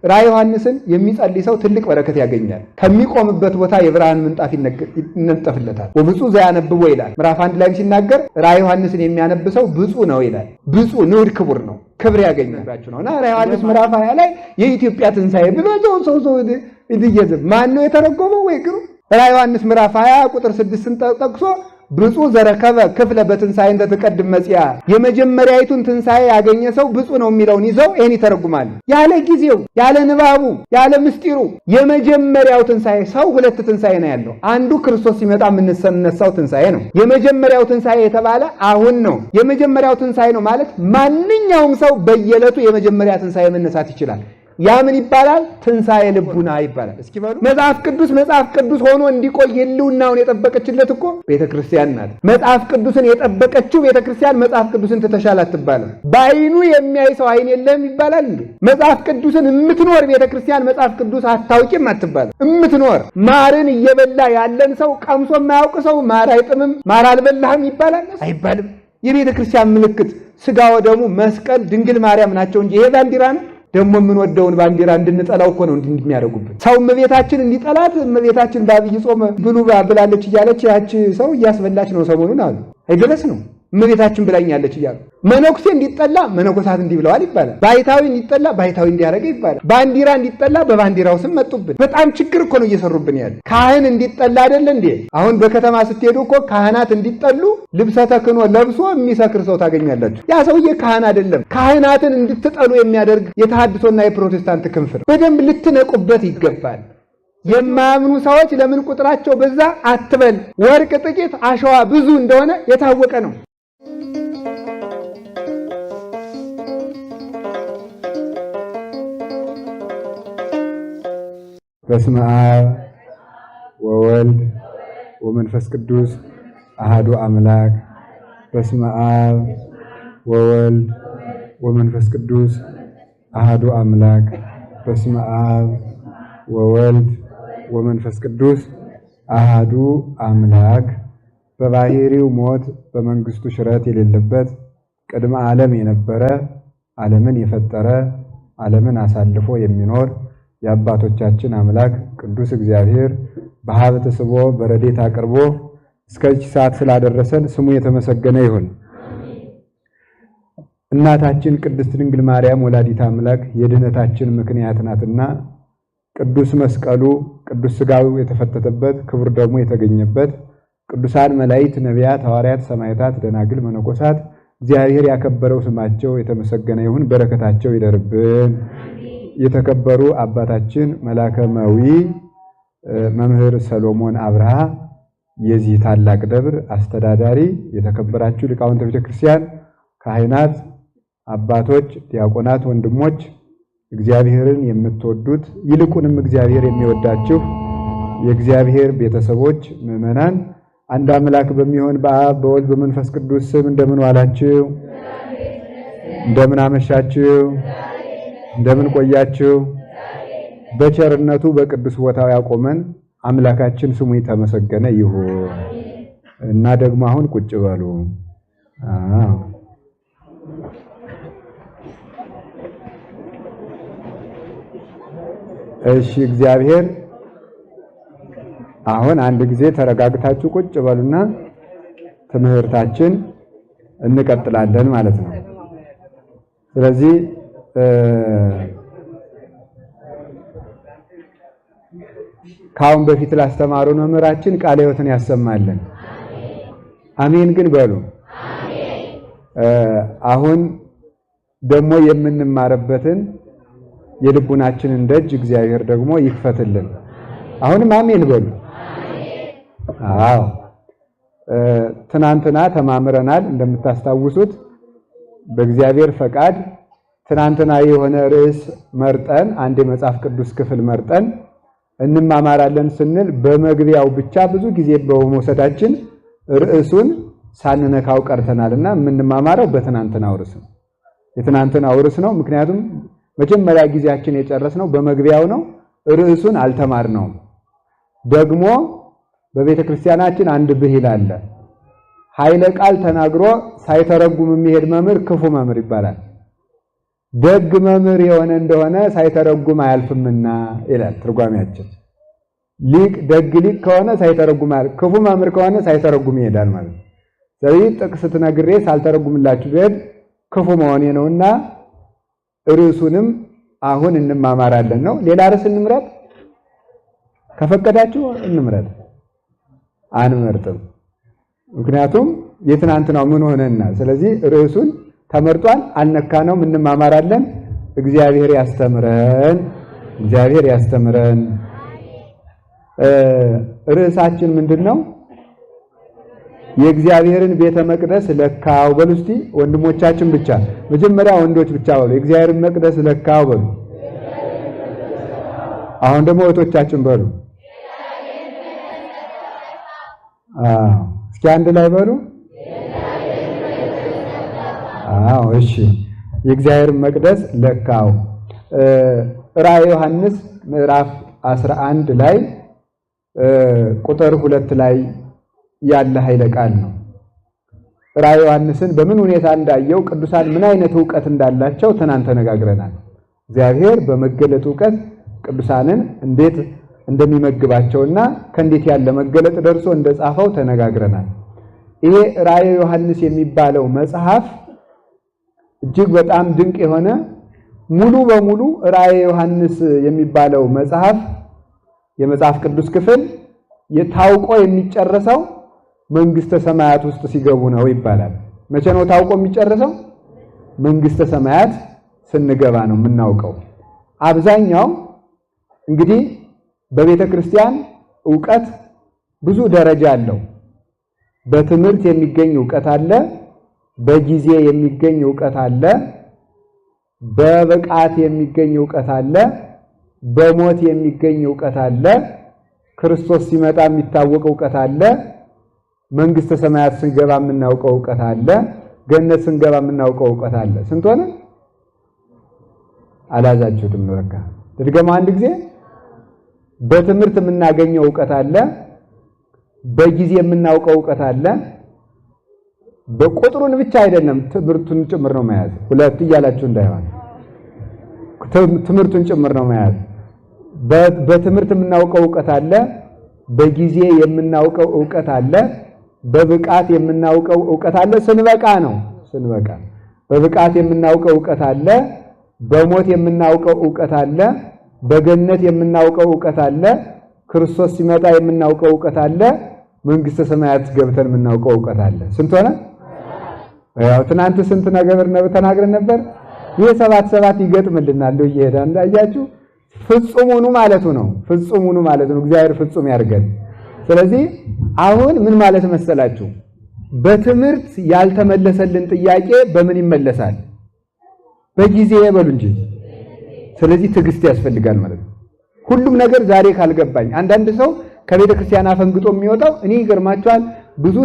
ራዕየ ዮሐንስን የሚጸልይ ሰው ትልቅ በረከት ያገኛል። ከሚቆምበት ቦታ የብርሃን ምንጣፍ ይነጠፍለታል። ወብፁዕ ዘያነብቦ ይላል። ምዕራፍ 1 ላይ ሲናገር ራዕየ ዮሐንስን የሚያነብ ሰው ብፁዕ ነው ይላል። ብፁዕ ንዑድ ክቡር ነው፣ ክብር ያገኛል ነውና ራዕየ ዮሐንስ ምዕራፍ 20 ላይ የኢትዮጵያ ትንሣኤ ብሎ ሰው ሰው ማን ነው የተረጎመው? ወይ ግሩ ራዕየ ዮሐንስ ምዕራፍ 20 ቁጥር 6ን ጠቅሶ ብፁዕ ዘረከበ ክፍለ በትንሣኤ እንተ ትቀድም መጽያ፣ የመጀመሪያይቱን ትንሣኤ ያገኘ ሰው ብፁዕ ነው የሚለውን ይዘው ይሄን ይተረጉማል። ያለ ጊዜው፣ ያለ ንባቡ፣ ያለ ምስጢሩ የመጀመሪያው ትንሣኤ። ሰው ሁለት ትንሣኤ ነው ያለው። አንዱ ክርስቶስ ሲመጣ የምንነሳው ትንሣኤ ነው። የመጀመሪያው ትንሣኤ የተባለ አሁን ነው። የመጀመሪያው ትንሣኤ ነው ማለት ማንኛውም ሰው በየዕለቱ የመጀመሪያ ትንሣኤ መነሳት ይችላል። ያ ምን ይባላል? ትንሣኤ ልቡና ይባላል። እስኪ በሉ መጽሐፍ ቅዱስ መጽሐፍ ቅዱስ ሆኖ እንዲቆይ ህልውናውን የጠበቀችለት እኮ ቤተክርስቲያን ናት። መጽሐፍ ቅዱስን የጠበቀችው ቤተክርስቲያን መጽሐፍ ቅዱስን ትተሻል አትባልም። በአይኑ የሚያይ ሰው አይን የለም ይባላል እንዴ? መጽሐፍ ቅዱስን የምትኖር ቤተክርስቲያን መጽሐፍ ቅዱስ አታውቂም አትባልም። የምትኖር ማርን እየበላ ያለን ሰው ቀምሶ የማያውቅ ሰው ማር አይጥምም፣ ማር አልበላህም ይባላል አይባልም? የቤተክርስቲያን ምልክት ስጋ ወደሙ መስቀል ድንግል ማርያም ናቸው እንጂ ይሄ ባንዲራ ነው። ደግሞ የምንወደውን ባንዲራ እንድንጠላው እኮ ነው እንደሚያደርጉብን። ሰው እመቤታችን እንዲጠላት እመቤታችን በአብይ ጾም ብሉ ብላለች እያለች ያቺ ሰው እያስበላች ነው ሰሞኑን አሉ። አይደለስ ነው እመቤታችን ብላኛለች እያሉ መነኩሴ እንዲጠላ መነኮሳት እንዲህ ብለዋል ይባላል። ባይታዊ እንዲጠላ ባይታዊ እንዲያደርገ ይባላል። ባንዲራ እንዲጠላ በባንዲራው ስም መጡብን። በጣም ችግር እኮ ነው እየሰሩብን ያለ። ካህን እንዲጠላ አይደለ እንዴ? አሁን በከተማ ስትሄዱ እኮ ካህናት እንዲጠሉ ልብሰ ተክህኖ ለብሶ የሚሰክር ሰው ታገኛላችሁ። ያ ሰውዬ ካህን አይደለም። ካህናትን እንድትጠሉ የሚያደርግ የተሐድሶና የፕሮቴስታንት ክንፍ ነው። በደንብ ልትነቁበት ይገባል። የማያምኑ ሰዎች ለምን ቁጥራቸው በዛ አትበል። ወርቅ ጥቂት አሸዋ ብዙ እንደሆነ የታወቀ ነው። በስመ አብ ወወልድ ወመንፈስ ቅዱስ አሃዱ አምላክ። በስመ አብ ወወልድ ወመንፈስ ቅዱስ አሃዱ አምላክ። በስመ አብ ወወልድ ወመንፈስ ቅዱስ አሃዱ አምላክ። በባህሪው ሞት በመንግስቱ ሽረት የሌለበት ቅድመ ዓለም የነበረ ዓለምን የፈጠረ ዓለምን አሳልፎ የሚኖር የአባቶቻችን አምላክ ቅዱስ እግዚአብሔር በሀብት ስቦ በረድኤት አቅርቦ እስከዚህ ሰዓት ስላደረሰን ስሙ የተመሰገነ ይሁን። እናታችን ቅድስት ድንግል ማርያም ወላዲተ አምላክ የድኅነታችን ምክንያት ናትና ቅዱስ መስቀሉ ቅዱስ ሥጋው የተፈተተበት ክቡር ደሙ የተገኘበት ቅዱሳን መላእክት፣ ነቢያት፣ ሐዋርያት፣ ሰማዕታት፣ ደናግል፣ መነኮሳት እግዚአብሔር ያከበረው ስማቸው የተመሰገነ ይሁን። በረከታቸው ይደርብን። የተከበሩ አባታችን መላከ መዊ መምህር ሰሎሞን አብርሃ የዚህ ታላቅ ደብር አስተዳዳሪ፣ የተከበራችሁ ሊቃውንተ ቤተክርስቲያን፣ ካህናት፣ አባቶች፣ ዲያቆናት፣ ወንድሞች፣ እግዚአብሔርን የምትወዱት ይልቁንም እግዚአብሔር የሚወዳችሁ የእግዚአብሔር ቤተሰቦች ምዕመናን፣ አንድ አምላክ በሚሆን በአብ በወልድ በመንፈስ ቅዱስ ስም እንደምን ዋላችሁ? እንደምን አመሻችሁ? እንደምን ቆያችሁ? በቸርነቱ በቅዱስ ቦታው ያቆመን አምላካችን ስሙ የተመሰገነ ይሁን። እና ደግሞ አሁን ቁጭ በሉ። እሺ፣ እግዚአብሔር አሁን አንድ ጊዜ ተረጋግታችሁ ቁጭ በሉና ትምህርታችን እንቀጥላለን ማለት ነው። ስለዚህ ከአሁን በፊት ላስተማሩን መምህራችን ቃለ ሕይወትን ያሰማልን። አሜን ግን በሉ። አሁን ደግሞ የምንማርበትን የልቡናችንን ደጅ እግዚአብሔር ደግሞ ይክፈትልን። አሁንም አሜን በሉ። አዎ ትናንትና ተማምረናል። እንደምታስታውሱት በእግዚአብሔር ፈቃድ ትናንትና የሆነ ርዕስ መርጠን አንድ የመጽሐፍ ቅዱስ ክፍል መርጠን እንማማራለን ስንል በመግቢያው ብቻ ብዙ ጊዜ በመውሰዳችን ርዕሱን ሳንነካው ቀርተናልና የምንማማረው በትናንትናው ርዕስ ነው። የትናንትናው ርዕስ ነው። ምክንያቱም መጀመሪያ ጊዜያችን የጨረስነው በመግቢያው ነው። ርዕሱን አልተማርነውም። ደግሞ በቤተ ክርስቲያናችን አንድ ብሂል አለ። ኃይለ ቃል ተናግሮ ሳይተረጉም የሚሄድ መምህር ክፉ መምህር ይባላል። ደግ መምህር የሆነ እንደሆነ ሳይተረጉም አያልፍምና ይላል ትርጓሜያችን። ሊቅ ደግ ሊቅ ከሆነ ሳይተረጉም አያልፍ፣ ክፉ መምህር ከሆነ ሳይተረጉም ይሄዳል ማለት ነው። ስለዚህ ጥቅስ ትነግሬ ሳልተረጉምላችሁ ብሄድ ክፉ መሆኔ ነውና ርዕሱንም አሁን እንማማራለን ነው። ሌላ ርዕስ እንምረጥ፣ ከፈቀዳችሁ እንምረጥ። አንመርጥም፣ ምክንያቱም የትናንትናው ምን ሆነና። ስለዚህ ርዕሱን ተመርጧል፣ አልነካነውም፣ እንማማራለን። እግዚአብሔር ያስተምረን፣ እግዚአብሔር ያስተምረን። ርዕሳችን ምንድን ነው? የእግዚአብሔርን ቤተ መቅደስ ለካው በሉ እስቲ ወንድሞቻችን ብቻ መጀመሪያ ወንዶች ብቻ በሉ። የእግዚአብሔርን መቅደስ ለካው በሉ። አሁን ደግሞ እህቶቻችን በሉ። አዎ እስኪ አንድ ላይ በሉ። አዎ እሺ። የእግዚአብሔርን መቅደስ ለካው። ራዕየ ዮሐንስ ምዕራፍ 11 ላይ ቁጥር 2 ላይ ያለ ኃይለ ቃል ነው። ራዕየ ዮሐንስን በምን ሁኔታ እንዳየው ቅዱሳን ምን አይነት ዕውቀት እንዳላቸው ትናንት ተነጋግረናል። እግዚአብሔር በመገለጥ ዕውቀት ቅዱሳንን እንዴት እንደሚመግባቸውና ከእንዴት ያለ መገለጥ ደርሶ እንደጻፈው ተነጋግረናል። ይሄ ራዕየ ዮሐንስ የሚባለው መጽሐፍ እጅግ በጣም ድንቅ የሆነ ሙሉ በሙሉ ራዕየ ዮሐንስ የሚባለው መጽሐፍ የመጽሐፍ ቅዱስ ክፍል የታውቆ የሚጨረሰው መንግስተ ሰማያት ውስጥ ሲገቡ ነው ይባላል። መቼ ነው ታውቆ የሚጨረሰው? መንግስተ ሰማያት ስንገባ ነው የምናውቀው። አብዛኛው እንግዲህ በቤተ ክርስቲያን ዕውቀት ብዙ ደረጃ አለው። በትምህርት የሚገኝ ዕውቀት አለ፣ በጊዜ የሚገኝ ዕውቀት አለ፣ በብቃት የሚገኝ ዕውቀት አለ፣ በሞት የሚገኝ ዕውቀት አለ፣ ክርስቶስ ሲመጣ የሚታወቅ ዕውቀት አለ፣ መንግስተ ሰማያት ስንገባ የምናውቀው ዕውቀት አለ፣ ገነት ስንገባ የምናውቀው ዕውቀት አለ። ስንት ሆነ? አላዛችሁትም ነው ለካ። ድገማ አንድ ጊዜ። በትምህርት የምናገኘው ዕውቀት አለ፣ በጊዜ የምናውቀው ዕውቀት አለ። በቁጥሩን ብቻ አይደለም ትምህርቱን ጭምር ነው መያዝ። ሁለት እያላችሁ እንዳይሆን ትምህርቱን ጭምር ነው መያዝ። በትምህርት የምናውቀው ዕውቀት አለ፣ በጊዜ የምናውቀው ዕውቀት አለ፣ በብቃት የምናውቀው ዕውቀት አለ። ስንበቃ ነው ስንበቃ። በብቃት የምናውቀው ዕውቀት አለ፣ በሞት የምናውቀው ዕውቀት አለ፣ በገነት የምናውቀው ዕውቀት አለ፣ ክርስቶስ ሲመጣ የምናውቀው ዕውቀት አለ፣ መንግስተ ሰማያት ገብተን የምናውቀው ዕውቀት አለ። ስንት ሆነ? ያው ትናንት ስንት ነገር ተናግረን ነበር። ይሄ 7 7 ይገጥምልናል እየሄደ እንዳያችሁ ፍጹሙኑ ማለቱ ነው። ፍጹሙኑ ማለት ነው። እግዚአብሔር ፍጹም ያድርገን። ስለዚህ አሁን ምን ማለት መሰላችሁ? በትምህርት ያልተመለሰልን ጥያቄ በምን ይመለሳል? በጊዜ በሉ እንጂ። ስለዚህ ትዕግስት ያስፈልጋል ማለት ነው። ሁሉም ነገር ዛሬ ካልገባኝ፣ አንዳንድ ሰው ከቤተ ክርስቲያን አፈንግጦ የሚወጣው እኔ ይገርማቸዋል። ብዙ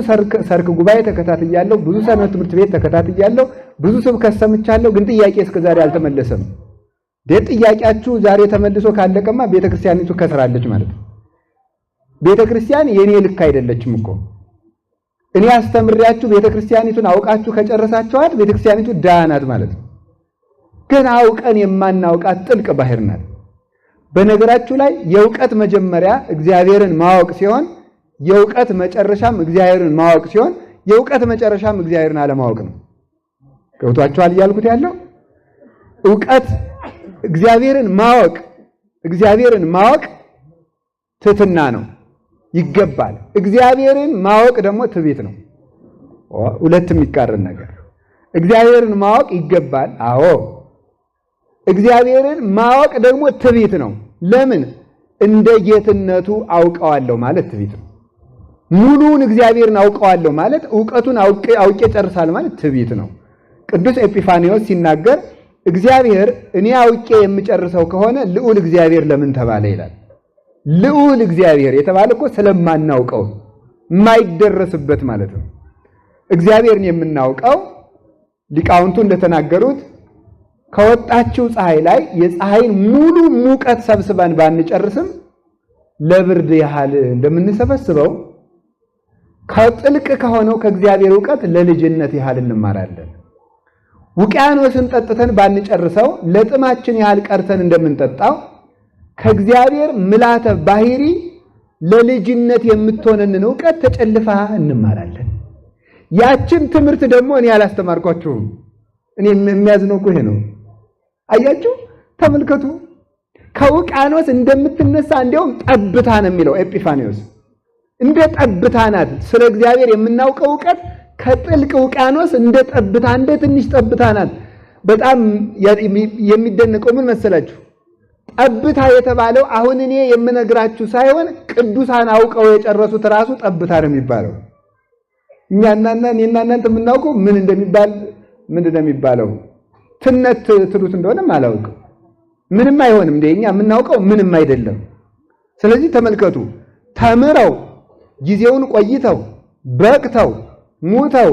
ሰርክ ጉባኤ ተከታትያለሁ፣ ብዙ ሰንበት ትምህርት ቤት ተከታትያለሁ፣ ብዙ ስብከት ሰምቻለሁ፣ ግን ጥያቄ እስከዛሬ አልተመለሰም። ጥያቄያችሁ ዛሬ ተመልሶ ካለቀማ ቤተክርስቲያኒቱ ከስራለች ማለት ነው። ቤተክርስቲያን የኔ ልክ አይደለችም እኮ። እኔ አስተምሬያችሁ ቤተክርስቲያኒቱን አውቃችሁ ከጨረሳችኋት ቤተክርስቲያኒቱ ደህና ናት ማለት ነው። ግን አውቀን የማናውቃት ጥልቅ ባህር ናት። በነገራችሁ ላይ የእውቀት መጀመሪያ እግዚአብሔርን ማወቅ ሲሆን የእውቀት መጨረሻም እግዚአብሔርን ማወቅ ሲሆን የእውቀት መጨረሻም እግዚአብሔርን አለማወቅ ነው። ገብቷችኋል እያልኩት ያለው? እውቀት እግዚአብሔርን ማወቅ እግዚአብሔርን ማወቅ ትህትና ነው፣ ይገባል። እግዚአብሔርን ማወቅ ደግሞ ትዕቢት ነው። ሁለት የሚቃረን ነገር። እግዚአብሔርን ማወቅ ይገባል፣ አዎ። እግዚአብሔርን ማወቅ ደግሞ ትዕቢት ነው። ለምን? እንደ ጌትነቱ አውቀዋለሁ ማለት ትዕቢት ነው። ሙሉውን እግዚአብሔርን አውቀዋለሁ ማለት ዕውቀቱን አውቄ ጨርሳለሁ ማለት ትዕቢት ነው። ቅዱስ ኤጲፋኒዎስ ሲናገር እግዚአብሔር እኔ አውቄ የምጨርሰው ከሆነ ልዑል እግዚአብሔር ለምን ተባለ ይላል። ልዑል እግዚአብሔር የተባለ እኮ ስለማናውቀው የማይደረስበት ማለት ነው። እግዚአብሔርን የምናውቀው ሊቃውንቱ እንደተናገሩት ከወጣችው ፀሐይ ላይ የፀሐይን ሙሉ ሙቀት ሰብስበን ባንጨርስም ለብርድ ያህል እንደምንሰበስበው ከጥልቅ ከሆነው ከእግዚአብሔር ዕውቀት ለልጅነት ያህል እንማራለን። ውቅያኖስን ጠጥተን ባንጨርሰው ለጥማችን ያህል ቀርተን እንደምንጠጣው ከእግዚአብሔር ምላተ ባህሪ ለልጅነት የምትሆነንን እውቀት ተጨልፋ እንማራለን። ያችን ትምህርት ደግሞ እኔ አላስተማርኳችሁም። እኔ የሚያዝነው እኮ ይሄ ነው። አያችሁ፣ ተመልከቱ። ከውቅያኖስ እንደምትነሳ እንዲያውም ጠብታ ነው የሚለው ኤጲፋኒዎስ። እንደ ጠብታ ናት። ስለ እግዚአብሔር የምናውቀው እውቀት ከጥልቅ ውቅያኖስ እንደ ጠብታ፣ እንደ ትንሽ ጠብታ ናት። በጣም የሚደነቀው ምን መሰላችሁ? ጠብታ የተባለው አሁን እኔ የምነግራችሁ ሳይሆን ቅዱሳን አውቀው የጨረሱት ራሱ ጠብታ ነው የሚባለው። እኛና እኔና እናንተ የምናውቀው ምን እንደሚባል ምንድን ነው የሚባለው? ትነት ትሉት እንደሆነም አላውቅም። ምንም አይሆንም እንደ እኛ የምናውቀው ምንም አይደለም። ስለዚህ ተመልከቱ፣ ተምረው ጊዜውን ቆይተው በቅተው ሙተው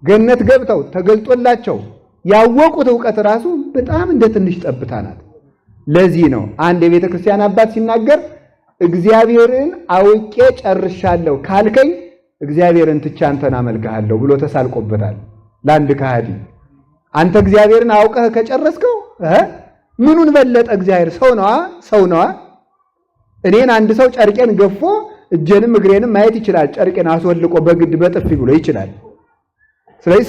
ገነት ገብተው ተገልጦላቸው ያወቁት እውቀት ራሱ በጣም እንደ ትንሽ ጠብታ ናት። ለዚህ ነው አንድ የቤተ ክርስቲያን አባት ሲናገር እግዚአብሔርን አውቄ ጨርሻለሁ ካልከኝ እግዚአብሔርን ትቼ አንተን አመልክሃለሁ ብሎ ተሳልቆበታል። ለአንድ ከሃዲ አንተ እግዚአብሔርን አውቀህ ከጨረስከው ምኑን በለጠ? እግዚአብሔር ሰው ነዋ፣ ሰው ነዋ። እኔን አንድ ሰው ጨርቄን ገፎ እጄንም እግሬንም ማየት ይችላል። ጨርቄን አስወልቆ በግድ በጥፊ ብሎ ይችላል። ስለዚህ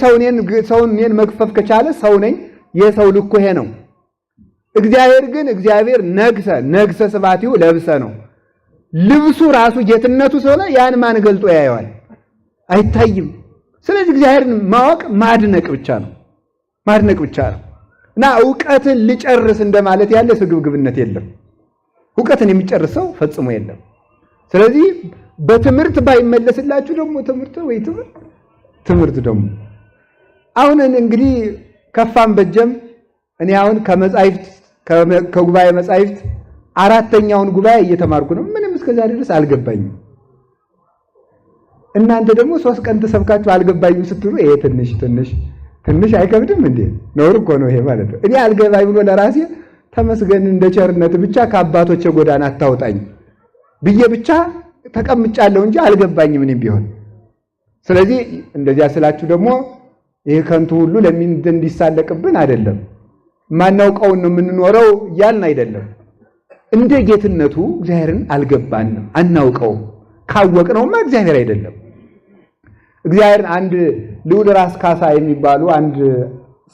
ሰው እኔን መግፈፍ ከቻለ ሰው ነኝ፣ የሰው ልኩ ይሄ ነው። እግዚአብሔር ግን እግዚአብሔር ነግሰ ነግሰ ስብሐቲሁ ለብሰ ነው። ልብሱ ራሱ ጌትነቱ ስለሆነ ያን ማን ገልጦ ያየዋል? አይታይም። ስለዚህ እግዚአብሔርን ማወቅ ማድነቅ ብቻ ነው፣ ማድነቅ ብቻ ነው። እና እውቀትን ልጨርስ እንደማለት ያለ ስግብግብነት የለም። እውቀትን የሚጨርስ ሰው ፈጽሞ የለም። ስለዚህ በትምህርት ባይመለስላችሁ ደግሞ ትምህርት ወይ ትምህርት ትምህርት ደግሞ አሁን እንግዲህ ከፋም በጀም እኔ አሁን ከመጻሕፍት ከጉባኤ መጻሕፍት አራተኛውን ጉባኤ እየተማርኩ ነው። ምንም እስከዛ ድረስ አልገባኝም። እናንተ ደግሞ 3 ቀን ተሰብካችሁ አልገባኝም ስትሉ ይሄ ትንሽ ትንሽ ትንሽ አይከብድም እንዴ? ነውር እኮ ነው ይሄ ማለት ነው። እኔ አልገባኝ ብሎ ለራሴ ተመስገን እንደ ቸርነት ብቻ ከአባቶቼ ጎዳና አታውጣኝ ብዬ ብቻ ተቀምጫለሁ እንጂ አልገባኝም እኔም ቢሆን። ስለዚህ እንደዚያ ስላችሁ ደግሞ ይሄ ከንቱ ሁሉ ለምን እንዲሳለቅብን አይደለም፣ ማናውቀውን ነው የምንኖረው እያልን አይደለም። እንደ ጌትነቱ እግዚአብሔርን አልገባንም፣ አናውቀውም። ካወቅነውማ እግዚአብሔር አይደለም። እግዚአብሔርን አንድ ልዑል ራስ ካሳ የሚባሉ አንድ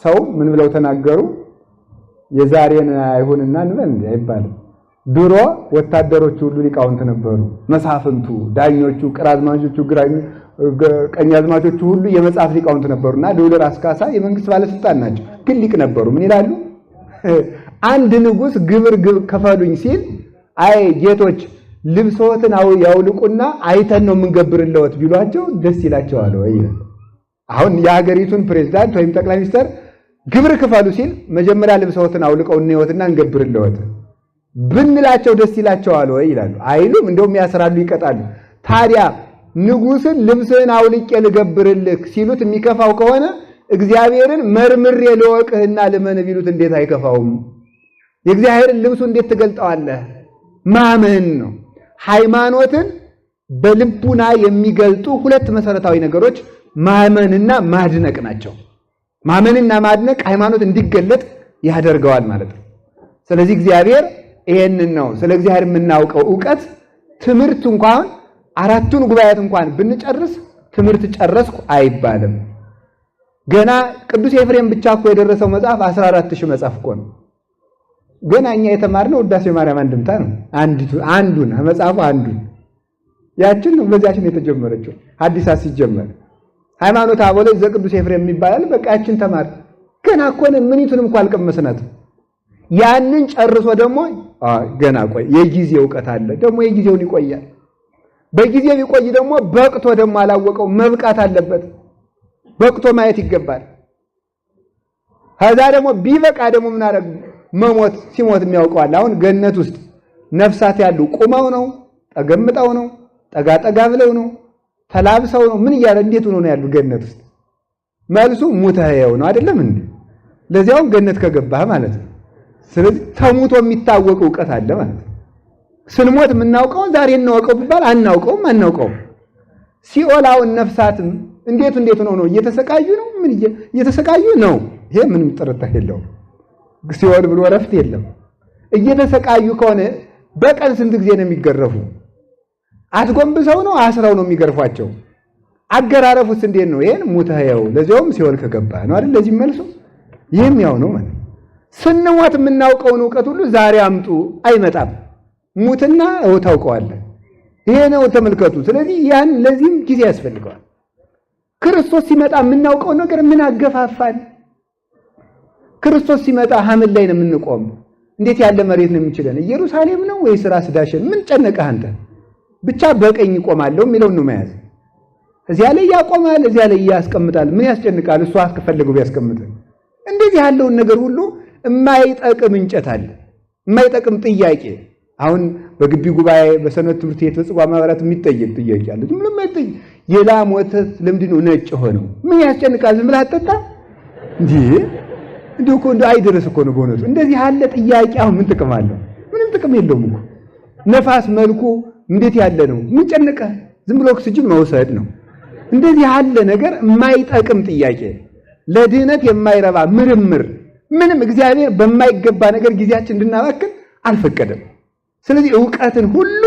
ሰው ምን ብለው ተናገሩ? የዛሬን አይሁንና እንበል አይባልም። ድሮ ወታደሮቹ ሁሉ ሊቃውንት ነበሩ። መሳፍንቱ፣ ዳኞቹ፣ ግራዝማቾቹ፣ ቀኛዝማቾቹ ሁሉ የመጽሐፍ ሊቃውንት ነበሩና ልዑል ራስ ካሳ የመንግስት ባለስልጣን ናቸው፣ ግን ሊቅ ነበሩ። ምን ይላሉ? አንድ ንጉስ ግብር ከፈሉኝ ሲል አይ ጌቶች ልብሶትን ያውልቁና አይተን ነው የምንገብርለዎት ቢሏቸው ደስ ይላቸዋል ወይ? አሁን የሀገሪቱን ፕሬዝዳንት ወይም ጠቅላይ ሚኒስትር ግብር ክፈሉ ሲል መጀመሪያ ልብሶትን አውልቀው እንየወትና እንገብርለዎት ብንላቸው ደስ ይላቸዋል ወይ ይላሉ። አይሉም። እንደውም ያስራሉ፣ ይቀጣሉ። ታዲያ ንጉስን ልብስህን አውልቄ ልገብርልህ ሲሉት የሚከፋው ከሆነ እግዚአብሔርን መርምሬ ልወቅህና ልመን ቢሉት እንዴት አይከፋውም? የእግዚአብሔርን ልብሱ እንዴት ትገልጠዋለህ? ማመን ነው። ሃይማኖትን በልቡና የሚገልጡ ሁለት መሰረታዊ ነገሮች ማመንና ማድነቅ ናቸው። ማመንና ማድነቅ ሃይማኖት እንዲገለጥ ያደርገዋል ማለት ነው። ስለዚህ እግዚአብሔር ይሄንን ነው ስለ እግዚአብሔር የምናውቀው እውቀት። ትምህርት እንኳን አራቱን ጉባኤያት እንኳን ብንጨርስ ትምህርት ጨረስኩ አይባልም። ገና ቅዱስ ኤፍሬም ብቻ እኮ የደረሰው መጽሐፍ 14,000 መጽሐፍ እኮ ነው። ገና እኛ የተማርነው ውዳሴ ማርያም አንድምታ ነው። አንዱን መጽሐፉ አንዱን ያችን ነው፣ በዚያችን የተጀመረችው ሐዲሳት ሲጀመር ሃይማኖተ አበው ላይ ዘቅዱስ ኤፍሬም የሚባል በቃ ያችን ተማር። ገና እኮ ነን፣ ምኒቱንም እኮ አልቀመስናትም። ያንን ጨርሶ ደግሞ ገና ቆይ የጊዜ እውቀት አለ ደግሞ የጊዜውን ይቆያል። በጊዜ ቢቆይ ደግሞ በቅቶ ደግሞ አላወቀው መብቃት አለበት። በቅቶ ማየት ይገባል። ከዛ ደግሞ ቢበቃ ደግሞ ምን አደረግ መሞት ሲሞት የሚያውቀዋል። አሁን ገነት ውስጥ ነፍሳት ያሉ ቁመው ነው ተገምጠው ነው ጠጋ ጠጋ ብለው ነው ተላብሰው ነው ምን እያለ እንዴት ሆኖ ነው ያሉ ገነት ውስጥ? መልሱ ሙተኸው ነው አይደለም እንዴ? ለዚያውም ገነት ከገባህ ማለት ነው። ስለዚህ ተሙቶ የሚታወቅ እውቀት አለ ማለት ነው። ስንሞት የምናውቀው ዛሬ እናወቀው ቢባል አናውቀውም አናውቀውም። ሲኦላውን ነፍሳትም እንዴት እንዴት ነው ነው እየተሰቃዩ ነው? ምን እየተሰቃዩ ነው? ይሄ ምንም ጥርጥር የለውም። ሲኦል ብሎ እረፍት የለም። እየተሰቃዩ ከሆነ በቀን ስንት ጊዜ ነው የሚገረፉ? አስጎንብሰው ነው አስረው ነው የሚገርፏቸው? አገራረፉስ እንዴት ነው? ይሄን ሙተኸው ለዚያውም ሲኦል ከገባ ነው አይደል? ለዚህ መልሱ ይህም ያው ነው ማለት። ስንሞት የምናውቀውን እውቀት ሁሉ ዛሬ አምጡ አይመጣም። ሙትና ታውቀዋለህ። ይሄ ነው ተመልከቱ። ስለዚህ ያን ለዚህም ጊዜ ያስፈልገዋል። ክርስቶስ ሲመጣ የምናውቀው ነገር ምን አገፋፋን? ክርስቶስ ሲመጣ ሐመድ ላይ ነው የምንቆም። እንዴት ያለ መሬት ነው የሚችለን? ኢየሩሳሌም ነው ወይስ ራስ ዳሸን? ምን ጨነቀህ አንተ? ብቻ በቀኝ እቆማለሁ የሚለውን ነው መያዝ። እዚያ ላይ ያቆማል፣ እዚያ ላይ ያስቀምጣል። ምን ያስጨንቃል? እሱ አስከፈለገው ቢያስቀምጥ። እንደዚህ ያለውን ነገር ሁሉ የማይጠቅም እንጨት አለ፣ የማይጠቅም ጥያቄ። አሁን በግቢ ጉባኤ፣ በሰንበት ትምህርት ቤት፣ በጽዋ ማህበራት የሚጠየቅ ጥያቄ አለ። ዝም ብሎ የማይጠይቅ የላም ወተት ለምንድን ነው ነጭ ሆነው? ምን ያስጨንቃል? ዝም ብለህ አትጠጣ እንዴ? እንዲሁ እኮ እንደው አይደረስ እኮ ነው በእውነቱ። እንደዚህ ያለ ጥያቄ አሁን ምን ጥቅም አለው? ምንም ጥቅም የለውም እኮ። ነፋስ መልኩ እንዴት ያለ ነው? ምን ጨነቀ? ዝም ብሎ ኦክሲጅን መውሰድ ነው። እንደዚህ ያለ ነገር የማይጠቅም ጥያቄ፣ ለድህነት የማይረባ ምርምር፣ ምንም እግዚአብሔር በማይገባ ነገር ጊዜያችን እንድናባክን አልፈቀደም። ስለዚህ እውቀትን ሁሉ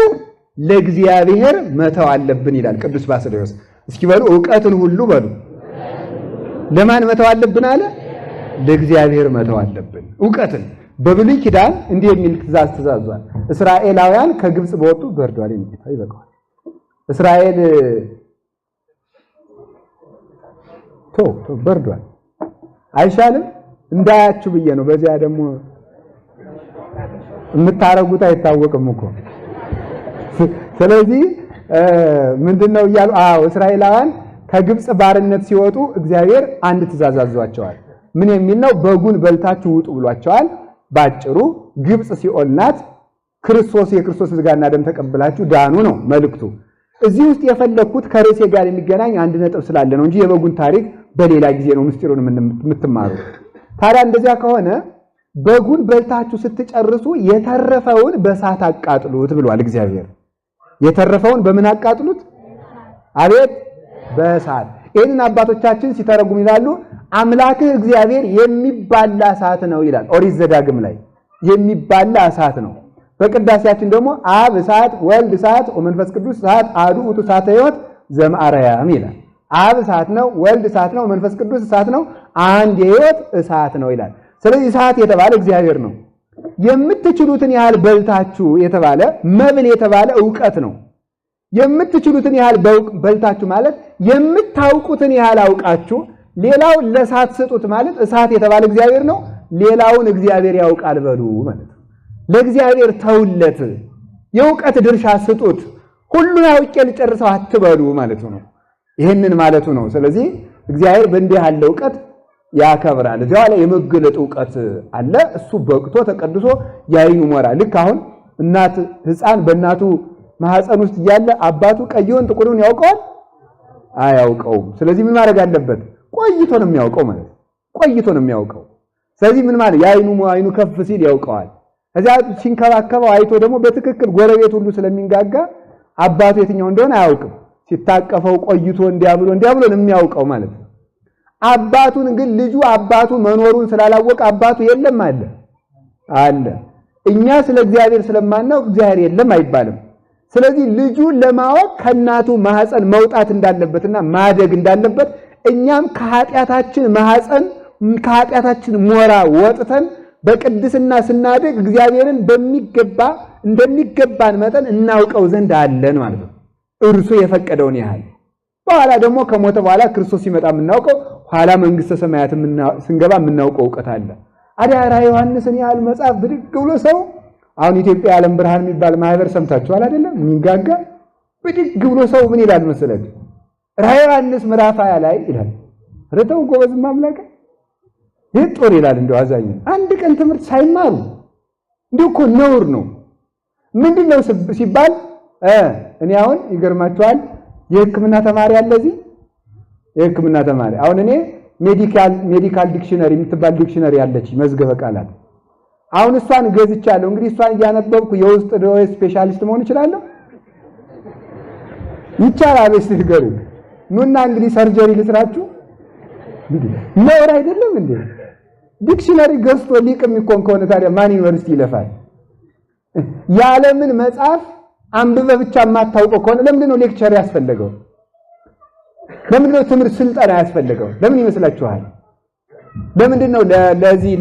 ለእግዚአብሔር መተው አለብን ይላል ቅዱስ ባስልዮስ። እስኪ በሉ እውቀትን ሁሉ በሉ። ለማን መተው አለብን አለ? ለእግዚአብሔር መተው አለብን እውቀትን። በብሉይ ኪዳን እንዲህ የሚል ትእዛዝ ትዛዟል። እስራኤላውያን ከግብፅ በወጡ በርዷል፣ ጌታ ይበቃዋል። እስራኤል ቶ በርዷል፣ አይሻልም እንዳያችሁ ብዬ ነው። በዚያ ደግሞ የምታረጉት አይታወቅም እኮ። ስለዚህ ምንድነው እያሉ አዎ እስራኤላውያን ከግብፅ ባርነት ሲወጡ እግዚአብሔር አንድ ትእዛዝ አዟቸዋል። ምን የሚል ነው? በጉን በልታችሁ ውጡ ብሏቸዋል። ባጭሩ ግብፅ ሲኦል ናት። ክርስቶስ የክርስቶስ ሥጋና ደም ተቀብላችሁ ዳኑ ነው መልእክቱ። እዚህ ውስጥ የፈለኩት ከርዕሴ ጋር የሚገናኝ አንድ ነጥብ ስላለ ነው እንጂ የበጉን ታሪክ በሌላ ጊዜ ነው ምስጢሩን የምትማሩ። ታዲያ እንደዚያ ከሆነ በጉን በልታችሁ ስትጨርሱ የተረፈውን በእሳት አቃጥሉት ብሏል እግዚአብሔር። የተረፈውን በምን አቃጥሉት? አቤት በእሳት። ይህንን አባቶቻችን ሲተረጉም ይላሉ አምላክህ እግዚአብሔር የሚባላ እሳት ነው ይላል። ኦሪት ዘዳግም ላይ የሚባላ እሳት ነው። በቅዳሴያችን ደግሞ አብ እሳት፣ ወልድ እሳት፣ ወመንፈስ ቅዱስ እሳት አሐዱ ውእቱ እሳተ ሕይወት ዘእምአርያም ይላል። አብ እሳት ነው፣ ወልድ እሳት ነው፣ መንፈስ ቅዱስ እሳት ነው፣ አንድ የሕይወት እሳት ነው ይላል። ስለዚህ እሳት የተባለ እግዚአብሔር ነው። የምትችሉትን ያህል በልታችሁ የተባለ መብል የተባለ እውቀት ነው። የምትችሉትን ያህል በልታችሁ ማለት የምታውቁትን ያህል አውቃችሁ ሌላውን ለእሳት ስጡት ማለት እሳት የተባለ እግዚአብሔር ነው። ሌላውን እግዚአብሔር ያውቃል በሉ ማለት ነው። ለእግዚአብሔር ተውለት፣ የእውቀት ድርሻ ስጡት። ሁሉን አውቄ ልጨርሰው አትበሉ ማለት ነው። ይህንን ማለቱ ነው። ስለዚህ እግዚአብሔር በእንዲህ ያለ እውቀት ያከብራል። እዚያው ላይ የመገለጥ እውቀት አለ። እሱ በቅቶ ተቀድሶ ያይኑ ሞራ ልክ አሁን እናት ሕፃን በእናቱ ማህፀን ውስጥ እያለ አባቱ ቀይውን ጥቁሩን ያውቀዋል አያውቀውም። ስለዚህ ምን ማድረግ አለበት? ቆይቶ ነው የሚያውቀው ማለት ነው። ቆይቶ ነው የሚያውቀው። ስለዚህ ምን ማለት የአይኑ አይኑ ከፍ ሲል ያውቀዋል። ከዚያ ሲንከባከበው አይቶ ደግሞ በትክክል ጎረቤት ሁሉ ስለሚንጋጋ አባቱ የትኛው እንደሆነ አያውቅም። ሲታቀፈው ቆይቶ እንዲያብሎ እንዲያብሎ ነው የሚያውቀው ማለት ነው። አባቱን ግን ልጁ አባቱ መኖሩን ስላላወቀ አባቱ የለም አለ አለ። እኛ ስለ እግዚአብሔር ስለማናውቅ እግዚአብሔር የለም አይባልም። ስለዚህ ልጁን ለማወቅ ከእናቱ ማህፀን መውጣት እንዳለበትና ማደግ እንዳለበት እኛም ከኃጢአታችን ማህፀን ከኃጢአታችን ሞራ ወጥተን በቅድስና ስናድግ እግዚአብሔርን በሚገባ እንደሚገባን መጠን እናውቀው ዘንድ አለን ማለት ነው። እርሱ የፈቀደውን ያህል በኋላ ደግሞ ከሞተ በኋላ ክርስቶስ ሲመጣ የምናውቀው ኋላ መንግስተ ሰማያት ስንገባ የምናውቀው እውቀት አለ። አዳራ ዮሐንስን ያህል መጽሐፍ ብድግ ብሎ ሰው አሁን ኢትዮጵያ የዓለም ብርሃን የሚባል ማህበር ሰምታችኋል አይደለም? የሚንጋጋ ብድግ ብሎ ሰው ምን ይላል መሰላችሁ? ራዕየ ዮሐንስ ምዕራፍ 20 ላይ ይላል። ኧረ ተው ጎበዝማ አምላክ ይህ ጦር ይላል። እንደው አዛኝ አንድ ቀን ትምህርት ሳይማሩ እንዲሁ እኮ ነውር ነው። ምንድን ነው ሲባል እኔ አሁን ይገርማችኋል የሕክምና ተማሪ አለ እዚህ የሕክምና ተማሪ አሁን እኔ medical dictionary የምትባል dictionary አለች መዝገበ ቃላት አሁን እሷን ገዝቻለሁ። እንግዲህ እሷን እያነበብኩ የውስጥ ደዌ specialist መሆን እችላለሁ? ይቻላል? እስቲ ንገሩኝ። ኑና እንግዲህ surgery ልስራችሁ። ነውር አይደለም እንዴ? Dictionary ገዝቶ ሊቅ የሚኮን ከሆነ ታዲያ ማን ዩኒቨርሲቲ ይለፋል? የዓለምን መጽሐፍ አንብበህ ብቻ የማታውቀው ከሆነ ለምንድን ነው lecture ያስፈለገው? ለምንድን ነው ትምህርት ስልጠና ያስፈለገው? ለምን ይመስላችኋል? ለምንድን ነው ለዚህ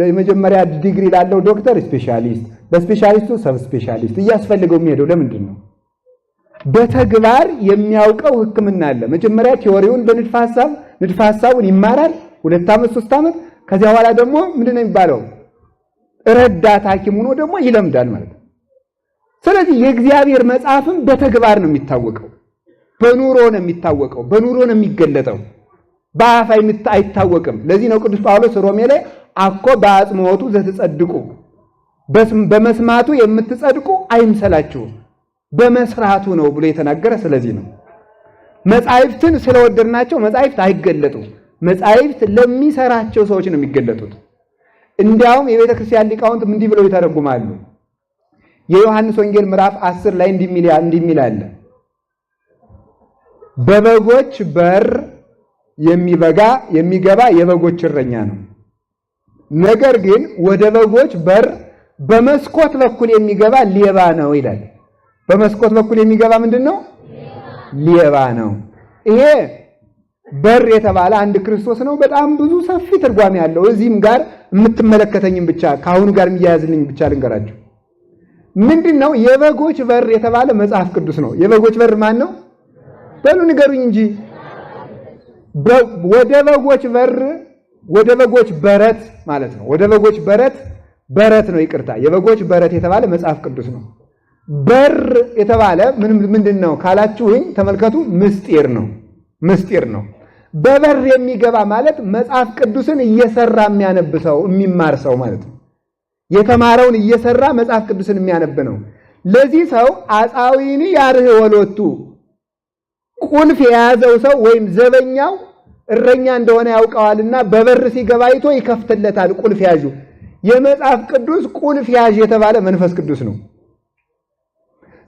ለመጀመሪያ ዲግሪ ላለው ዶክተር specialist፣ ለ specialist ኡ sub specialist እያስፈልገው የሚሄደው ለምንድን ነው? በተግባር የሚያውቀው ሕክምና አለ። መጀመሪያ theory ውን በንድፈ ሐሳብ ንድፈ ሐሳቡን ይማራል፣ 2 ዓመት 3 ዓመት። ከዚያ በኋላ ደግሞ ምንድን ነው የሚባለው? ረዳት ሐኪም ሆኖ ደግሞ ይለምዳል ማለት ነው። ስለዚህ የእግዚአብሔር መጽሐፍም በተግባር ነው የሚታወቀው፣ በኑሮ ነው የሚታወቀው፣ በኑሮ ነው የሚገለጠው፣ በአፍ አይታወቅም። ለዚህ ነው ቅዱስ ጳውሎስ ሮሜ ላይ አኮ በአጽምዖቱ ዘትጸድቁ፣ በመስማቱ የምትጸድቁ አይምሰላችሁ በመስራቱ ነው ብሎ የተናገረ። ስለዚህ ነው መጻሕፍትን ስለወደድናቸው መጻሕፍት አይገለጡም። መጻሕፍት ለሚሰራቸው ሰዎች ነው የሚገለጡት። እንዲያውም የቤተ ክርስቲያን ሊቃውንት እንዲህ ብለው ይተረጉማሉ። የዮሐንስ ወንጌል ምዕራፍ 10 ላይ እንዲህ የሚል አለ። በበጎች በር የሚገባ የበጎች እረኛ ነው። ነገር ግን ወደ በጎች በር በመስኮት በኩል የሚገባ ሌባ ነው ይላል። በመስኮት በኩል የሚገባ ምንድን ነው? ሌባ ነው። ይሄ በር የተባለ አንድ ክርስቶስ ነው። በጣም ብዙ ሰፊ ትርጓሜ ያለው። እዚህም ጋር የምትመለከተኝም ብቻ ከአሁኑ ጋር የሚያያዝልኝ ብቻ ልንገራችሁ። ምንድን ነው የበጎች በር የተባለ መጽሐፍ ቅዱስ ነው። የበጎች በር ማን ነው? በሉ ንገሩኝ እንጂ። ወደ በጎች በር፣ ወደ በጎች በረት ማለት ነው። ወደ በጎች በረት፣ በረት ነው፣ ይቅርታ። የበጎች በረት የተባለ መጽሐፍ ቅዱስ ነው። በር የተባለ ምንድን ነው ካላችሁኝ፣ ተመልከቱ፣ ምስጢር ነው። ምስጢር ነው። በበር የሚገባ ማለት መጽሐፍ ቅዱስን እየሰራ የሚያነብ ሰው፣ የሚማር ሰው ማለት ነው። የተማረውን እየሰራ መጽሐፍ ቅዱስን የሚያነብ ነው። ለዚህ ሰው አጻዊኒ ያርህ ወሎቱ፣ ቁልፍ የያዘው ሰው ወይም ዘበኛው እረኛ እንደሆነ ያውቀዋልና በበር ሲገባ አይቶ ይከፍትለታል። ቁልፍ ያዡ የመጽሐፍ ቅዱስ ቁልፍ ያዥ የተባለ መንፈስ ቅዱስ ነው።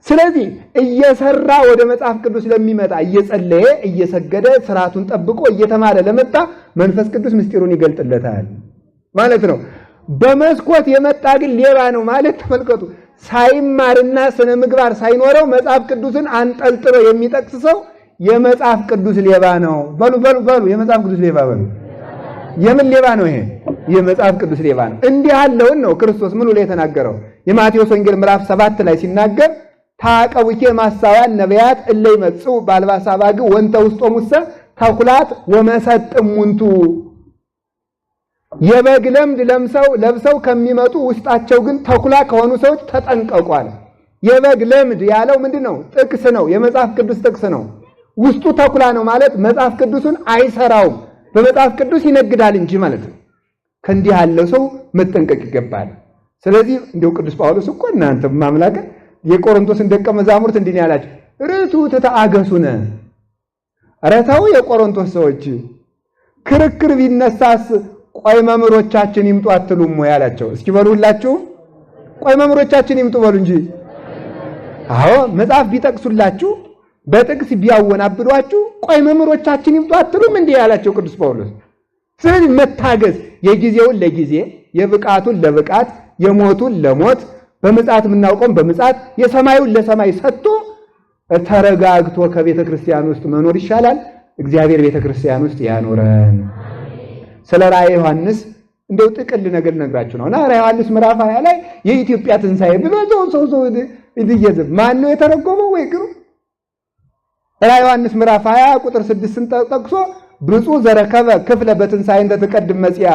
ስለዚህ እየሰራ ወደ መጽሐፍ ቅዱስ ለሚመጣ፣ እየጸለየ፣ እየሰገደ፣ ስርዓቱን ጠብቆ እየተማረ ለመጣ መንፈስ ቅዱስ ምስጢሩን ይገልጥለታል ማለት ነው። በመስኮት የመጣ ግን ሌባ ነው ማለት ተመልከቱ። ሳይማርና ስነ ምግባር ሳይኖረው መጽሐፍ ቅዱስን አንጠልጥሎ የሚጠቅስ ሰው የመጽሐፍ ቅዱስ ሌባ ነው። በሉ በሉ በሉ፣ የመጽሐፍ ቅዱስ ሌባ በሉ። የምን ሌባ ነው ይሄ? የመጽሐፍ ቅዱስ ሌባ ነው። እንዲህ ያለውን ነው ክርስቶስ ምኑ ላይ የተናገረው? የማቴዎስ ወንጌል ምዕራፍ 7 ላይ ሲናገር ታቀውኬ ማሳውያን ነቢያት እለ ይመጽኡ በአልባሰ አባግዕ ወንተ ውስጦሙሰ ተኩላት ወመሰጥ እሙንቱ፣ የበግ ለምድ ለብሰው ከሚመጡ ውስጣቸው ግን ተኩላ ከሆኑ ሰዎች ተጠንቀቋል። የበግ ለምድ ያለው ምንድን ነው? ጥቅስ ነው። የመጽሐፍ ቅዱስ ጥቅስ ነው። ውስጡ ተኩላ ነው ማለት መጽሐፍ ቅዱስን አይሰራውም፣ በመጽሐፍ ቅዱስ ይነግዳል እንጂ ማለት ነው። ከእንዲህ ያለው ሰው መጠንቀቅ ይገባል። ስለዚህ እንደው ቅዱስ ጳውሎስ እኮ እናንተ ማምላክ የቆሮንቶስን ደቀ መዛሙርት እንዲህ ያላቸው ርቱ ትተአገሱነ፣ ኧረ ተው የቆሮንቶስ ሰዎች፣ ክርክር ቢነሳስ ቆይ መምህሮቻችን ይምጡ አትሉም ወይ አላቸው። እስኪ በሉ ሁላችሁ ቆይ መምህሮቻችን ይምጡ በሉ እንጂ። አዎ መጽሐፍ ቢጠቅሱላችሁ፣ በጥቅስ ቢያወናብዷችሁ ቆይ መምህሮቻችን ይምጡ አትሉም እንዲህ ያላቸው ቅዱስ ጳውሎስ። ስለዚህ መታገዝ፣ የጊዜውን ለጊዜ፣ የብቃቱን ለብቃት፣ የሞቱን ለሞት፣ በምጽአት የምናውቀውን በምጽአት፣ የሰማዩን ለሰማይ ሰጥቶ ተረጋግቶ ከቤተ ክርስቲያን ውስጥ መኖር ይሻላል። እግዚአብሔር ቤተ ክርስቲያን ውስጥ ያኖረን። ስለ ራእየ ዮሐንስ እንደው ጥቅል ነገር ልነግራችሁ ነው። እና ራእየ ዮሐንስ ምዕራፍ 20 ላይ የኢትዮጵያ ትንሣኤ ብሎ ሰው ሰው እየዘ ማን ነው የተረጎመው? ወይ ግሩ ራእየ ዮሐንስ ምዕራፍ 20 ቁጥር 6ን ጠቅሶ ብፁዕ ዘረከበ ክፍለ በትንሣኤ እንተ ትቀድም መጽያ፣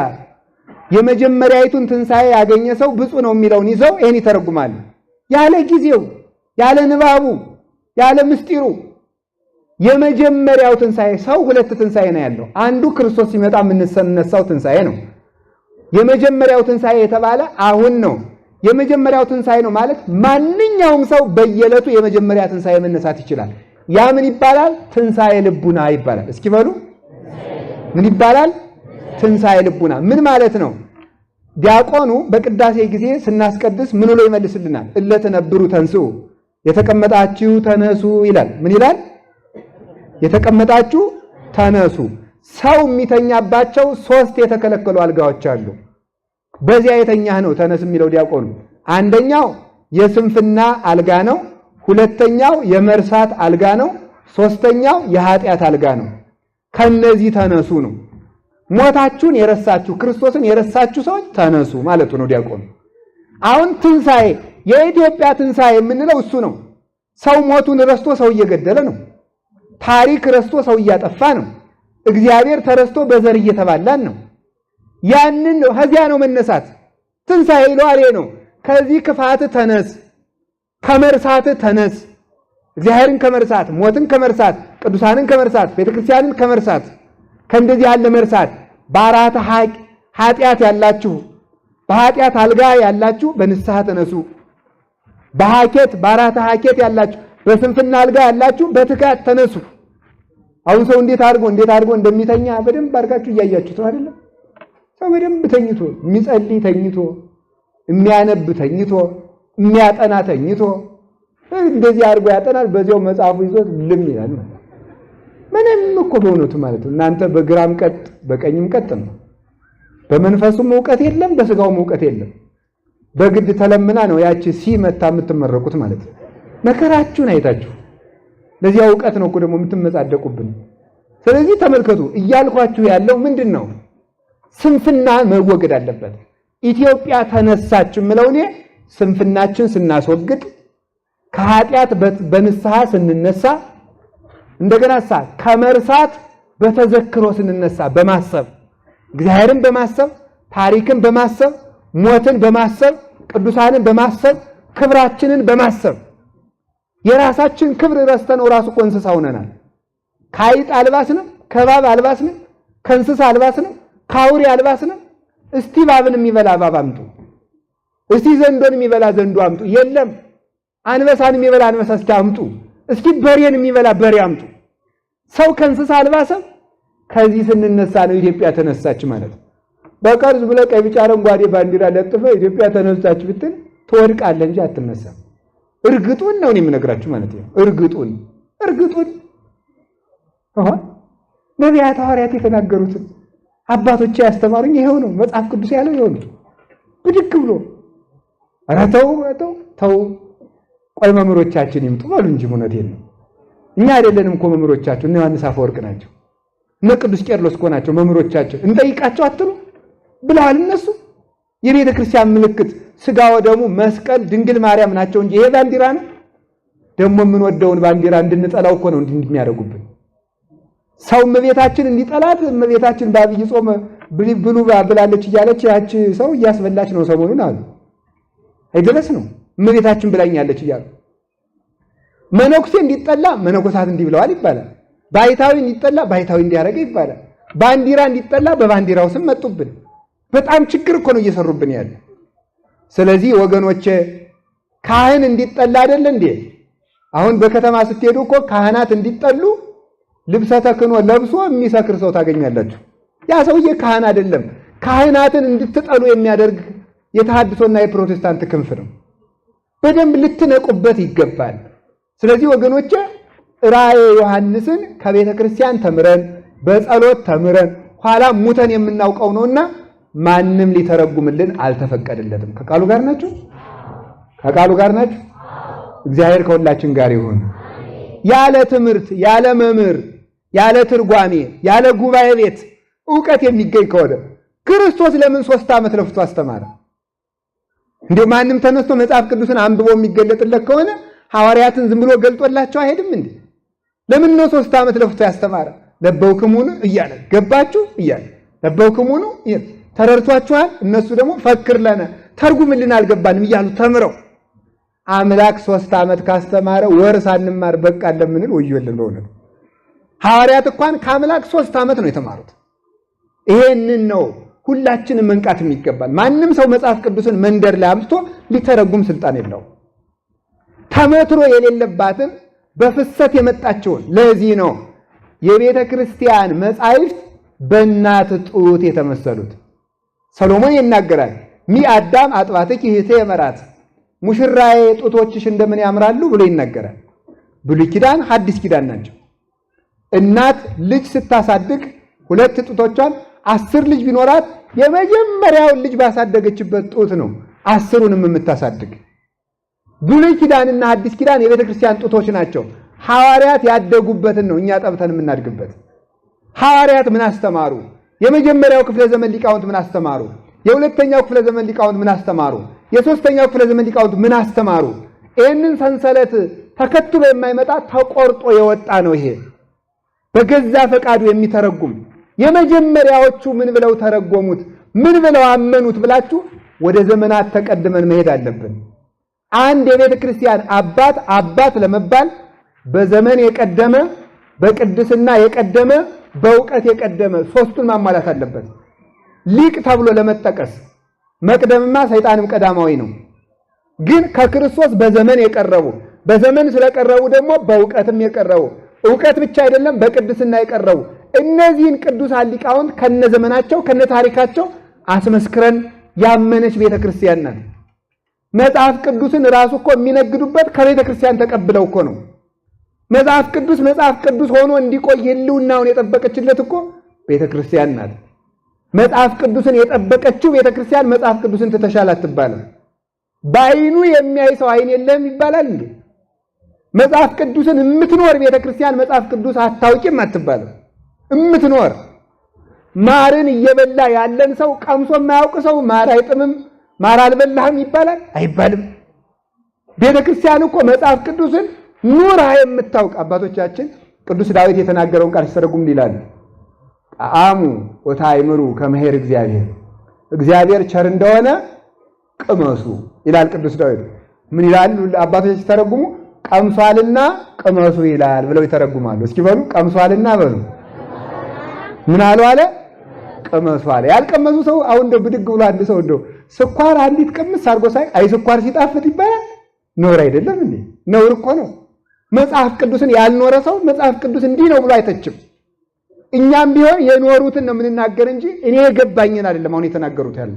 የመጀመሪያይቱን ትንሣኤ ያገኘ ሰው ብፁዕ ነው የሚለውን ይዘው ይሄን ይተረጉማሉ። ያለ ጊዜው፣ ያለ ንባቡ፣ ያለ ምስጢሩ። የመጀመሪያው ትንሣኤ፣ ሰው ሁለት ትንሣኤ ነው ያለው። አንዱ ክርስቶስ ሲመጣ የምንነሳው ትንሣኤ ነው። የመጀመሪያው ትንሣኤ የተባለ አሁን ነው። የመጀመሪያው ትንሣኤ ነው ማለት ማንኛውም ሰው በየዕለቱ የመጀመሪያ ትንሣኤ መነሳት ይችላል። ያ ምን ይባላል? ትንሣኤ ልቡና ይባላል። እስኪ በሉ ምን ይባላል? ትንሣኤ ልቡና ምን ማለት ነው? ዲያቆኑ በቅዳሴ ጊዜ ስናስቀድስ ምን ብሎ ይመልስልናል? እለ ትነብሩ ተንስኡ፣ የተቀመጣችሁ ተነሱ ይላል። ምን ይላል? የተቀመጣችሁ ተነሱ። ሰው የሚተኛባቸው ሶስት የተከለከሉ አልጋዎች አሉ። በዚያ የተኛህ ነው ተነስ የሚለው ዲያቆኑ። አንደኛው የስንፍና አልጋ ነው። ሁለተኛው የመርሳት አልጋ ነው። ሶስተኛው የኃጢአት አልጋ ነው። ከነዚህ ተነሱ ነው። ሞታችሁን የረሳችሁ ክርስቶስን የረሳችሁ ሰዎች ተነሱ ማለቱ ነው ዲያቆኑ። አሁን ትንሣኤ፣ የኢትዮጵያ ትንሣኤ የምንለው እሱ ነው። ሰው ሞቱን ረስቶ ሰው እየገደለ ነው። ታሪክ ረስቶ ሰው እያጠፋ ነው። እግዚአብሔር ተረስቶ በዘር እየተባላን ነው። ያንን ነው፣ ከዚያ ነው መነሳት። ትንሣኤ ይለዋል ነው። ከዚህ ክፋት ተነስ፣ ከመርሳት ተነስ። እግዚአብሔርን ከመርሳት፣ ሞትን ከመርሳት፣ ቅዱሳንን ከመርሳት፣ ቤተክርስቲያንን ከመርሳት፣ ከእንደዚህ ያለ መርሳት በአራት ኃጢአት ያላችሁ፣ በኃጢአት አልጋ ያላችሁ በንስሐ ተነሱ። በሐኬት በአራት ሐኬት ያላችሁ፣ በስንፍና አልጋ ያላችሁ በትጋት ተነሱ። አሁን ሰው እንዴት አድርጎ እንዴት አድርጎ እንደሚተኛ በደንብ አድርጋችሁ እያያችሁት ነው አይደለም? ሰው በደንብ ተኝቶ፣ የሚጸልይ ተኝቶ፣ የሚያነብ ተኝቶ፣ የሚያጠና ተኝቶ፣ እንደዚህ አድርጎ ያጠናል። በዚያው መጽሐፉ ይዞት ልም ይላል ማለት ምንም እኮ በእውነቱ ማለት ነው። እናንተ በግራም ቀጥ በቀኝም ቀጥ ነው። በመንፈሱም እውቀት የለም፣ በስጋውም እውቀት የለም። በግድ ተለምና ነው ያቺ ሲመታ የምትመረቁት ማለት ነው። መከራችሁን አይታችሁ ለዚያ እውቀት ነው እኮ ደግሞ የምትመጻደቁብን። ስለዚህ ተመልከቱ፣ እያልኳችሁ ያለው ምንድን ነው? ስንፍና መወገድ አለበት። ኢትዮጵያ ተነሳች የምለው እኔ ስንፍናችን ስናስወግድ፣ ከኃጢአት በንስሐ ስንነሳ፣ እንደገና ከመርሳት በተዘክሮ ስንነሳ፣ በማሰብ እግዚአብሔርን በማሰብ ታሪክን በማሰብ ሞትን በማሰብ ቅዱሳንን በማሰብ ክብራችንን በማሰብ የራሳችን ክብር ረስተነው ራሱ እኮ እንስሳ ሆነናል። ከአይጥ አልባስንም፣ ከእባብ አልባስንም፣ ከእንስሳ አልባስንም፣ ከአውሬ አልባስንም። እስቲ እባብን የሚበላ እባብ አምጡ፣ እስቲ ዘንዶን የሚበላ ዘንዶ አምጡ። የለም። አንበሳን የሚበላ አንበሳ እስኪ አምጡ፣ እስኪ በሬን የሚበላ በሬ አምጡ። ሰው ከእንስሳ አልባሰም። ከዚህ ስንነሳ ነው ኢትዮጵያ ተነሳች ማለት ነው። በቀርዝ ብለህ ቀይ፣ ቢጫ፣ አረንጓዴ ባንዲራ ለጥፈህ ኢትዮጵያ ተነሳች ብትል ትወድቃለህ እንጂ አትነሳም። እርግጡን ነው እኔ የምነግራችሁ ማለት ነው። እርግጡን እርግጡን ነቢያት ሐዋርያት የተናገሩትን አባቶቼ ያስተማሩኝ ይሄው ነው። መጽሐፍ ቅዱስ ያለው ይሄው ነው። ብድግ ብሎ ኧረ ተው ተው ተው፣ ቆይ መምህሮቻችን ይምጡ በሉ እንጂ እውነቴን ነው። እኛ አይደለንም እኮ መምህሮቻቸው፣ እነ ዮሐንስ አፈወርቅ ናቸው፣ እነ ቅዱስ ቄርሎስ እኮ ናቸው መምህሮቻቸው። እንጠይቃቸው አትሉ ብለዋል እነሱ። የቤተ ክርስቲያን ምልክት ስጋ ወደሙ መስቀል ድንግል ማርያም ናቸው እንጂ ይሄ ባንዲራ ነው። ደግሞ የምንወደውን ባንዲራ እንድንጠላው እኮ ነው እንዲህ የሚያደርጉብን። ሰው እመቤታችን እንዲጠላት እመቤታችን በአብይ ጾም ብሉ ብላለች እያለች ያቺ ሰው እያስበላች ነው ሰሞኑን አሉ። አይደረስ ነው እመቤታችን ብላኛለች እያሉ መነኩሴ እንዲጠላ መነኮሳት እንዲህ ብለዋል ይባላል። ባይታዊ እንዲጠላ ባይታዊ እንዲያደርገ ይባላል። ባንዲራ እንዲጠላ በባንዲራው ስም መጡብን። በጣም ችግር እኮ ነው እየሰሩብን ያለ። ስለዚህ ወገኖቼ ካህን እንዲጠላ አይደል እንዴ? አሁን በከተማ ስትሄዱ እኮ ካህናት እንዲጠሉ ልብሰ ተክህኖ ለብሶ የሚሰክር ሰው ታገኛላችሁ። ያ ሰውዬ ካህን አይደለም። ካህናትን እንድትጠሉ የሚያደርግ የተሐድሶና የፕሮቴስታንት ክንፍ ነው። በደንብ ልትነቁበት ይገባል። ስለዚህ ወገኖቼ ራእየ ዮሐንስን ከቤተ ክርስቲያን ተምረን በጸሎት ተምረን ኋላ ሙተን የምናውቀው ነውና ማንም ሊተረጉምልን አልተፈቀደለትም። ከቃሉ ጋር ናችሁ? ከቃሉ ጋር ናችሁ? እግዚአብሔር ከሁላችን ጋር ይሁን። ያለ ትምህርት፣ ያለ መምህር፣ ያለ ትርጓሜ፣ ያለ ጉባኤ ቤት ዕውቀት የሚገኝ ከሆነ ክርስቶስ ለምን 3 ዓመት ለፍቶ አስተማረ? እንዴ ማንም ተነስቶ መጽሐፍ ቅዱስን አንብቦ የሚገለጥለት ከሆነ ሐዋርያትን ዝም ብሎ ገልጦላቸው አይሄድም እንዴ? ለምን ነው 3 ዓመት ለፍቶ ያስተማረ? ለበውክሙኑ እያለ ገባችሁ እያለ ለበውክሙኑ ተረድቷችኋል። እነሱ ደግሞ ፈክር ለነ ተርጉምልን አልገባንም እያሉ ተምረው አምላክ 3 ዓመት ካስተማረ ወር ሳንማር በቃ ለምንል ወዮልን። በእውነቱ ሐዋርያት እንኳን ከአምላክ 3 ዓመት ነው የተማሩት። ይሄንን ነው ሁላችንም መንቃት የሚገባል። ማንም ሰው መጽሐፍ ቅዱስን መንደር ላይ አምጥቶ ሊተረጉም ስልጣን የለውም። ተመትሮ የሌለባትን በፍሰት የመጣቸውን ለዚህ ነው የቤተ ክርስቲያን መጻሕፍት በእናት ጡት የተመሰሉት። ሰሎሞን ይናገራል፣ ሚ አዳም አጥባትኪ እህቴ መራት፣ ሙሽራዬ ጡቶችሽ እንደምን ያምራሉ ብሎ ይናገራል። ብሉይ ኪዳን ሐዲስ ኪዳን ናቸው። እናት ልጅ ስታሳድግ ሁለት ጡቶቿን 10 ልጅ ቢኖራት የመጀመሪያውን ልጅ ባሳደገችበት ጡት ነው 10ሩንም የምታሳድግ። ብሉይ ኪዳንና አዲስ ኪዳን የቤተ ክርስቲያን ጡቶች ናቸው። ሐዋርያት ያደጉበትን ነው እኛ ጠብተን የምናድግበት። ሐዋርያት ምን አስተማሩ? የመጀመሪያው ክፍለ ዘመን ሊቃውንት ምን አስተማሩ? የሁለተኛው ክፍለ ዘመን ሊቃውንት ምን አስተማሩ? የሶስተኛው ክፍለ ዘመን ሊቃውንት ምን አስተማሩ? ይህንን ሰንሰለት ተከትሎ የማይመጣ ተቆርጦ የወጣ ነው። ይሄ በገዛ ፈቃዱ የሚተረጉም የመጀመሪያዎቹ ምን ብለው ተረጎሙት፣ ምን ብለው አመኑት ብላችሁ ወደ ዘመናት ተቀድመን መሄድ አለብን። አንድ የቤተ ክርስቲያን አባት አባት ለመባል በዘመን የቀደመ፣ በቅድስና የቀደመ፣ በእውቀት የቀደመ ሶስቱን ማሟላት አለበት። ሊቅ ተብሎ ለመጠቀስ መቅደምማ ሰይጣንም ቀዳማዊ ነው። ግን ከክርስቶስ በዘመን የቀረቡ፣ በዘመን ስለቀረቡ ደግሞ በእውቀትም የቀረቡ፣ እውቀት ብቻ አይደለም በቅድስና የቀረቡ እነዚህን ቅዱሳን ሊቃውንት ከነዘመናቸው ከነታሪካቸው አስመስክረን ያመነች ቤተክርስቲያን ናት። መጽሐፍ ቅዱስን ራሱ እኮ የሚነግዱበት ከቤተ ክርስቲያን ተቀብለው እኮ ነው። መጽሐፍ ቅዱስ መጽሐፍ ቅዱስ ሆኖ እንዲቆይ ሕልውናውን የጠበቀችለት እኮ ቤተ ክርስቲያን ናት። መጽሐፍ ቅዱስን የጠበቀችው ቤተ ክርስቲያን መጽሐፍ ቅዱስን ትተሻል አትባልም። በዓይኑ የሚያይ ሰው ዓይን የለም ይባላል እንዴ? መጽሐፍ ቅዱስን የምትኖር ቤተ ክርስቲያን መጽሐፍ ቅዱስ አታውቂም አትባልም። እምትኖር ማርን እየበላ ያለን ሰው ቀምሶ የማያውቅ ሰው ማር አይጥምም፣ ማር አልበላህም ይባላል አይባልም? ቤተ ክርስቲያን እኮ መጽሐፍ ቅዱስን ኑራ የምታውቅ አባቶቻችን ቅዱስ ዳዊት የተናገረውን ቃል ሲተረጉም ይላሉ፣ ጣዕሙ ወታእምሩ ከመ ኄር እግዚአብሔር፣ እግዚአብሔር ቸር እንደሆነ ቅመሱ ይላል ቅዱስ ዳዊት። ምን ይላሉ አባቶች ሲተረጉሙ? ቀምሷልና ቅመሱ ይላል ብለው ይተረጉማሉ። እስኪ በሉ ቀምሷልና በሉ። ምን አሉ አለ? ቅመሱ አለ። ያልቀመሱ ሰው አሁን እንደው ብድግ ብሎ አንድ ሰው እንደው ስኳር አንዲት ቅምስ አድርጎ ሳይ አይ ስኳር ሲጣፍጥ ይባላል። ነውር አይደለም እንዴ? ነውር እኮ ነው። መጽሐፍ ቅዱስን ያልኖረ ሰው መጽሐፍ ቅዱስ እንዲህ ነው ብሎ አይተችም። እኛም ቢሆን የኖሩትን ነው የምንናገር እንጂ እኔ የገባኝን አይደለም። አሁን የተናገሩት ያለ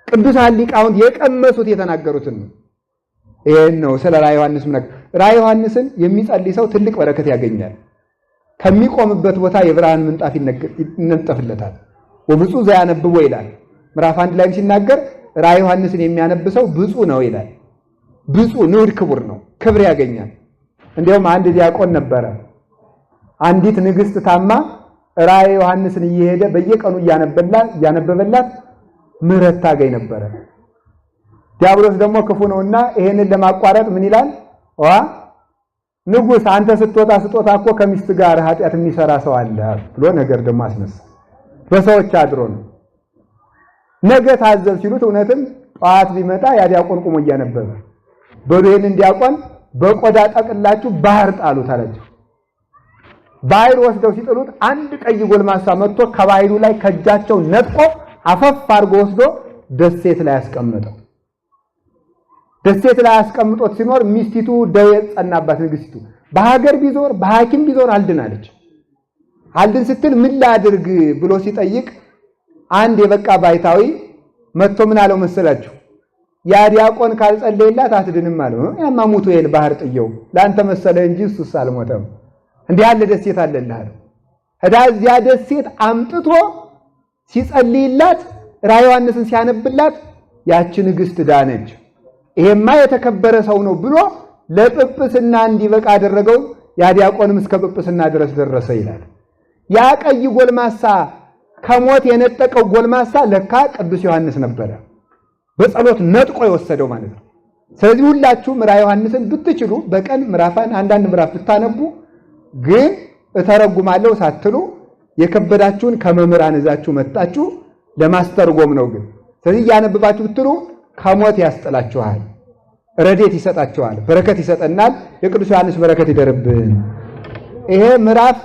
ቅዱሳን ሊቃውንት የቀመሱት የተናገሩትን ነው። ይሄን ነው ስለ ራእየ ዮሐንስ ምን ራእየ ዮሐንስን የሚጸልይ ሰው ትልቅ በረከት ያገኛል። ከሚቆምበት ቦታ የብርሃን ምንጣፍ ይነጠፍለታል። ወብፁዕ ዘያነብቦ ይላል። ምዕራፍ 1 ላይም ሲናገር ራእየ ዮሐንስን የሚያነብ ሰው ብፁዕ ነው ይላል። ብፁዕ ንዑድ ክቡር ነው፣ ክብር ያገኛል። እንዲያውም አንድ ዲያቆን ነበረ። አንዲት ንግስት ታማ ራእየ ዮሐንስን እየሄደ በየቀኑ እያነበበላት ምሕረት ታገኝ ነበረ። ዲያብሎስ ደግሞ ክፉ ነውና ይሄንን ለማቋረጥ ምን ይላል? ዋ ንጉስ አንተ ስትወጣ ስጦታ እኮ ከሚስት ጋር ኃጢአት የሚሰራ ሰው አለ ብሎ ነገር ደግሞ አስነሳ። በሰዎች አድሮ ነው። ነገ ታዘብ ሲሉት እውነትም ጠዋት ቢመጣ ያ ዲያቆን ቁሞ እያነበበ በሉ ይሄንን ዲያቆን በቆዳ ጠቅላችሁ ባህር ጣሉት አላቸው። ባህር ወስደው ሲጥሉት አንድ ቀይ ጎልማሳ መጥቶ ከባህሩ ላይ ከእጃቸው ነጥቆ አፈፍ አድርጎ ወስዶ ደሴት ላይ አስቀመጠው። ደሴት ላይ አስቀምጦት ሲኖር ሚስቲቱ ደዌ ጸናባት። ንግስቲቱ በሀገር ቢዞር በሐኪም ቢዞር አልድን አለች። አልድን ስትል ምን ላድርግ ብሎ ሲጠይቅ አንድ የበቃ ባይታዊ መጥቶ ምን አለው መሰላችሁ? ያ ዲያቆን ካልጸለየላት አትድንም አለው። ያማ ሙቶ የል ባህር ጥየው ለአንተ መሰለ እንጂ እሱስ አልሞተም። እንዲህ ያለ ደሴት አለልህ አለው። እዳ እዚያ ደሴት አምጥቶ ሲጸልይላት ራእየ ዮሐንስን ሲያነብላት ያቺ ንግስት ዳነች። ይሄማ የተከበረ ሰው ነው ብሎ ለጵጵስና እንዲበቃ አደረገው። ያ ዲያቆንም እስከ ጵጵስና ድረስ ደረሰ ይላል። ያ ቀይ ጎልማሳ ከሞት የነጠቀው ጎልማሳ ለካ ቅዱስ ዮሐንስ ነበረ። በጸሎት ነጥቆ የወሰደው ማለት ነው። ስለዚህ ሁላችሁም ራእየ ዮሐንስን ብትችሉ በቀን ምዕራፋን አንዳንድ ምዕራፍ ብታነቡ ግን እተረጉማለሁ ሳትሉ የከበዳችሁን ከመምህራን ይዛችሁ መጣችሁ ለማስተርጎም ነው። ግን ስለዚህ እያነበባችሁ ብትሉ ከሞት ያስጥላችኋል፣ ረድኤት ይሰጣችኋል፣ በረከት ይሰጠናል። የቅዱስ ዮሐንስ በረከት ይደርብን። ይሄ ምዕራፍ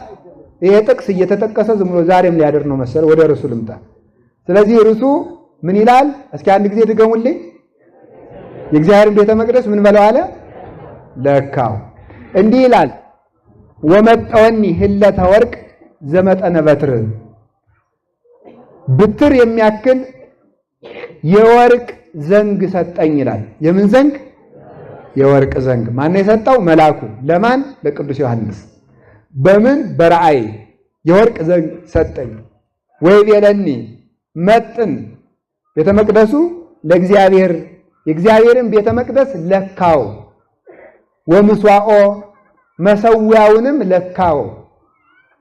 ይሄ ጥቅስ እየተጠቀሰ ዝም ብሎ ዛሬም ሊያድር ነው መሰለ። ወደ ርዕሱ ልምጣ። ስለዚህ ርዕሱ ምን ይላል? እስኪ አንድ ጊዜ ድገሙልኝ። የእግዚአብሔርን ቤተ መቅደስ ምን በለው አለ? ለካው። እንዲህ ይላል፣ ወመጠወኒ ህለተ ወርቅ ዘመጠነ በትር፣ ብትር የሚያክል የወርቅ ዘንግ ሰጠኝ ይላል። የምን ዘንግ? የወርቅ ዘንግ። ማን የሰጠው? መልአኩ። ለማን? ለቅዱስ ዮሐንስ። በምን በራእይ የወርቅ ዘንግ ሰጠኝ። ወይቤለኒ መጥን ቤተ መቅደሱ ለእግዚአብሔር የእግዚአብሔርን ቤተ መቅደስ ለካው፣ ወምስዋኦ መሰዊያውንም ለካው፣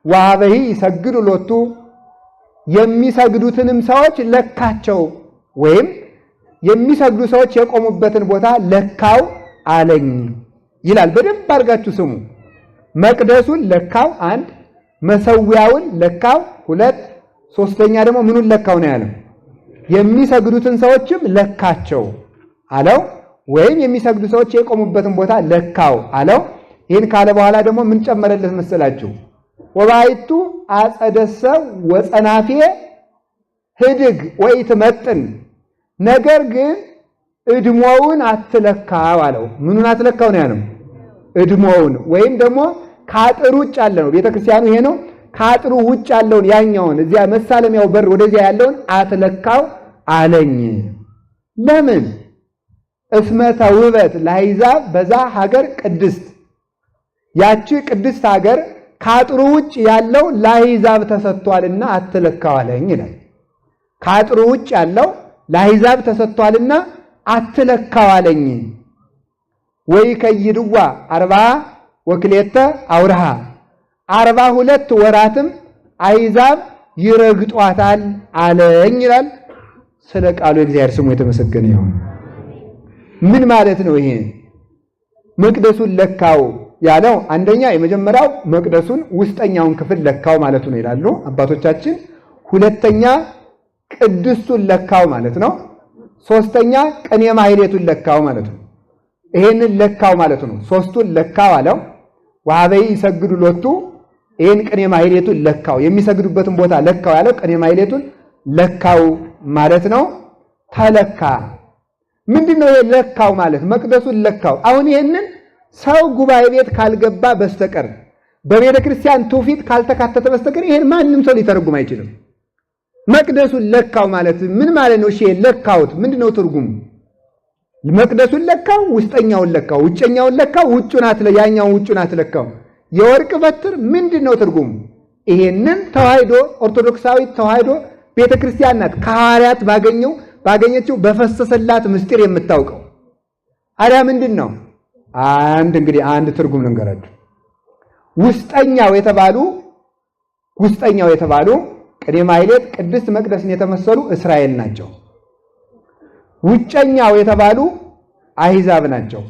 ወሀበሂ ይሰግዱ ሎቱ የሚሰግዱትንም ሰዎች ለካቸው፣ ወይም የሚሰግዱ ሰዎች የቆሙበትን ቦታ ለካው አለኝ ይላል። በደንብ አድርጋችሁ ስሙ። መቅደሱን ለካው አንድ፣ መሰዊያውን ለካው ሁለት፣ ሶስተኛ ደግሞ ምኑን ለካው ነው ያለው? የሚሰግዱትን ሰዎችም ለካቸው አለው። ወይም የሚሰግዱ ሰዎች የቆሙበትን ቦታ ለካው አለው። ይህን ካለ በኋላ ደግሞ ምን ጨመረለት መሰላችሁ? ወባይቱ አጸደሰ ወጸናፌ ህድግ ወኢትመጥን፣ ነገር ግን እድሞውን አትለካው አለው። ምኑን አትለካው ነው ያለው? እድሞውን ወይም ደግሞ ከአጥሩ ውጭ ያለ ነው። ቤተክርስቲያኑ ይሄ ነው። ከአጥሩ ውጭ ያለውን ያኛውን እዚያ መሳለሚያው በር ወደዚያ ያለውን አትለካው አለኝ። ለምን? እስመ ተውበት ለአሕዛብ በዛ ሀገር ቅድስት፣ ያቺ ቅድስት ሀገር ከአጥሩ ውጭ ያለው ለአሕዛብ ተሰጥቷልና አትለካው አለኝ ይላል። ከአጥሩ ውጭ ያለው ለአሕዛብ ተሰጥቷልና አትለካው አለኝ። ወይ ከይድዋ 42 አውርሃ 42 ወራትም አሕዛብ ይረግጧታል አለኝ ይላል። ስለ ቃሉ የእግዚአብሔር ስሙ የተመሰገነ ይሁን። ምን ማለት ነው ይሄ? መቅደሱን ለካው ያለው አንደኛ የመጀመሪያው መቅደሱን ውስጠኛውን ክፍል ለካው ማለቱ ነው ይላሉ አባቶቻችን። ሁለተኛ ቅድስቱን ለካው ማለት ነው። ሶስተኛ ቅኔ ማህሌቱን ለካው ማለት ነው። ይሄንን ለካው ማለት ነው። ሶስቱን ለካው አለው። ወሀበይ ይሰግዱ ሎቱ ይሄን ቅኔ ማህሌቱን ለካው፣ የሚሰግዱበትን ቦታ ለካው ያለው ቅኔ ማህሌቱን ለካው ማለት ነው። ተለካ ምንድነው ይሄ ለካው ማለት? መቅደሱን ለካው። አሁን ይሄንን ሰው ጉባኤ ቤት ካልገባ በስተቀር በቤተ ክርስቲያን ትውፊት ካልተካተተ በስተቀር ይሄን ማንም ሰው ሊተረጉም አይችልም። መቅደሱን ለካው ማለት ምን ማለት ነው? እሺ ለካውት ምንድነው ትርጉሙ? መቅደሱን ለካው፣ ውስጠኛውን ለካው፣ ውጨኛውን ለካው፣ ውጩን ያኛውን ውጩን አትለካው። የወርቅ በትር ምንድነው ትርጉሙ? ይሄንን ተዋህዶ ኦርቶዶክሳዊ ተዋህዶ ቤተክርስቲያን ናት ከሐዋርያት ባገኘችው በፈሰሰላት ምስጢር የምታውቀው። አሪያ ምንድን ነው? አንድ እንግዲህ አንድ ትርጉም ልንገራችሁ። ውስጠኛው የተባሉ ቅኔ ማህሌት ቅድስት መቅደስን የተመሰሉ እስራኤል ናቸው። ውጨኛው የተባሉ አሕዛብ ናቸው።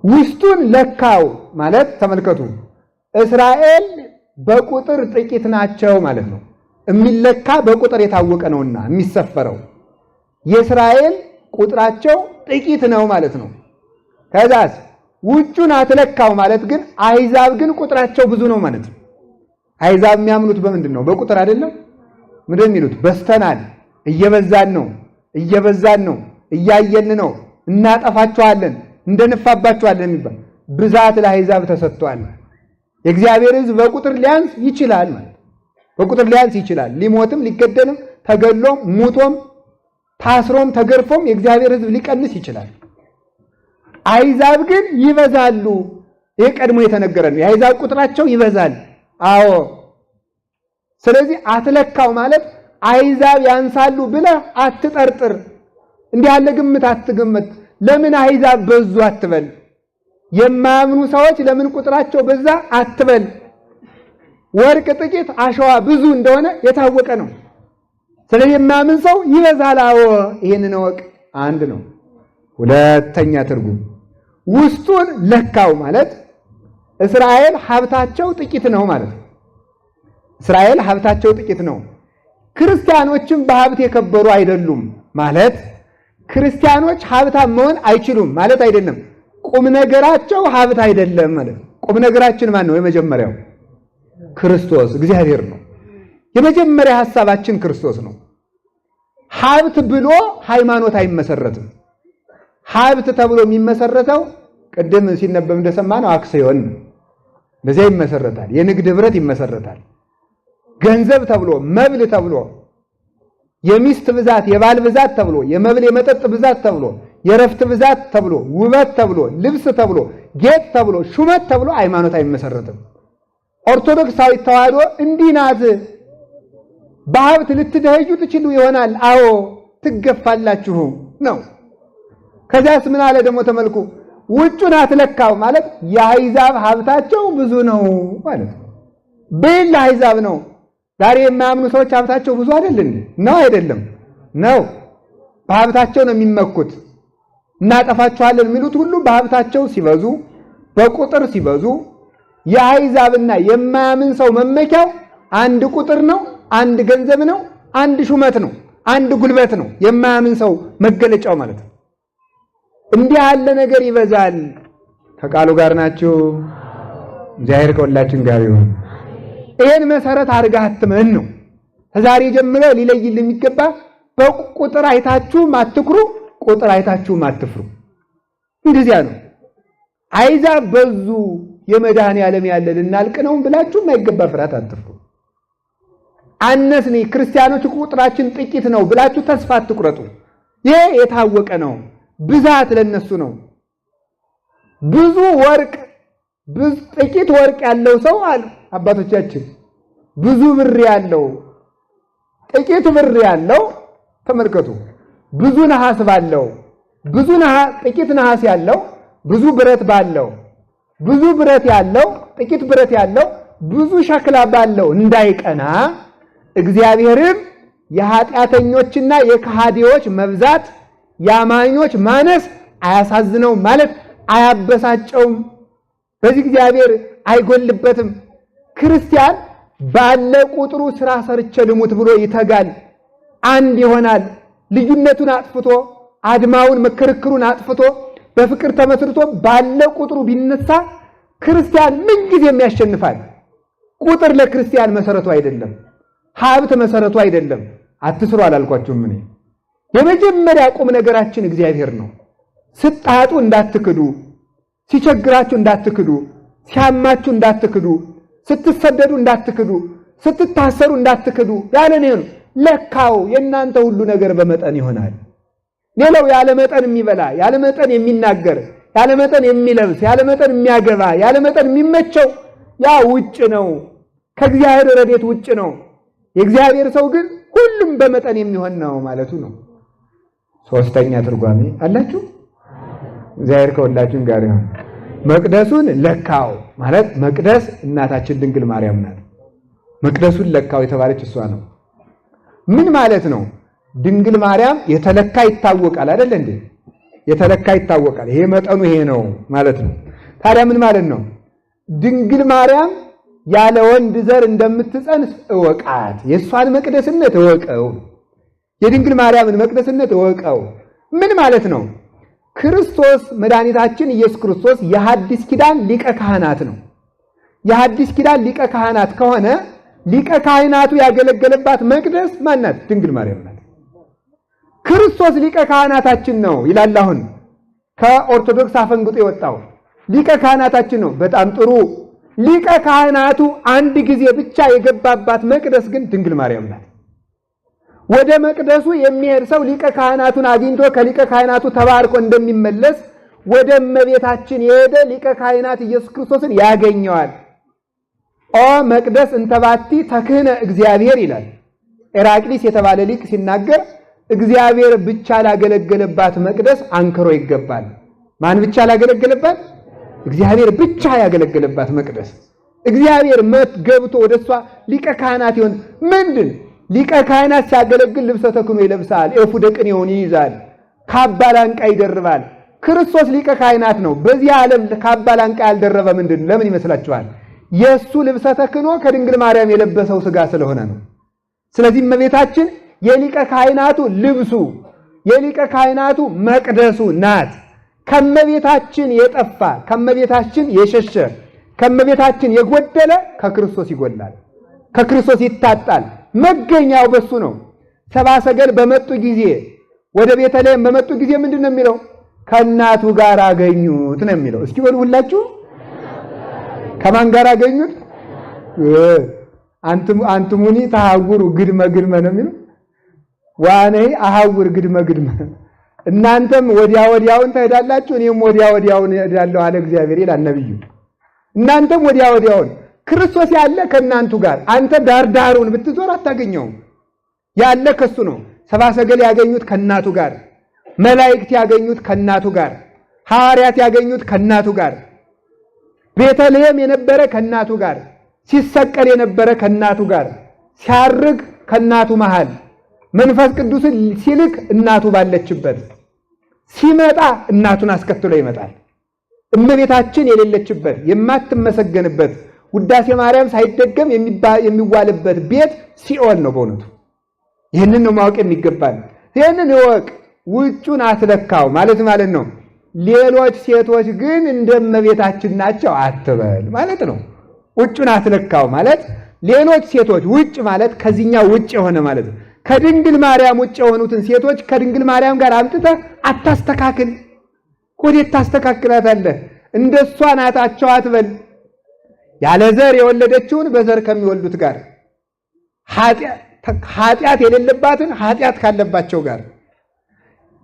ውስጡን ለካው ማለት ተመልከቱ፣ እስራኤል በቁጥር ጥቂት ናቸው ማለት ነው። የሚለካ በቁጥር የታወቀ ነውና የሚሰፈረው የእስራኤል ቁጥራቸው ጥቂት ነው ማለት ነው። ከዛስ ውጩን አትለካው ማለት ግን አሕዛብ ግን ቁጥራቸው ብዙ ነው ማለት ነው። አሕዛብ የሚያምኑት በምንድን ነው? በቁጥር አይደለም። ምንድን የሚሉት? በዝተናል፣ እየበዛን ነው፣ እየበዛን ነው፣ እያየን ነው፣ እናጠፋቸዋለን፣ እንደንፋባቸዋለን የሚባል ብዛት ለአሕዛብ ተሰጥቷል። የእግዚአብሔር ሕዝብ በቁጥር ሊያንስ ይችላል ማለት በቁጥር ሊያንስ ይችላል። ሊሞትም ሊገደልም ተገሎም ሙቶም ታስሮም ተገርፎም የእግዚአብሔር ሕዝብ ሊቀንስ ይችላል። አሕዛብ ግን ይበዛሉ። ይሄ ቀድሞ የተነገረ ነው። የአሕዛብ ቁጥራቸው ይበዛል። አዎ። ስለዚህ አትለካው ማለት አሕዛብ ያንሳሉ ብለህ አትጠርጥር። እንዲህ ያለ ግምት አትግምት። ለምን አሕዛብ በዙ አትበል። የማያምኑ ሰዎች ለምን ቁጥራቸው በዛ አትበል። ወርቅ ጥቂት አሸዋ ብዙ እንደሆነ የታወቀ ነው። ስለዚህ የማያምን ሰው ይበዛል። አዎ ይሄንን እወቅ። አንድ ነው። ሁለተኛ ትርጉም ውስጡን ለካው ማለት እስራኤል ሀብታቸው ጥቂት ነው ማለት ነው። እስራኤል ሀብታቸው ጥቂት ነው። ክርስቲያኖችም በሀብት የከበሩ አይደሉም ማለት ክርስቲያኖች ሀብታም መሆን አይችሉም ማለት አይደለም። ቁም ነገራቸው ሀብት አይደለም ማለት ነው። ቁም ነገራችን ማን ነው? የመጀመሪያው ክርስቶስ እግዚአብሔር ነው። የመጀመሪያ ሐሳባችን ክርስቶስ ነው። ሀብት ብሎ ሃይማኖት አይመሰረትም። ሀብት ተብሎ የሚመሰረተው ቅድም ሲነበብ እንደሰማነው አክሲዮን ነው። በዚያ ይመሰረታል። የንግድ ህብረት ይመሰረታል። ገንዘብ ተብሎ መብል ተብሎ የሚስት ብዛት የባል ብዛት ተብሎ የመብል የመጠጥ ብዛት ተብሎ የረፍት ብዛት ተብሎ ውበት ተብሎ ልብስ ተብሎ ጌጥ ተብሎ ሹመት ተብሎ ሃይማኖት አይመሰረትም። ኦርቶዶክሳዊ ተዋሕዶ እንዲህ ናት። በሀብት ልትደህዩ ትችሉ ይሆናል። አዎ ትገፋላችሁ ነው። ከዚያስ ምን አለ ደግሞ ተመልኩ፣ ውጩን አትለካው ማለት የአሕዛብ ሀብታቸው ብዙ ነው ማለት ነው። ብል ለአሕዛብ ነው። ዛሬ የማያምኑ ሰዎች ሀብታቸው ብዙ አይደል እንዴ? ነው አይደለም? ነው። በሀብታቸው ነው የሚመኩት። እናጠፋችኋለን የሚሉት ሁሉ በሀብታቸው ሲበዙ፣ በቁጥር ሲበዙ፣ የአሕዛብና የማያምን ሰው መመኪያው አንድ ቁጥር ነው፣ አንድ ገንዘብ ነው፣ አንድ ሹመት ነው፣ አንድ ጉልበት ነው። የማያምን ሰው መገለጫው ማለት ነው። እንዲህ ያለ ነገር ይበዛል። ከቃሉ ጋር ናችሁ። እግዚአብሔር ከሁላችን ጋር ይሁን። ይሄን መሰረት አድርገህ አትመን ነው። ከዛሬ ጀምረ ሊለይል የሚገባ በቁጥር አይታችሁም አትኩሩ፣ ቁጥር አይታችሁም አትፍሩ። እንደዚያ ነው። አሕዛብ በዙ የመድኃኔዓለም ያለ ልናልቅ ነው ብላችሁ የማይገባ ፍርሃት አትፍሩ። አነስን ክርስቲያኖች ቁጥራችን ጥቂት ነው ብላችሁ ተስፋ አትቁረጡ። ይሄ የታወቀ ነው። ብዛት ለነሱ ነው። ብዙ ወርቅ ጥቂት ወርቅ ያለው ሰው አሉ አባቶቻችን፣ ብዙ ብር ያለው ጥቂት ብር ያለው ተመልከቱ፣ ብዙ ነሐስ ባለው ብዙ ጥቂት ነሐስ ያለው ብዙ ብረት ባለው ብዙ ብረት ያለው ጥቂት ብረት ያለው ብዙ ሸክላ ባለው እንዳይቀና እግዚአብሔርም የኃጢአተኞችና የከሃዲዎች መብዛት የአማኞች ማነስ አያሳዝነውም ማለት አያበሳጨውም። በዚህ እግዚአብሔር አይጎልበትም። ክርስቲያን ባለ ቁጥሩ ስራ ሰርቼ ልሙት ብሎ ይተጋል፣ አንድ ይሆናል። ልዩነቱን አጥፍቶ አድማውን ክርክሩን አጥፍቶ በፍቅር ተመስርቶ ባለ ቁጥሩ ቢነሳ ክርስቲያን ምንጊዜም ያሸንፋል። ቁጥር ለክርስቲያን መሰረቱ አይደለም፣ ሀብት መሰረቱ አይደለም። አትስሩ አላልኳችሁም እኔ። የመጀመሪያ ቁም ነገራችን እግዚአብሔር ነው። ስጣጡ እንዳትክዱ፣ ሲቸግራችሁ እንዳትክዱ፣ ሲያማችሁ እንዳትክዱ፣ ስትሰደዱ እንዳትክዱ፣ ስትታሰሩ እንዳትክዱ ያለን ነው። ለካው የእናንተ ሁሉ ነገር በመጠን ይሆናል። ሌላው ያለ መጠን የሚበላ ያለ መጠን የሚናገር ያለ መጠን የሚለብስ ያለ መጠን የሚያገባ ያለ መጠን የሚመቸው ያ ውጭ ነው፣ ከእግዚአብሔር ረድኤት ውጭ ነው። የእግዚአብሔር ሰው ግን ሁሉም በመጠን የሚሆን ነው ማለቱ ነው። ሶስተኛ ትርጓሜ አላችሁ። እግዚአብሔር ከሁላችን ጋር ይሁን። መቅደሱን ለካው ማለት መቅደስ እናታችን ድንግል ማርያም ናት። መቅደሱን ለካው የተባለች እሷ ነው። ምን ማለት ነው? ድንግል ማርያም የተለካ ይታወቃል አይደል እንዴ? የተለካ ይታወቃል። ይሄ መጠኑ ይሄ ነው ማለት ነው። ታዲያ ምን ማለት ነው? ድንግል ማርያም ያለ ወንድ ዘር እንደምትጸንስ እወቃት። የእሷን መቅደስነት እወቀው። የድንግል ማርያምን መቅደስነት እወቀው። ምን ማለት ነው? ክርስቶስ መድኃኒታችን ኢየሱስ ክርስቶስ የሐዲስ ኪዳን ሊቀ ካህናት ነው። የሐዲስ ኪዳን ሊቀ ካህናት ከሆነ ሊቀ ካህናቱ ያገለገለባት መቅደስ ማን ናት? ድንግል ማርያም ናት። ክርስቶስ ሊቀ ካህናታችን ነው ይላል። አሁን ከኦርቶዶክስ አፈንግጦ የወጣው ሊቀ ካህናታችን ነው። በጣም ጥሩ። ሊቀ ካህናቱ አንድ ጊዜ ብቻ የገባባት መቅደስ ግን ድንግል ማርያም ናት። ወደ መቅደሱ የሚሄድ ሰው ሊቀ ካህናቱን አግኝቶ ከሊቀ ካህናቱ ተባርኮ እንደሚመለስ ወደ እመቤታችን የሄደ ሊቀ ካህናት ኢየሱስ ክርስቶስን ያገኘዋል። ኦ መቅደስ እንተባቲ ተክህነ እግዚአብሔር ይላል። ኤራቅሊስ የተባለ ሊቅ ሲናገር እግዚአብሔር ብቻ ላገለገለባት መቅደስ አንክሮ ይገባል። ማን ብቻ ላገለገለባት? እግዚአብሔር ብቻ ያገለገለባት መቅደስ። እግዚአብሔር መት ገብቶ ወደ እሷ ሊቀ ካህናት ይሆን ምንድን ሊቀ ካህናት ሲያገለግል ልብሰ ተክህኖ ይለብሳል፣ ኤፉደ ቅኔውን ይይዛል፣ ካባ ላንቃ ይደርባል። ክርስቶስ ሊቀ ካህናት ነው። በዚህ ዓለም ካባ ላንቃ ያልደረበ ምንድን ለምን ይመስላችኋል? የእሱ ልብሰ ተክህኖ ከድንግል ማርያም የለበሰው ስጋ ስለሆነ ነው። ስለዚህ እመቤታችን የሊቀ ካህናቱ ልብሱ የሊቀ ካህናቱ መቅደሱ ናት። ከመቤታችን የጠፋ ከመቤታችን የሸሸ ከመቤታችን የጎደለ ከክርስቶስ ይጎላል፣ ከክርስቶስ ይታጣል። መገኛው በሱ ነው። ሰብአ ሰገል በመጡ ጊዜ ወደ ቤተልሔም በመጡ ጊዜ ምንድን ነው የሚለው? ከእናቱ ጋር አገኙት ነው የሚለው። እስኪ በሉ ሁላችሁ ከማን ጋር አገኙት? አንትሙኒ ተሐውሩ ግድመ ግድመ ነው የሚለው። ዋነይ አሐውር ግድመ ግድመ፣ እናንተም ወዲያ ወዲያውን ትሄዳላችሁ፣ እኔም ወዲያ ወዲያውን እሄዳለሁ አለ እግዚአብሔር ይላል ነብዩ። እናንተም ወዲያ ወዲያውን ክርስቶስ ያለ ከእናንቱ ጋር፣ አንተ ዳር ዳሩን ብትዞር አታገኘውም። ያለ ከሱ ነው። ሰብአ ሰገል ያገኙት ከእናቱ ጋር፣ መላእክት ያገኙት ከእናቱ ጋር፣ ሐዋርያት ያገኙት ከእናቱ ጋር፣ ቤተልሔም የነበረ ከእናቱ ጋር፣ ሲሰቀል የነበረ ከእናቱ ጋር፣ ሲያርግ ከእናቱ መሃል፣ መንፈስ ቅዱስን ሲልክ እናቱ ባለችበት፣ ሲመጣ እናቱን አስከትሎ ይመጣል። እመቤታችን የሌለችበት የማትመሰገንበት ውዳሴ ማርያም ሳይደገም የሚዋልበት ቤት ሲኦል ነው። በእውነቱ ይህንን ነው ማወቅ የሚገባል። ይህንን እወቅ፣ ውጩን አትለካው ማለት ማለት ነው። ሌሎች ሴቶች ግን እንደ እመቤታችን ናቸው አትበል ማለት ነው። ውጩን አትለካው ማለት ሌሎች ሴቶች ውጭ ማለት ከዚህኛው ውጭ የሆነ ማለት ነው። ከድንግል ማርያም ውጭ የሆኑትን ሴቶች ከድንግል ማርያም ጋር አምጥተህ አታስተካክል። ወዴት ታስተካክላታለህ? እንደሷ ናታቸው አትበል። ያለ ዘር የወለደችውን በዘር ከሚወልዱት ጋር፣ ኃጢአት የሌለባትን ኃጢአት ካለባቸው ጋር፣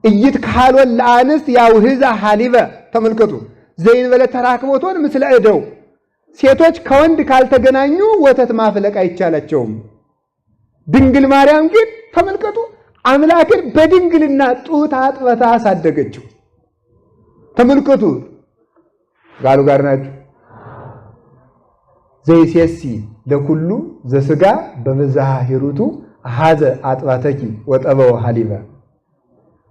ኢይትከሀሎን ለአንስት ያውህዛ ሐሊበ። ተመልከቱ፣ ዘእንበለ ተራክቦቶን ምስለ እደው። ሴቶች ከወንድ ካልተገናኙ ወተት ማፍለቅ አይቻላቸውም። ድንግል ማርያም ግን ተመልከቱ፣ አምላክን በድንግልና ጡት አጥበታ አሳደገችው። ተመልከቱ፣ ቃሉ ጋር ናችሁ። ዘይሴሲ ለኩሉ ዘስጋ በብዝሃ ሂሩቱ አሐዘ አጥባተኪ ወጠበው ሐሊበ።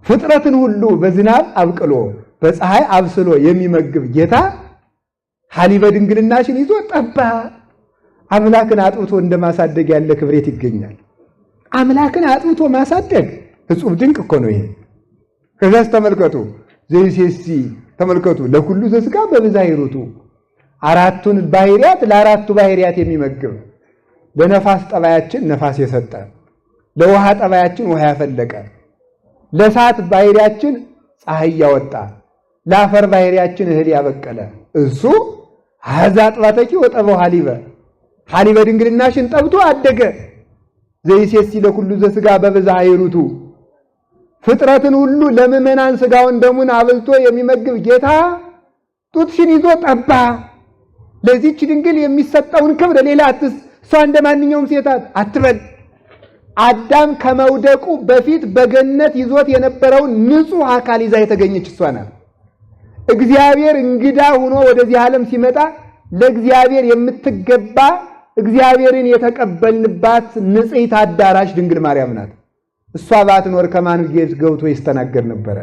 ፍጥረትን ሁሉ በዝናብ አብቅሎ በፀሐይ አብስሎ የሚመግብ ጌታ ሐሊበ ድንግልናሽን ይዞ ጠባ። አምላክን አጥብቶ እንደማሳደግ ያለ ክብሬት ይገኛል። አምላክን አጥብቶ ማሳደግ እጹብ ድንቅ እኮ ነው ይሄ። ከዚያስ ተመልከቱ፣ ዘይሴሲ ተመልከቱ ለኩሉ ዘስጋ በብዝሃ ሂሩቱ፣ አራቱን ባህሪያት ለአራቱ ባህሪያት የሚመግብ፣ ለነፋስ ጠባያችን ነፋስ የሰጠ፣ ለውሃ ጠባያችን ውሃ ያፈለቀ፣ ለእሳት ባህሪያችን ፀሐይ ያወጣ፣ ለአፈር ባህሪያችን እህል ያበቀለ እሱ አሐዘ አጥባተኪ ወጠበው ሐሊበ፣ ሐሊበ ድንግልናሽን ጠብቶ አደገ። ዘይሴሲ ለኩሉ ዘስጋ በብዝሃ ሂሩቱ፣ ፍጥረትን ሁሉ ለምእመናን ስጋውን ደሙን አብልቶ የሚመግብ ጌታ ጡትሽን ይዞ ጠባ። ለዚች ድንግል የሚሰጠውን ክብር ሌላ አትስ፣ እሷ እንደ ማንኛውም ሴት አትበል። አዳም ከመውደቁ በፊት በገነት ይዞት የነበረውን ንጹሕ አካል ይዛ የተገኘች እሷ ናት። እግዚአብሔር እንግዳ ሆኖ ወደዚህ ዓለም ሲመጣ ለእግዚአብሔር የምትገባ እግዚአብሔርን የተቀበልንባት ንጽሕት አዳራሽ ድንግል ማርያም ናት። እሷ ባትኖር ከማን ቤት ገብቶ ይስተናገድ ነበረ?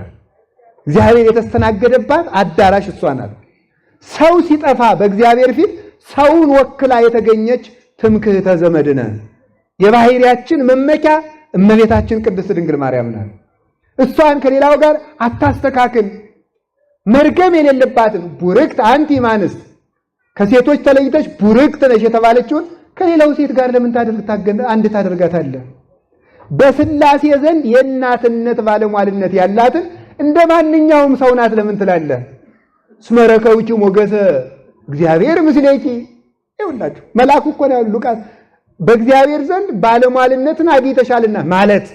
እግዚአብሔር የተስተናገደባት አዳራሽ እሷ ናት። ሰው ሲጠፋ በእግዚአብሔር ፊት ሰውን ወክላ የተገኘች ትምክህተ ዘመድነ፣ የባህሪያችን መመኪያ እመቤታችን ቅድስት ድንግል ማርያም ናት። እሷን ከሌላው ጋር አታስተካክል። መርገም የሌለባትን ቡርክት አንቲ እምአንስት፣ ከሴቶች ተለይተሽ ቡርክት ነሽ የተባለችውን ከሌላው ሴት ጋር ለምን አንድ ታደርጋታለህ? በስላሴ ዘንድ የእናትነት ባለሟልነት ያላትን እንደ ማንኛውም ሰው ናት ለምን ትላለህ? እስመ ረከብኪ ሞገሰ እግዚአብሔር ምስሌኪ። ይኸውላችሁ መልአኩ እኮ ነው ያሉ ሉቃስ፣ በእግዚአብሔር ዘንድ ባለሟልነትን አግኝተሻልና ማለት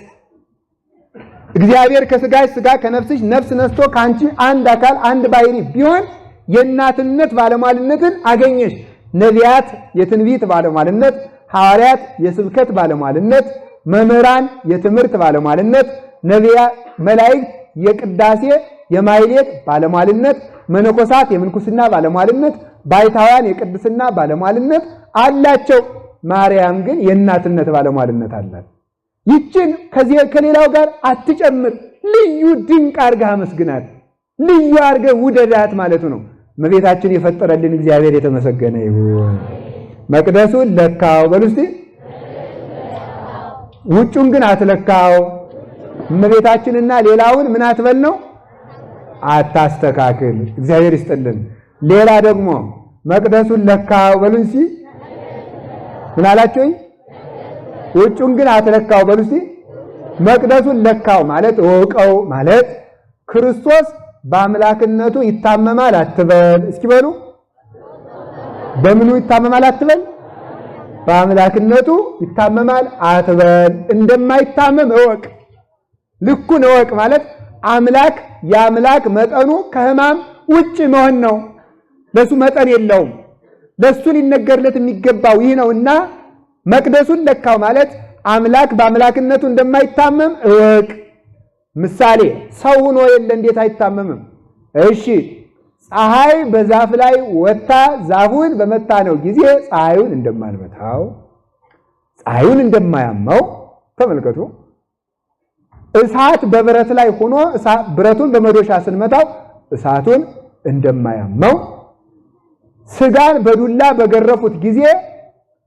እግዚአብሔር ከስጋሽ ስጋ ከነፍስሽ ነፍስ ነስቶ ከአንቺ አንድ አካል አንድ ባህሪ ቢሆን የእናትነት ባለሟልነትን አገኘሽ። ነቢያት የትንቢት ባለሟልነት፣ ሐዋርያት የስብከት ባለሟልነት፣ መምህራን የትምህርት ባለሟልነት፣ ነቢያት መላእክት የቅዳሴ የማሕሌት ባለሟልነት፣ መነኮሳት የምንኩስና ባለሟልነት፣ ባይታውያን የቅድስና ባለሟልነት አላቸው። ማርያም ግን የእናትነት ባለሟልነት አላት። ይችን ከዚህ ከሌላው ጋር አትጨምር። ልዩ ድንቅ አድርገህ አመስግናት፣ ልዩ አድርገህ ውደዳት ማለቱ ነው። እመቤታችን የፈጠረልን እግዚአብሔር የተመሰገነ ይሁን። መቅደሱን ለካው በሉ እስቲ፣ ውጩን ግን አትለካው። እመቤታችንና ሌላውን ምን አትበል ነው፣ አታስተካክል። እግዚአብሔር ይስጥልን። ሌላ ደግሞ መቅደሱን ለካው በሉ እስቲ፣ ምን አላችሁኝ? ውጩን ግን አትለካው በሉ እስቲ። መቅደሱን ለካው ማለት እወቀው ማለት ክርስቶስ በአምላክነቱ ይታመማል አትበል። እስኪ በሉ፣ በምኑ ይታመማል አትበል? በአምላክነቱ ይታመማል አትበል። እንደማይታመም እወቅ፣ ልኩን እወቅ ማለት አምላክ የአምላክ መጠኑ ከሕማም ውጭ መሆን ነው። ለሱ መጠን የለውም። ለእሱ ሊነገርለት የሚገባው ይህ ነውና መቅደሱን ለካው ማለት አምላክ በአምላክነቱ እንደማይታመም እወቅ። ምሳሌ ሰው ሆኖ የለ እንዴት አይታመምም? እሺ ፀሐይ በዛፍ ላይ ወጥታ ዛፉን በመታ ነው ጊዜ ፀሐዩን እንደማንመታው ፀሐዩን እንደማያመው ተመልከቱ። እሳት በብረት ላይ ሆኖ ብረቱን በመዶሻ ስንመታው እሳቱን እንደማያመው፣ ስጋን በዱላ በገረፉት ጊዜ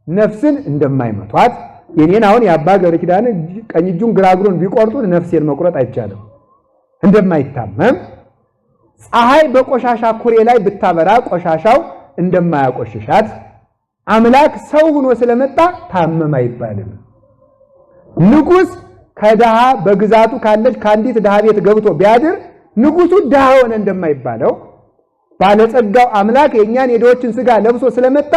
ነፍስን እንደማይመቷት። የኔን አሁን የአባ ገብረ ኪዳን ቀኝ እጁን ግራ እግሩን ቢቆርጡት ነፍሴን መቁረጥ አይቻልም፣ እንደማይታመም፣ ፀሐይ በቆሻሻ ኩሬ ላይ ብታበራ ቆሻሻው እንደማያቆሽሻት፣ አምላክ ሰው ሆኖ ስለመጣ ታመም አይባልም። ንጉሥ ከድሃ በግዛቱ ካለች ከአንዲት ድሃ ቤት ገብቶ ቢያድር ንጉሱ ድሃ ሆነ እንደማይባለው፣ ባለጸጋው አምላክ የእኛን የድሆችን ስጋ ለብሶ ስለመጣ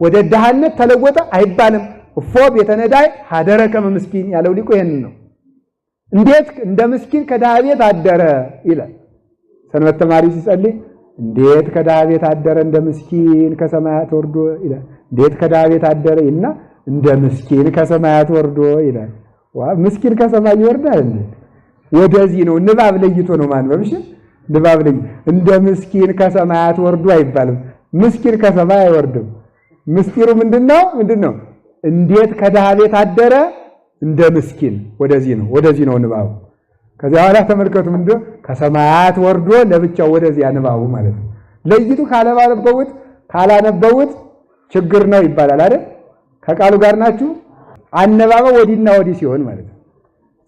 ወደ ድሃነት ተለወጠ አይባልም። እፎ ቤተ ነዳይ ሀደረ ከመ ምስኪን ያለው ሊቁ ይሄንን ነው። እንዴት እንደ ምስኪን ከድሃ ቤት አደረ ይላል። ሰንበት ተማሪ ሲጸልይ እንዴት ከድሃ ቤት አደረ እንደ ምስኪን ከሰማያት ወርዶ ይላል። እንዴት ከድሃ ቤት አደረ ይልና እንደ ምስኪን ከሰማያት ወርዶ ይላል። ዋ ምስኪን ከሰማይ ይወርዳል እንዴ? ወደዚህ ነው ንባብ ለይቶ ነው ማንበብ። እሺ ንባብ ለይ እንደ ምስኪን ከሰማያት ወርዶ አይባልም። ምስኪን ከሰማይ አይወርድም። ምስጢሩ ምንድነው? ምንድነው? እንዴት ከድሃ ቤት አደረ እንደ ምስኪን። ወደዚህ ነው ወደዚህ ነው ንባቡ። ከዚያ በኋላ ተመልከቱ ምንድነው ከሰማያት ወርዶ ለብቻው ወደዚያ ንባቡ ማለት ነው። ለይቱ ካላነበቡት ካላነበቡት ችግር ነው ይባላል አይደል? ከቃሉ ጋር ናችሁ። አነባበው ወዲና ወዲህ ሲሆን ማለት ነው።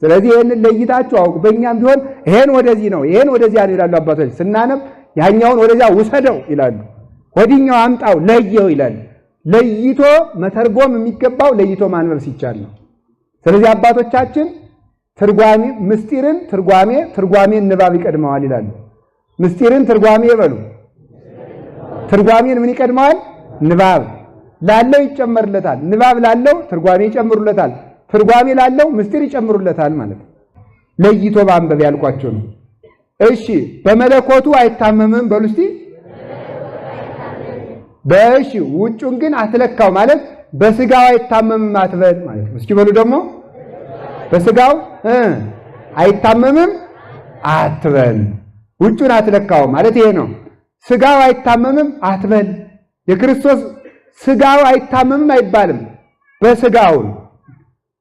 ስለዚህ ይሄንን ለይታችሁ አውቁ። በእኛም ቢሆን ይሄን ወደዚህ ነው ይሄን ወደዚያ ነው ይላሉ አባቶች። ስናነብ ያኛውን ወደዚያ ውሰደው ይላሉ፣ ወዲኛው አምጣው ለየው ይላሉ። ለይቶ መተርጎም የሚገባው ለይቶ ማንበብ ሲቻል ነው። ስለዚህ አባቶቻችን ትርጓሜ ምስጢርን ትርጓሜ ትርጓሜን ንባብ ይቀድመዋል ይላሉ። ምስጢርን ትርጓሜ ይበሉ። ትርጓሜን ምን ይቀድመዋል? ንባብ ላለው ይጨመርለታል። ንባብ ላለው ትርጓሜ ይጨምሩለታል። ትርጓሜ ላለው ምስጢር ይጨምሩለታል ማለት ነው። ለይቶ ማንበብ ያልኳቸው ነው። እሺ በመለኮቱ አይታመምም በሉ እስቲ። በእሺ ውጩን ግን አትለካው ማለት በስጋው አይታመምም አትበል ማለት ነው። እስኪ በሉ ደግሞ በስጋው አይታመምም አትበል። ውጩን አትለካው ማለት ይሄ ነው። ስጋው አይታመምም አትበል። የክርስቶስ ስጋው አይታመምም አይባልም። በስጋው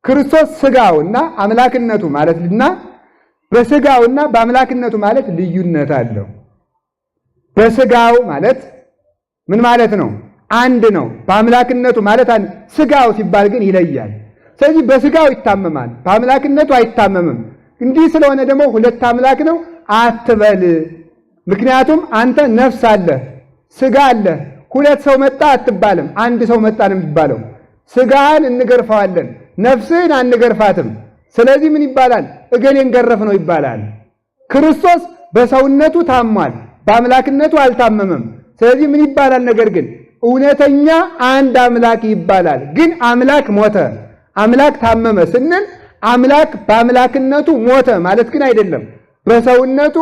ክርስቶስ ስጋውና አምላክነቱ ማለትና በስጋውና በአምላክነቱ ማለት ልዩነት አለው። በስጋው ማለት ምን ማለት ነው? አንድ ነው። በአምላክነቱ ማለት አንድ፣ ስጋው ሲባል ግን ይለያል። ስለዚህ በስጋው ይታመማል፣ በአምላክነቱ አይታመምም። እንዲህ ስለሆነ ደግሞ ሁለት አምላክ ነው አትበል። ምክንያቱም አንተ ነፍስ አለ፣ ስጋ አለ። ሁለት ሰው መጣ አትባልም፣ አንድ ሰው መጣ ነው የሚባለው። ስጋህን እንገርፈዋለን፣ ነፍስህን አንገርፋትም። ስለዚህ ምን ይባላል? እገሌን ገረፍ ነው ይባላል። ክርስቶስ በሰውነቱ ታሟል፣ በአምላክነቱ አልታመመም። ስለዚህ ምን ይባላል? ነገር ግን እውነተኛ አንድ አምላክ ይባላል። ግን አምላክ ሞተ፣ አምላክ ታመመ ስንል አምላክ በአምላክነቱ ሞተ ማለት ግን አይደለም። በሰውነቱ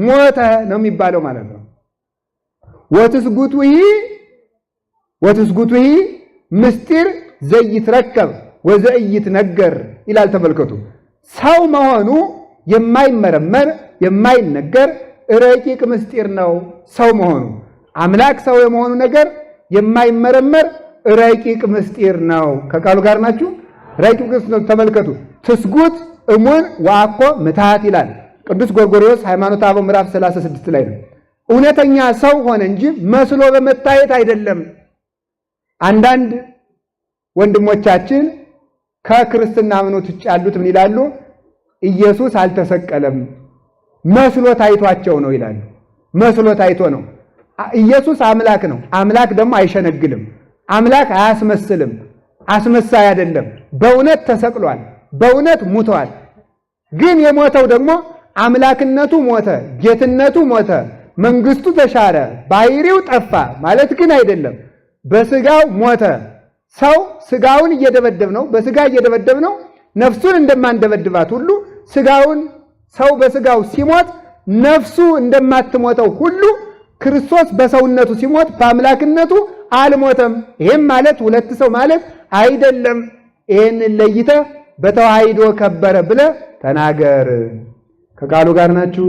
ሞተ ነው የሚባለው ማለት ነው። ወትስጉቱሂ ምስጢር ዘይትረከብ ወዘኢይትነገር ይላል። ተመልከቱ፣ ሰው መሆኑ የማይመረመር የማይነገር ረቂቅ ምስጢር ነው። ሰው መሆኑ አምላክ ሰው የመሆኑ ነገር የማይመረመር ረቂቅ ምስጢር ነው። ከቃሉ ጋር ናችሁ። ረቂቅ ምስጢር ነው። ተመልከቱ፣ ትስጉት እሙን ወአኮ ምትሃት ይላል ቅዱስ ጎርጎርዮስ ሃይማኖተ አበው ምዕራፍ 36 ላይ ነው። እውነተኛ ሰው ሆነ እንጂ መስሎ በመታየት አይደለም። አንዳንድ ወንድሞቻችን ከክርስትና እምነት ውጭ ያሉት ምን ይላሉ? ኢየሱስ አልተሰቀለም መስሎ ታይቷቸው ነው ይላሉ። መስሎ ታይቶ ነው። ኢየሱስ አምላክ ነው። አምላክ ደግሞ አይሸነግልም። አምላክ አያስመስልም። አስመሳይ አይደለም። በእውነት ተሰቅሏል። በእውነት ሙተዋል። ግን የሞተው ደግሞ አምላክነቱ ሞተ፣ ጌትነቱ ሞተ፣ መንግስቱ ተሻረ፣ ባህሪው ጠፋ ማለት ግን አይደለም። በስጋው ሞተ። ሰው ስጋውን እየደበደብ ነው፣ በስጋ እየደበደብ ነው። ነፍሱን እንደማንደበድባት ሁሉ ስጋውን ሰው በስጋው ሲሞት ነፍሱ እንደማትሞተው ሁሉ ክርስቶስ በሰውነቱ ሲሞት በአምላክነቱ አልሞተም። ይሄም ማለት ሁለት ሰው ማለት አይደለም። ይሄንን ለይተህ በተዋሂዶ ከበረ ብለህ ተናገር። ከቃሉ ጋር ናችሁ?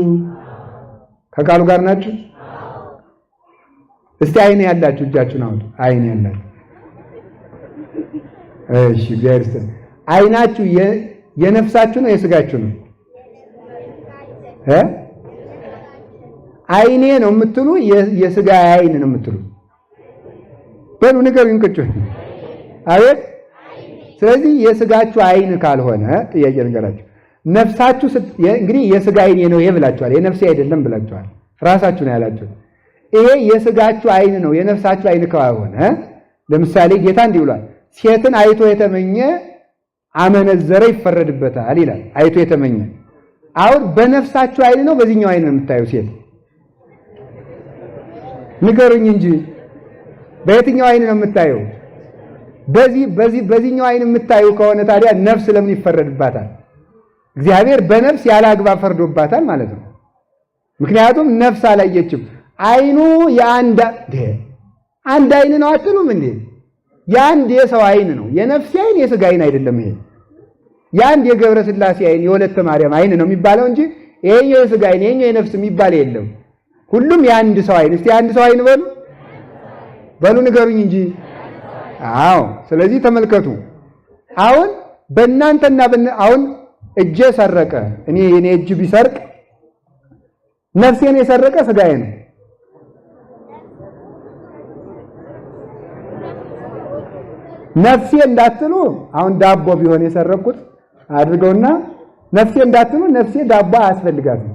ከቃሉ ጋር ናችሁ? እስቲ አይን ያላችሁ እጃችሁን አውጡ። አይን ያላችሁ እሺ፣ እግዚአብሔር ይስጥ። አይናችሁ የነፍሳችሁ ነው የስጋችሁ ነው? አይኔ ነው የምትሉ የስጋ አይን ነው የምትሉ? በሉ ንገሩኝ። ቅጩ አቤት። ስለዚህ የስጋችሁ አይን ካልሆነ ጥያቄ ንገራችሁ። ነፍሳችሁ እንግዲህ የስጋ አይኔ ነው ይሄ ብላችኋል። የነፍሴ አይደለም ብላችኋል። ራሳችሁ ነው ያላችሁት። ይሄ የስጋችሁ አይን ነው የነፍሳችሁ አይን ካልሆነ፣ ለምሳሌ ጌታ እንዲህ ብሏል፣ ሴትን አይቶ የተመኘ አመነዘረ ይፈረድበታል ይላል። አይቶ የተመኘ አሁን በነፍሳችሁ አይን ነው በዚህኛው አይን ነው የምታዩ ሴት? ንገሩኝ እንጂ በየትኛው አይን ነው የምታየው? በዚህ በዚህ በዚህኛው አይን የምታዩ ከሆነ ታዲያ ነፍስ ለምን ይፈረድባታል? እግዚአብሔር በነፍስ ያለ አግባብ ፈርዶባታል ማለት ነው። ምክንያቱም ነፍስ አላየችም። አይኑ የአንድ አንድ አይን ነው አትሉም እንዴ? የአንድ የሰው አይን ነው። የነፍስ አይን የስጋ አይን አይደለም። ይሄ የአንድ የገብረ ስላሴ አይን የወለተ ማርያም አይን ነው የሚባለው እንጂ ይሄኛው የስጋ አይን ይሄኛው የነፍስ የሚባል የለም። ሁሉም የአንድ ሰው አይን። እስቲ የአንድ ሰው አይን በሉ በሉ ንገሩኝ እንጂ። አዎ። ስለዚህ ተመልከቱ። አሁን በእናንተና አሁን እጄ ሰረቀ፣ እኔ የኔ እጅ ቢሰርቅ ነፍሴን የሰረቀ ስጋዬ ነው። ነፍሴ እንዳትሉ አሁን ዳቦ ቢሆን የሰረቅኩት አድርገውና ነፍሴ እንዳትሉ፣ ነፍሴ ዳቦ አያስፈልጋትም፣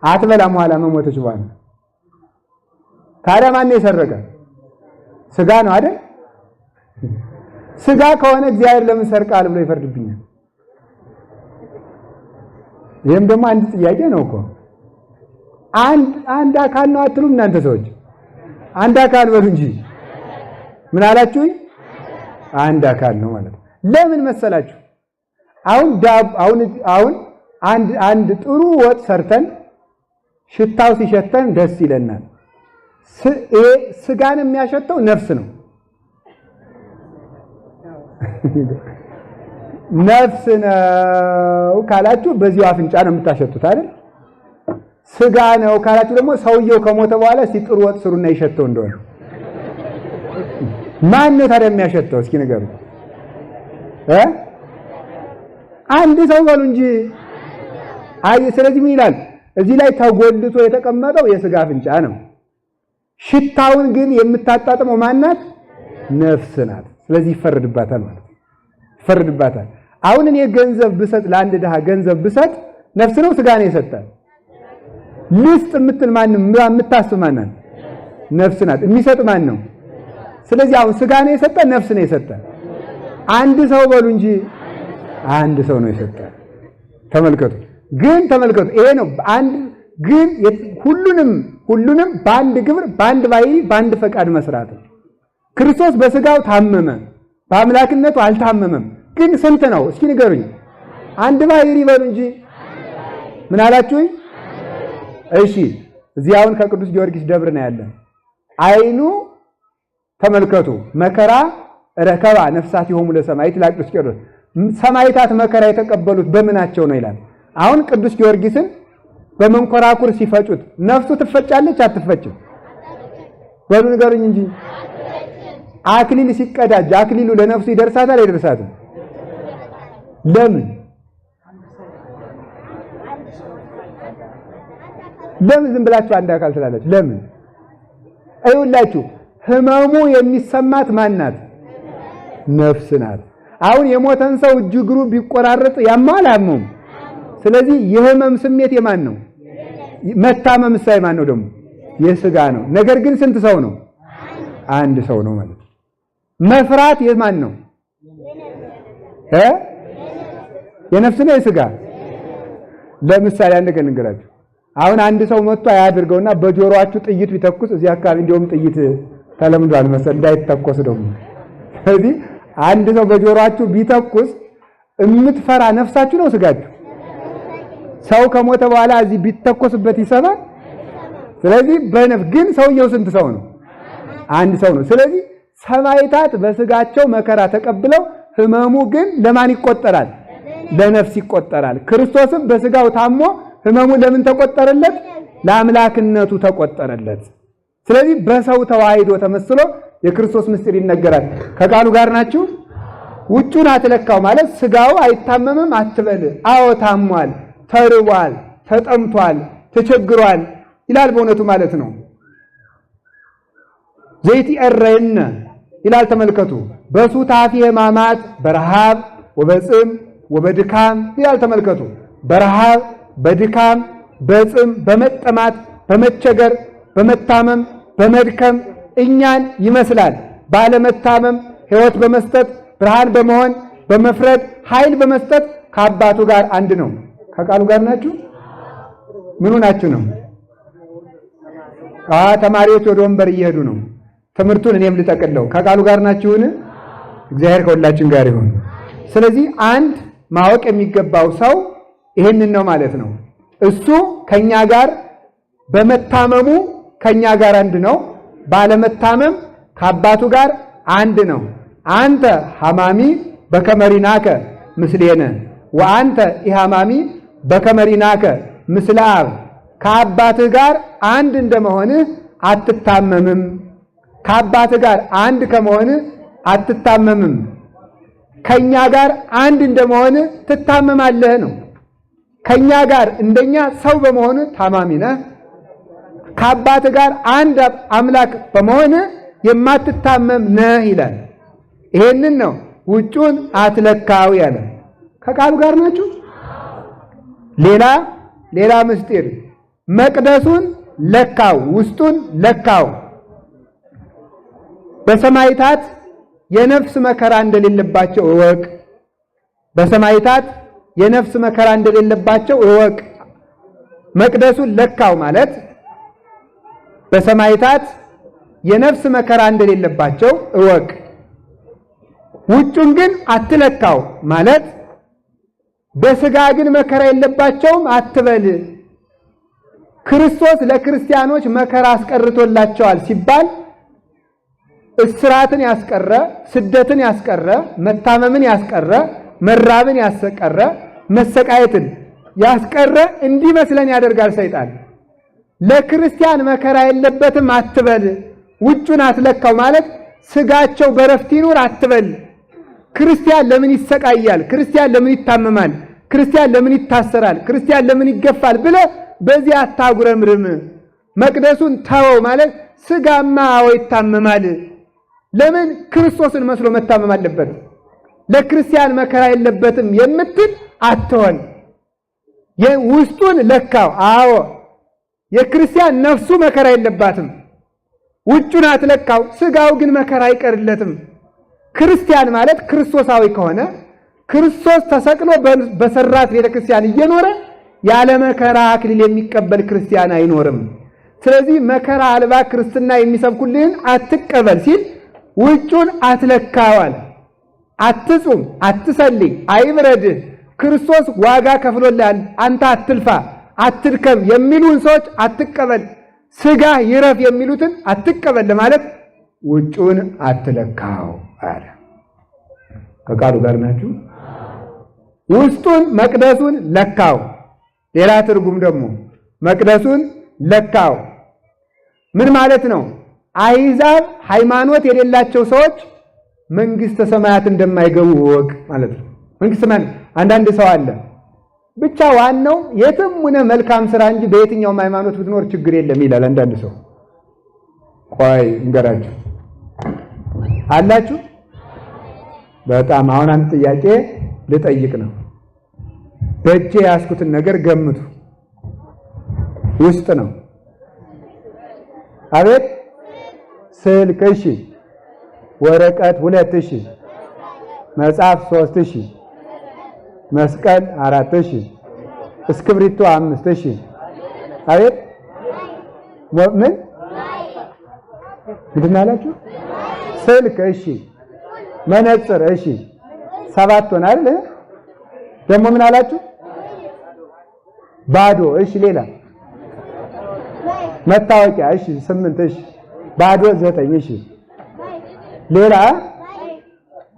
አትበላም፣ ኋላ መሞተች በኋላ። ታዲያ ማን የሰረቀ? ስጋ ነው አይደል? ስጋ ከሆነ እግዚአብሔር ለምን ሰርቃል ብሎ ይፈርድብኛል? ይሄም ደግሞ አንድ ጥያቄ ነው እኮ። አንድ አካል ነው አትሉም እናንተ ሰዎች? አንድ አካል በሉ እንጂ። ምን አላችሁኝ? አንድ አካል ነው ማለት ነው። ለምን መሰላችሁ? አሁን አሁን አሁን አንድ አንድ ጥሩ ወጥ ሰርተን ሽታው ሲሸተን ደስ ይለናል። ስጋን የሚያሸተው ነፍስ ነው። ነፍስ ነው ካላችሁ በዚሁ አፍንጫ ነው የምታሸቱት አይደል? ስጋ ነው ካላችሁ ደግሞ ሰውየው ከሞተ በኋላ እስቲ ጥሩ ወጥ ስሩና ይሸተው እንደሆነ። ማን ነው ታዲያ የሚያሸተው? እስኪ ንገሩ። አንድ ሰው በሉ እንጂ። አይ ስለዚህ ምን ይላል እዚህ ላይ ተጎልቶ የተቀመጠው የስጋ አፍንጫ ነው። ሽታውን ግን የምታጣጥመው ማናት? ነፍስ ናት። ስለዚህ ይፈርድባታል ማለት ነው። ይፈርድባታል። አሁን እኔ ገንዘብ ብሰጥ ለአንድ ድሃ ገንዘብ ብሰጥ ነፍስ ነው ስጋ ነው የሰጠ? ልስጥ የምትል ማን የምታስብ ማናት? ነፍስ ናት። የሚሰጥ ማን ነው? ስለዚህ አሁን ስጋ ነው የሰጠ ነፍስ ነው የሰጠ? አንድ ሰው በሉ እንጂ። አንድ ሰው ነው የሰጠ። ተመልከቱ ግን ተመልከቱ፣ ይሄ ነው አንድ ግን ሁሉንም ሁሉንም በአንድ ግብር በአንድ ባህሪ በአንድ ፈቃድ መስራት ነው። ክርስቶስ በስጋው ታመመ፣ በአምላክነቱ አልታመመም። ግን ስንት ነው እስኪ ንገሩኝ? አንድ ባህሪ በሉ እንጂ። ምን አላችሁኝ? እሺ እዚህ አሁን ከቅዱስ ጊዮርጊስ ደብር ነው ያለ። አይኑ ተመልከቱ፣ መከራ ረከባ ነፍሳት ይሆሙ ለሰማዕት ይላል ቅዱስ ጊዮርጊስ። ሰማዕታት መከራ የተቀበሉት በምናቸው ነው ይላል። አሁን ቅዱስ ጊዮርጊስን በመንኮራኩር ሲፈጩት ነፍሱ ትፈጫለች አትፈጭም? በሉ ንገሩኝ እንጂ። አክሊል ሲቀዳጅ አክሊሉ ለነፍሱ ይደርሳታል አይደርሳትም? ለምን ለምን ዝም ብላችሁ አንድ አካል ትላላችሁ? ለምን? አይውላችሁ ህመሙ የሚሰማት ማን ናት? ነፍስ ናት። አሁን የሞተን ሰው እጅ እግሩ ቢቆራረጥ ያማል አያመውም? ስለዚህ የህመም ስሜት የማን ነው? መታመም ሳይ ማን ነው ደግሞ? የስጋ ነው። ነገር ግን ስንት ሰው ነው? አንድ ሰው ነው ማለት ነው። መፍራት የማን ነው? የነፍስ ነው የስጋ? ለምሳሌ አንድ ቀን እንገራችሁ። አሁን አንድ ሰው መጥቶ አያድርገውና በጆሮአችሁ ጥይት ቢተኩስ እዚህ አካባቢ እንደውም ጥይት ተለምዷል መሰል እንዳይተኮስ ደግሞ። ስለዚህ አንድ ሰው በጆሮአችሁ ቢተኩስ የምትፈራ ነፍሳችሁ ነው ስጋችሁ? ሰው ከሞተ በኋላ እዚህ ቢተኮስበት ይሰማል? ስለዚህ በነፍስ ግን ሰውየው ስንት ሰው ነው? አንድ ሰው ነው። ስለዚህ ሰማዕታት በስጋቸው መከራ ተቀብለው ህመሙ ግን ለማን ይቆጠራል? ለነፍስ ይቆጠራል። ክርስቶስም በስጋው ታሞ ህመሙ ለምን ተቆጠረለት? ለአምላክነቱ ተቆጠረለት። ስለዚህ በሰው ተዋሂዶ ተመስሎ የክርስቶስ ምስጢር ይነገራል። ከቃሉ ጋር ናችሁ። ውጩን አትለካው ማለት ስጋው አይታመምም አትበል። አዎ ታሟል፣ ተርቧል፣ ተጠምቷል፣ ተቸግሯል ይላል በእውነቱ ማለት ነው። ዘይትዔረየነ ይላል ተመልከቱ። በሱታፌ ሕማማት በረሃብ ወበጽም ወበድካም ይላል ተመልከቱ። በረሃብ በድካም በጽም በመጠማት በመቸገር በመታመም በመድከም እኛን ይመስላል። ባለመታመም ሕይወት በመስጠት ብርሃን በመሆን በመፍረድ ኃይል በመስጠት ከአባቱ ጋር አንድ ነው። ከቃሉ ጋር ናችሁ? ምኑ ናችሁ ነው? ተማሪዎች ወደ ወንበር እየሄዱ ነው። ትምህርቱን እኔም ልጠቅለው። ከቃሉ ጋር ናችሁን? እግዚአብሔር ከሁላችን ጋር ይሁን። ስለዚህ አንድ ማወቅ የሚገባው ሰው ይሄንን ነው ማለት ነው። እሱ ከኛ ጋር በመታመሙ ከኛ ጋር አንድ ነው። ባለመታመም ከአባቱ ጋር አንድ ነው። አንተ ሐማሚ በከመሪናከ ምስሌነ ወአንተ ኢሐማሚ በከመሪናከ ምስለ አብ። ከአባትህ ጋር አንድ እንደመሆንህ አትታመምም። ከአባትህ ጋር አንድ ከመሆንህ አትታመምም። ከኛ ጋር አንድ እንደመሆንህ ትታመማለህ ነው። ከኛ ጋር እንደኛ ሰው በመሆንህ ታማሚ ነህ። ከአባትህ ጋር አንድ አምላክ በመሆንህ የማትታመም ነህ ይላል። ይሄንን ነው ውጩን አትለካው ያለ። ከቃሉ ጋር ናችሁ። ሌላ ሌላ ምስጢር መቅደሱን ለካው፣ ውስጡን ለካው። በሰማዕታት የነፍስ መከራ እንደሌለባቸው እወቅ። በሰማዕታት የነፍስ መከራ እንደሌለባቸው እወቅ። መቅደሱን ለካው ማለት በሰማዕታት የነፍስ መከራ እንደሌለባቸው እወቅ። ውጩን ግን አትለካው ማለት በስጋ ግን መከራ የለባቸውም አትበል። ክርስቶስ ለክርስቲያኖች መከራ አስቀርቶላቸዋል ሲባል እስራትን ያስቀረ፣ ስደትን ያስቀረ፣ መታመምን ያስቀረ፣ መራብን ያስቀረ፣ መሰቃየትን ያስቀረ እንዲመስለን ያደርጋል ሰይጣን። ለክርስቲያን መከራ የለበትም አትበል። ውጩን አትለካው ማለት ስጋቸው በረፍት ይኑር አትበል። ክርስቲያን ለምን ይሰቃያል? ክርስቲያን ለምን ይታመማል? ክርስቲያን ለምን ይታሰራል? ክርስቲያን ለምን ይገፋል ብለህ በዚህ አታጉረምርም። መቅደሱን ተወው ማለት ስጋማ አዎ ይታመማል። ለምን ክርስቶስን መስሎ መታመም አለበት። ለክርስቲያን መከራ የለበትም የምትል አትሆን። ውስጡን ለካው። አዎ የክርስቲያን ነፍሱ መከራ የለባትም። ውጩን አትለካው፣ ስጋው ግን መከራ አይቀርለትም። ክርስቲያን ማለት ክርስቶሳዊ ከሆነ ክርስቶስ ተሰቅሎ በሰራት ቤተክርስቲያን እየኖረ ያለ መከራ አክሊል የሚቀበል ክርስቲያን አይኖርም። ስለዚህ መከራ አልባ ክርስትና የሚሰብኩልህን አትቀበል ሲል ውጩን አትለካዋል። አትጹም፣ አትሰልይ፣ አይብረድህ፣ ክርስቶስ ዋጋ ከፍሎልሃል፣ አንተ አትልፋ፣ አትድከም የሚሉን ሰዎች አትቀበል፣ ስጋ ይረፍ የሚሉትን አትቀበል ለማለት ውጩን አትለካው አለ። ከቃሉ ጋር ናችሁ። ውስጡን መቅደሱን ለካው። ሌላ ትርጉም ደግሞ መቅደሱን ለካው ምን ማለት ነው? አሕዛብ ሃይማኖት የሌላቸው ሰዎች መንግስተ ሰማያት እንደማይገቡ እወቅ ማለት ነው። መንግስተ ሰማያት አንዳንድ ሰው አለ ብቻ ዋናው የትም ሆነ መልካም ስራ እንጂ በየትኛውም ሃይማኖት ብትኖር ችግር የለም ይላል አንዳንድ ሰው። ቆይ እንገራችሁ አላችሁ። በጣም አሁን አንድ ጥያቄ ልጠይቅ ነው። በእጄ የያዝኩትን ነገር ገምቱ። ውስጥ ነው። አቤት ስልክ፣ እሺ። ወረቀት 2፣ እሺ። መጽሐፍ 3፣ እሺ። መስቀል 4፣ እሺ። እስክብሪቶ 5፣ እሺ። አቤት ምን ምንድን አላችሁ? ስልክ፣ እሺ። መነጽር፣ እሺ። 7 ሆነ አይደል? ደግሞ ምን አላችሁ? ባዶ፣ እሺ። ሌላ መታወቂያ። እሺ 8። እሺ ባዶ 9። እሺ ሌላ?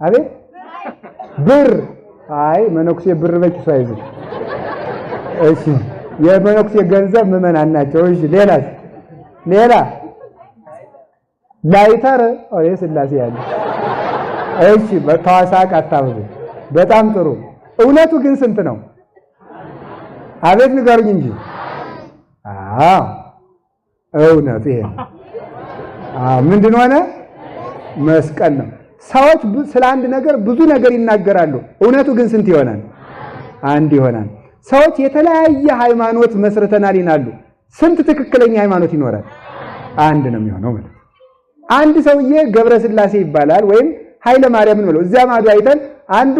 አቤት ብር። አይ መነኩሴ ብር በኪሱ አይዝም። እሺ የመነኩሴ ገንዘብ ምዕመናን ናቸው። እሺ ሌላስ? ሌላ ላይተር ኦሬ ስላሴ ያለ። እሺ በተዋሳቅ አታብዙ። በጣም ጥሩ። እውነቱ ግን ስንት ነው? አቤት ንገሩኝ እንጂ። አዎ እውነቱ ይሄ ነው። አዎ ምንድን ሆነ? መስቀል ነው። ሰዎች ስለ አንድ ነገር ብዙ ነገር ይናገራሉ። እውነቱ ግን ስንት ይሆናል? አንድ ይሆናል። ሰዎች የተለያየ ሃይማኖት መስርተናል ይላሉ። ስንት ትክክለኛ ሃይማኖት ይኖራል? አንድ ነው የሚሆነው ማለት ነው። አንድ ሰውዬ ገብረ ስላሴ ይባላል ወይም ኃይለ ማርያም ነው። እዚያ ማዶ አይተን አንዱ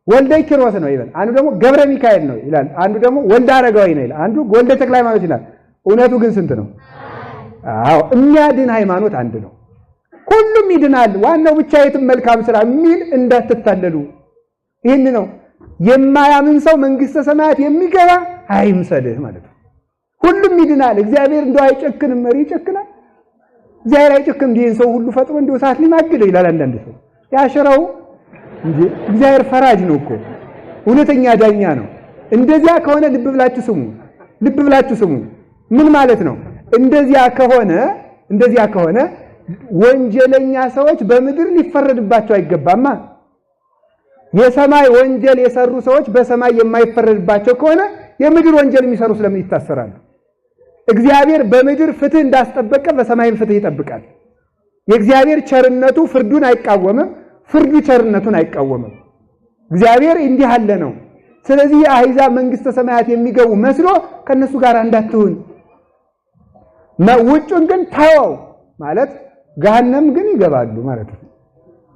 ወልደ ኪሮስ ነው ይላል፣ አንዱ ደግሞ ገብረ ሚካኤል ነው ይላል፣ አንዱ ደግሞ ወልደ አረጋዊ ነው ይላል፣ አንዱ ወልደ ተክለ ሃይማኖት ይላል። እውነቱ ግን ስንት ነው? አዎ የሚያድን ሃይማኖት አንድ ነው። ሁሉም ይድናል። ዋናው ብቻ የትም መልካም ስራ የሚል እንዳትታለሉ። ይህን ነው የማያምን ሰው መንግስተ ሰማያት የሚገባ አይምሰልህ ማለት ነው። ሁሉም ይድናል። እግዚአብሔር እንደው አይጨክንም። መሪ ይጨክናል? እግዚአብሔር አይጨክንም። ይህን ሰው ሁሉ ፈጥሮ እንደው እሳት ሊማግደው ይላል አንዳንድ ሰው ያሽረው እንጂ እግዚአብሔር ፈራጅ ነው እኮ እውነተኛ ዳኛ ነው። እንደዚያ ከሆነ ልብ ብላችሁ ስሙ፣ ልብ ብላችሁ ስሙ። ምን ማለት ነው? እንደዚያ ከሆነ ወንጀለኛ ሰዎች በምድር ሊፈረድባቸው አይገባማ። የሰማይ ወንጀል የሰሩ ሰዎች በሰማይ የማይፈረድባቸው ከሆነ የምድር ወንጀል የሚሰሩ ስለምን ይታሰራሉ? እግዚአብሔር በምድር ፍትህ እንዳስጠበቀ በሰማይም ፍትህ ይጠብቃል። የእግዚአብሔር ቸርነቱ ፍርዱን አይቃወምም፣ ፍርዱ ቸርነቱን አይቃወምም። እግዚአብሔር እንዲህ አለ ነው። ስለዚህ የአሕዛብ መንግስተ ሰማያት የሚገቡ መስሎ ከነሱ ጋር እንዳትሆን፣ ውጩን ግን ተወው ማለት ገሃነም ግን ይገባሉ ማለት ነው።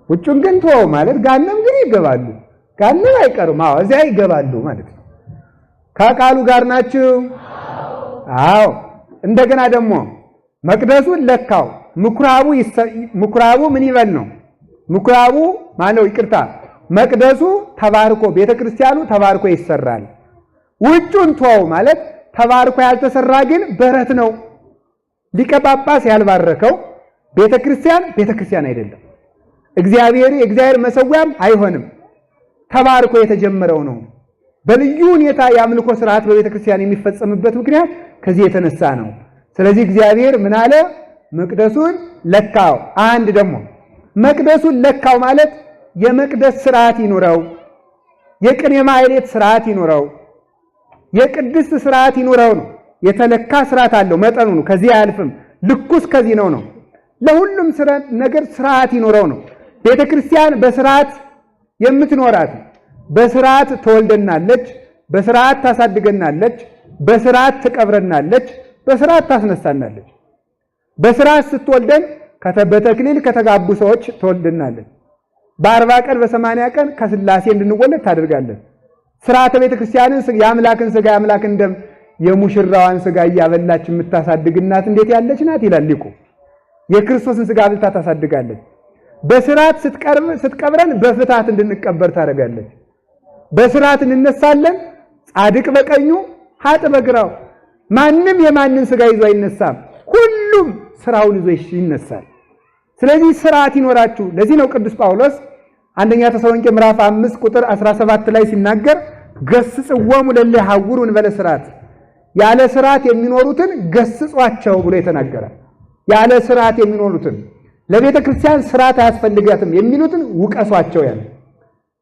ውጩን ግን ተወው ማለት ገሃነም ግን ይገባሉ። ገሃነም አይቀሩም። አዎ እዚያ ይገባሉ ማለት ነው። ከቃሉ ጋር ናችሁ? አዎ። እንደገና ደግሞ መቅደሱን ለካው። ምኩራቡ ምን ይበል ነው? ምኩራቡ ማነው? ይቅርታ፣ መቅደሱ ተባርኮ ቤተክርስቲያኑ ተባርኮ ይሰራል። ውጩን ተወው ማለት ተባርኮ ያልተሰራ ግን በረት ነው። ሊቀ ጳጳስ ያልባረከው ቤተክርስቲያን ቤተክርስቲያን አይደለም። እግዚአብሔር የእግዚአብሔር መሰዊያም አይሆንም። ተባርኮ የተጀመረው ነው። በልዩ ሁኔታ የአምልኮ ስርዓት በቤተክርስቲያን የሚፈጸምበት ምክንያት ከዚህ የተነሳ ነው። ስለዚህ እግዚአብሔር ምን አለ? መቅደሱን ለካው። አንድ ደግሞ መቅደሱን ለካው ማለት የመቅደስ ስርዓት ይኑረው፣ የቅኔ ማህሌት ስርዓት ይኑረው፣ የቅድስት ስርዓት ይኑረው ነው። የተለካ ስርዓት አለው፣ መጠኑ ነው። ከዚህ አያልፍም። ልኩስ ከዚህ ነው ነው። ለሁሉም ነገር ስርዓት ይኑረው ነው። ቤተክርስቲያን በስርዓት የምትኖራት በስርዓት ትወልደናለች፣ በስርዓት ታሳድገናለች፣ በስርዓት ትቀብረናለች፣ በስርዓት ታስነሳናለች። በስርዓት ስትወልደን በተክሊል ከተጋቡ ሰዎች ትወልደናለች። በ40 ቀን በ80 ቀን ከስላሴ እንድንወለድ ታደርጋለች። ስርዓተ ቤተክርስቲያንን የአምላክን ስጋ የአምላክን ደም የሙሽራዋን ስጋ እያበላች የምታሳድግ እናት እንዴት ያለች ናት ይላል ሊቁ። የክርስቶስን ስጋ አብልታ ታሳድጋለች። በስርዓት ስትቀብረን በፍትሐት እንድንቀበር ታደርጋለች። በስርዓት እንነሳለን። ጻድቅ በቀኙ ኃጥእ በግራው። ማንም የማንን ስጋ ይዞ አይነሳም። ሁሉም ስራውን ይዞ ይነሳል። ስለዚህ ስርዓት ይኖራችሁ። ለዚህ ነው ቅዱስ ጳውሎስ አንደኛ ተሰሎንቄ ምዕራፍ 5 ቁጥር 17 ላይ ሲናገር ገስጽዎሙ ለእለ ይሐውሩ እንበለ ስርዓት፣ ያለ ስርዓት የሚኖሩትን ገስጿቸው ብሎ የተናገረ፣ ያለ ስርዓት የሚኖሩትን፣ ለቤተ ክርስቲያን ስርዓት አያስፈልጋትም የሚሉትን ውቀሷቸው ያለ።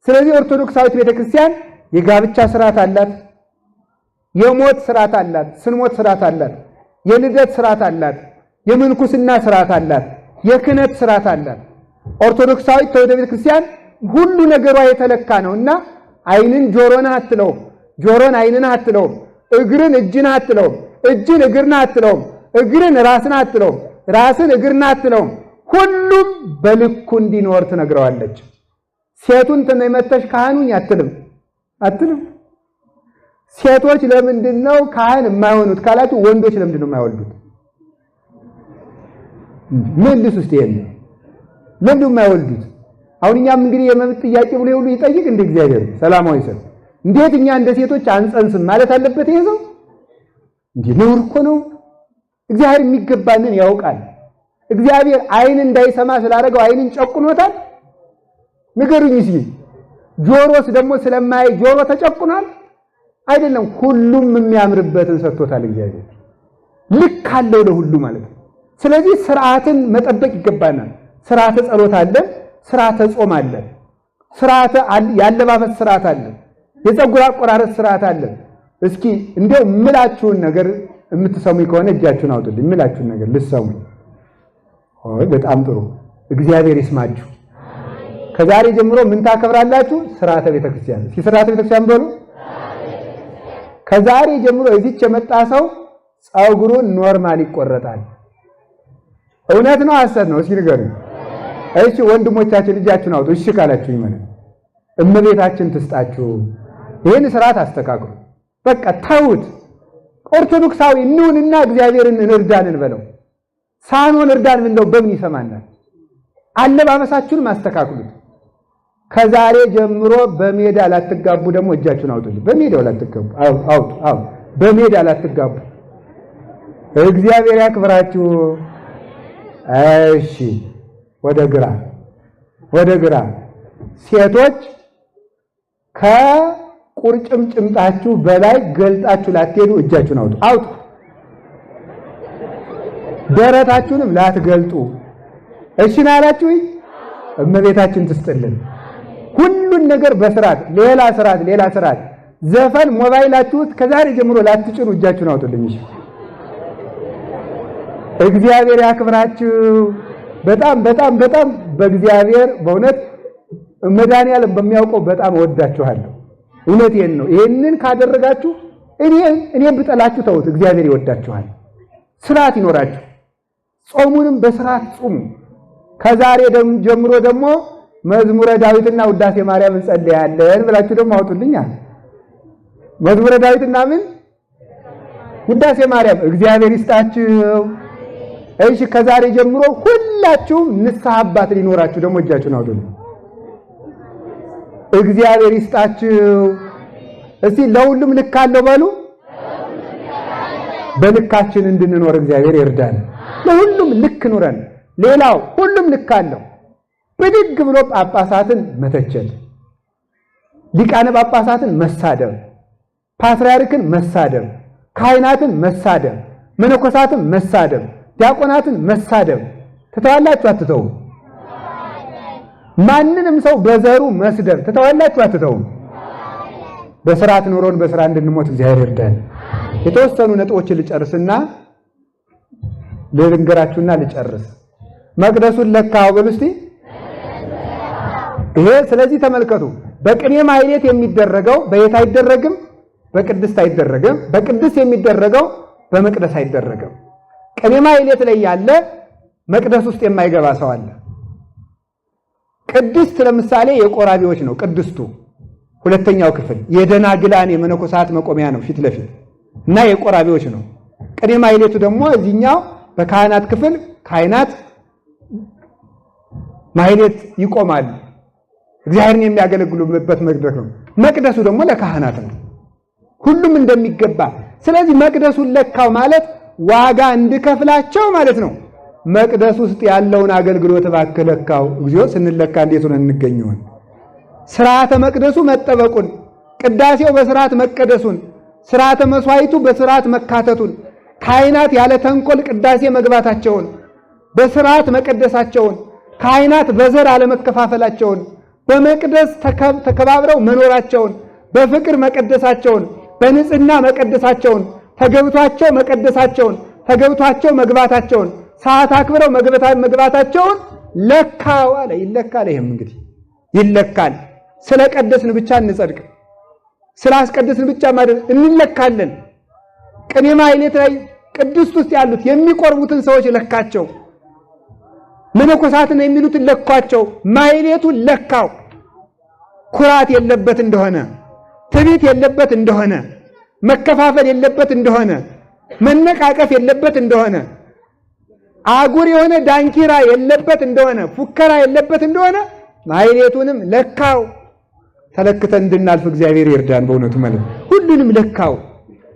ስለዚህ ኦርቶዶክሳዊት ቤተ ክርስቲያን የጋብቻ ስርዓት አላት፣ የሞት ስርዓት አላት፣ ስንሞት ስርዓት አላት፣ የልደት ስርዓት አላት፣ የምንኩስና ስርዓት አላት፣ የክህነት ስርዓት አላት። ኦርቶዶክሳዊት ተዋሕዶ ቤተ ክርስቲያን ሁሉ ነገሯ የተለካ ነው እና ዓይንን ጆሮን አትለውም፣ ጆሮን ዓይንን አትለውም፣ እግርን እጅን አትለውም፣ እጅን እግርን አትለውም፣ እግርን ራስን አትለውም፣ ራስን እግርን አትለውም። ሁሉም በልኩ እንዲኖር ትነግረዋለች። ሴቱን መተሽ ካህኑኝ አትልም አትልም። ሴቶች ለምንድን ነው ካህን የማይሆኑት ካላችሁ፣ ወንዶች ለምንድን ነው የማይወልዱት? መልስ ውስጥ ይሄን ለምንድን ነው የማይወልዱት? አሁን እኛም እንግዲህ የመብት ጥያቄ ብሎ ሁሉ ይጠይቅ እንደ እግዚአብሔር ሰላማዊ ሰልፍ እንዴት እኛ እንደ ሴቶች አንጸንስም ማለት አለበት ይሄ ሰው? እንዴ ነውር እኮ ነው። እግዚአብሔር የሚገባንን ያውቃል። እግዚአብሔር ዓይን እንዳይሰማ ስላደረገው ዓይንን ጨቁኖታል? ንገሩኝ እስኪ። ጆሮስ ደግሞ ስለማያይ ጆሮ ተጨቁኗል? አይደለም። ሁሉም የሚያምርበትን ሰጥቶታል እግዚአብሔር። ልክ አለው ለሁሉ ማለት ነው። ስለዚህ ስርዓትን መጠበቅ ይገባናል። ስርዓተ ጸሎት አለ፣ ስርዓተ ጾም አለ፣ ስርዓተ ያለባበስ ስርዓት አለ፣ የፀጉር አቆራረጥ ስርዓት አለ። እስኪ እንዲያው የምላችሁን ነገር የምትሰሙኝ ከሆነ እጃችሁን አውጡልኝ። የምላችሁን ነገር ልትሰሙኝ። ኦይ በጣም ጥሩ። እግዚአብሔር ይስማችሁ። ከዛሬ ጀምሮ ምን ታከብራላችሁ? ስርዓተ ቤተክርስቲያን። እስኪ ስርዓተ ቤተክርስቲያን በሉ። ከዛሬ ጀምሮ እዚች የመጣ ሰው ፀጉሩን normal ይቆረጣል። እውነት ነው ሐሰት ነው? እስኪ ንገሩኝ። እሺ ወንድሞቻችን እጃችሁን አውጡ። እሺ ካላችሁኝ ማለት እመቤታችን ትስጣችሁ። ይህን ስርዓት አስተካክሉ። በቃ ተውት። ኦርቶዶክሳዊ እንሁንና እግዚአብሔርን እንርዳን እንበለው። ሳንሆን እርዳን ብንለው በምን ይሰማናል? አለባበሳችሁንም አስተካክሉት። ከዛሬ ጀምሮ በሜዳ ላትጋቡ ደግሞ እጃችሁን አውጡልኝ። በሜዳው ላትጋቡ አውጡ፣ አውጡ። በሜዳ ላትጋቡ። እግዚአብሔር ያክብራችሁ። እሺ ወደ ግራ ወደ ግራ ሴቶች ከቁርጭምጭምጣችሁ በላይ ገልጣችሁ ላትሄዱ እጃችሁን አውጡ፣ አውጡ። ደረታችሁንም ላትገልጡ። እሺ ነው ያላችሁ። እመቤታችን ትስጥልን። ሁሉን ነገር በስርዓት ሌላ ስርዓት ሌላ ስርዓት። ዘፈን ሞባይላችሁ ውስጥ ከዛሬ ጀምሮ ላትጭኑ እጃችሁን አውጡልኝ። እሺ እግዚአብሔር ያክብራችሁ። በጣም በጣም በጣም በእግዚአብሔር በእውነት መድኃኒዓለም በሚያውቀው በጣም እወዳችኋለሁ። እውነቴን ነው። ይሄንን ካደረጋችሁ እኔን ብጠላችሁ ተውት፣ እግዚአብሔር ይወዳችኋል። ስርዓት ይኖራችሁ። ጾሙንም በስርዓት ጹሙ። ከዛሬ ጀምሮ ደግሞ መዝሙረ ዳዊትና ውዳሴ ማርያም እንጸልያለን ብላችሁ ደግሞ አውጡልኛል። መዝሙረ ዳዊትና ምን ውዳሴ ማርያም። እግዚአብሔር ይስጣችሁ። እሺ ከዛሬ ጀምሮ ሁላችሁም ንስሐ አባት ሊኖራችሁ ደግሞ እጃችሁን አውጡልኝ። እግዚአብሔር ይስጣችሁ። እስቲ ለሁሉም ልክ አለው በሉ። በልካችን እንድንኖር እግዚአብሔር ይርዳን። ለሁሉም ልክ ኑረን። ሌላው ሁሉም ልክ አለው። ብድግ ብሎ ጳጳሳትን መተቸት፣ ሊቃነ ጳጳሳትን መሳደብ፣ ፓትርያርክን መሳደብ፣ ካህናትን መሳደብ፣ መነኮሳትን መሳደብ፣ ዲያቆናትን መሳደብ ትተዋላችሁ አትተውም? ማንንም ሰው በዘሩ መስደብ ትተዋላችሁ አትተውም? በስርዓት ኑሮን በስራ እንድንሞት እግዚአብሔር ይርዳን። የተወሰኑ ነጥቦችን ልጨርስና ልንገራችሁና ልጨርስ። መቅደሱን ለካው በሉ እስቲ። ይሄ ስለዚህ ተመልከቱ፣ በቅኔ ማህሌት የሚደረገው በየት አይደረግም? በቅድስት አይደረግም። በቅድስት የሚደረገው በመቅደስ አይደረግም። ቅኔ ማህሌት ላይ ያለ መቅደስ ውስጥ የማይገባ ሰው አለ። ቅድስት ለምሳሌ የቆራቢዎች ነው። ቅድስቱ ሁለተኛው ክፍል የደናግላን የመነኮሳት መቆሚያ ነው ፊት ለፊት እና የቆራቢዎች ነው። ቅኔ ማህሌቱ ደግሞ እዚህኛው በካህናት ክፍል ካህናት ማህሌት ይቆማሉ። እግዚአብሔርን የሚያገለግሉበት መድረክ ነው። መቅደሱ ደግሞ ለካህናት ነው። ሁሉም እንደሚገባ። ስለዚህ መቅደሱን ለካው ማለት ዋጋ እንድከፍላቸው ማለት ነው። መቅደስ ውስጥ ያለውን አገልግሎት እባክህ ለካው። እግዚኦ ስንለካ እንዴት ሆነን እንገኝ ይሆን? ስርዓተ መቅደሱ መጠበቁን፣ ቅዳሴው በስርዓት መቀደሱን፣ ስርዓተ መስዋዕቱ በስርዓት መካተቱን፣ ካህናት ያለ ተንኮል ቅዳሴ መግባታቸውን፣ በስርዓት መቀደሳቸውን፣ ካህናት በዘር አለመከፋፈላቸውን፣ በመቅደስ ተከባብረው መኖራቸውን፣ በፍቅር መቀደሳቸውን፣ በንጽህና መቀደሳቸውን፣ ተገብቷቸው መቀደሳቸውን፣ ተገብቷቸው መግባታቸውን፣ ሰዓት አክብረው መግባታቸውን ለካው አለ። ይለካል። ይሄም እንግዲህ ይለካል። ስለቀደስን ብቻ እንጸድቅ፣ ስላስቀደስን ብቻ ማለት እንለካለን። ቅኔ ማህሌት ላይ ቅድስት ውስጥ ያሉት የሚቆርቡትን ሰዎች ለካቸው። መነኮሳትን የሚሉትን ለኳቸው። ማህሌቱን ለካው። ኩራት የለበት እንደሆነ፣ ትዕቢት የለበት እንደሆነ፣ መከፋፈል የለበት እንደሆነ፣ መነቃቀፍ የለበት እንደሆነ፣ አጉር የሆነ ዳንኪራ የለበት እንደሆነ፣ ፉከራ የለበት እንደሆነ ማህሌቱንም ለካው። ተለክተን እንድናልፍ እግዚአብሔር ይርዳን። በእውነቱ ማለት ሁሉንም ለካው።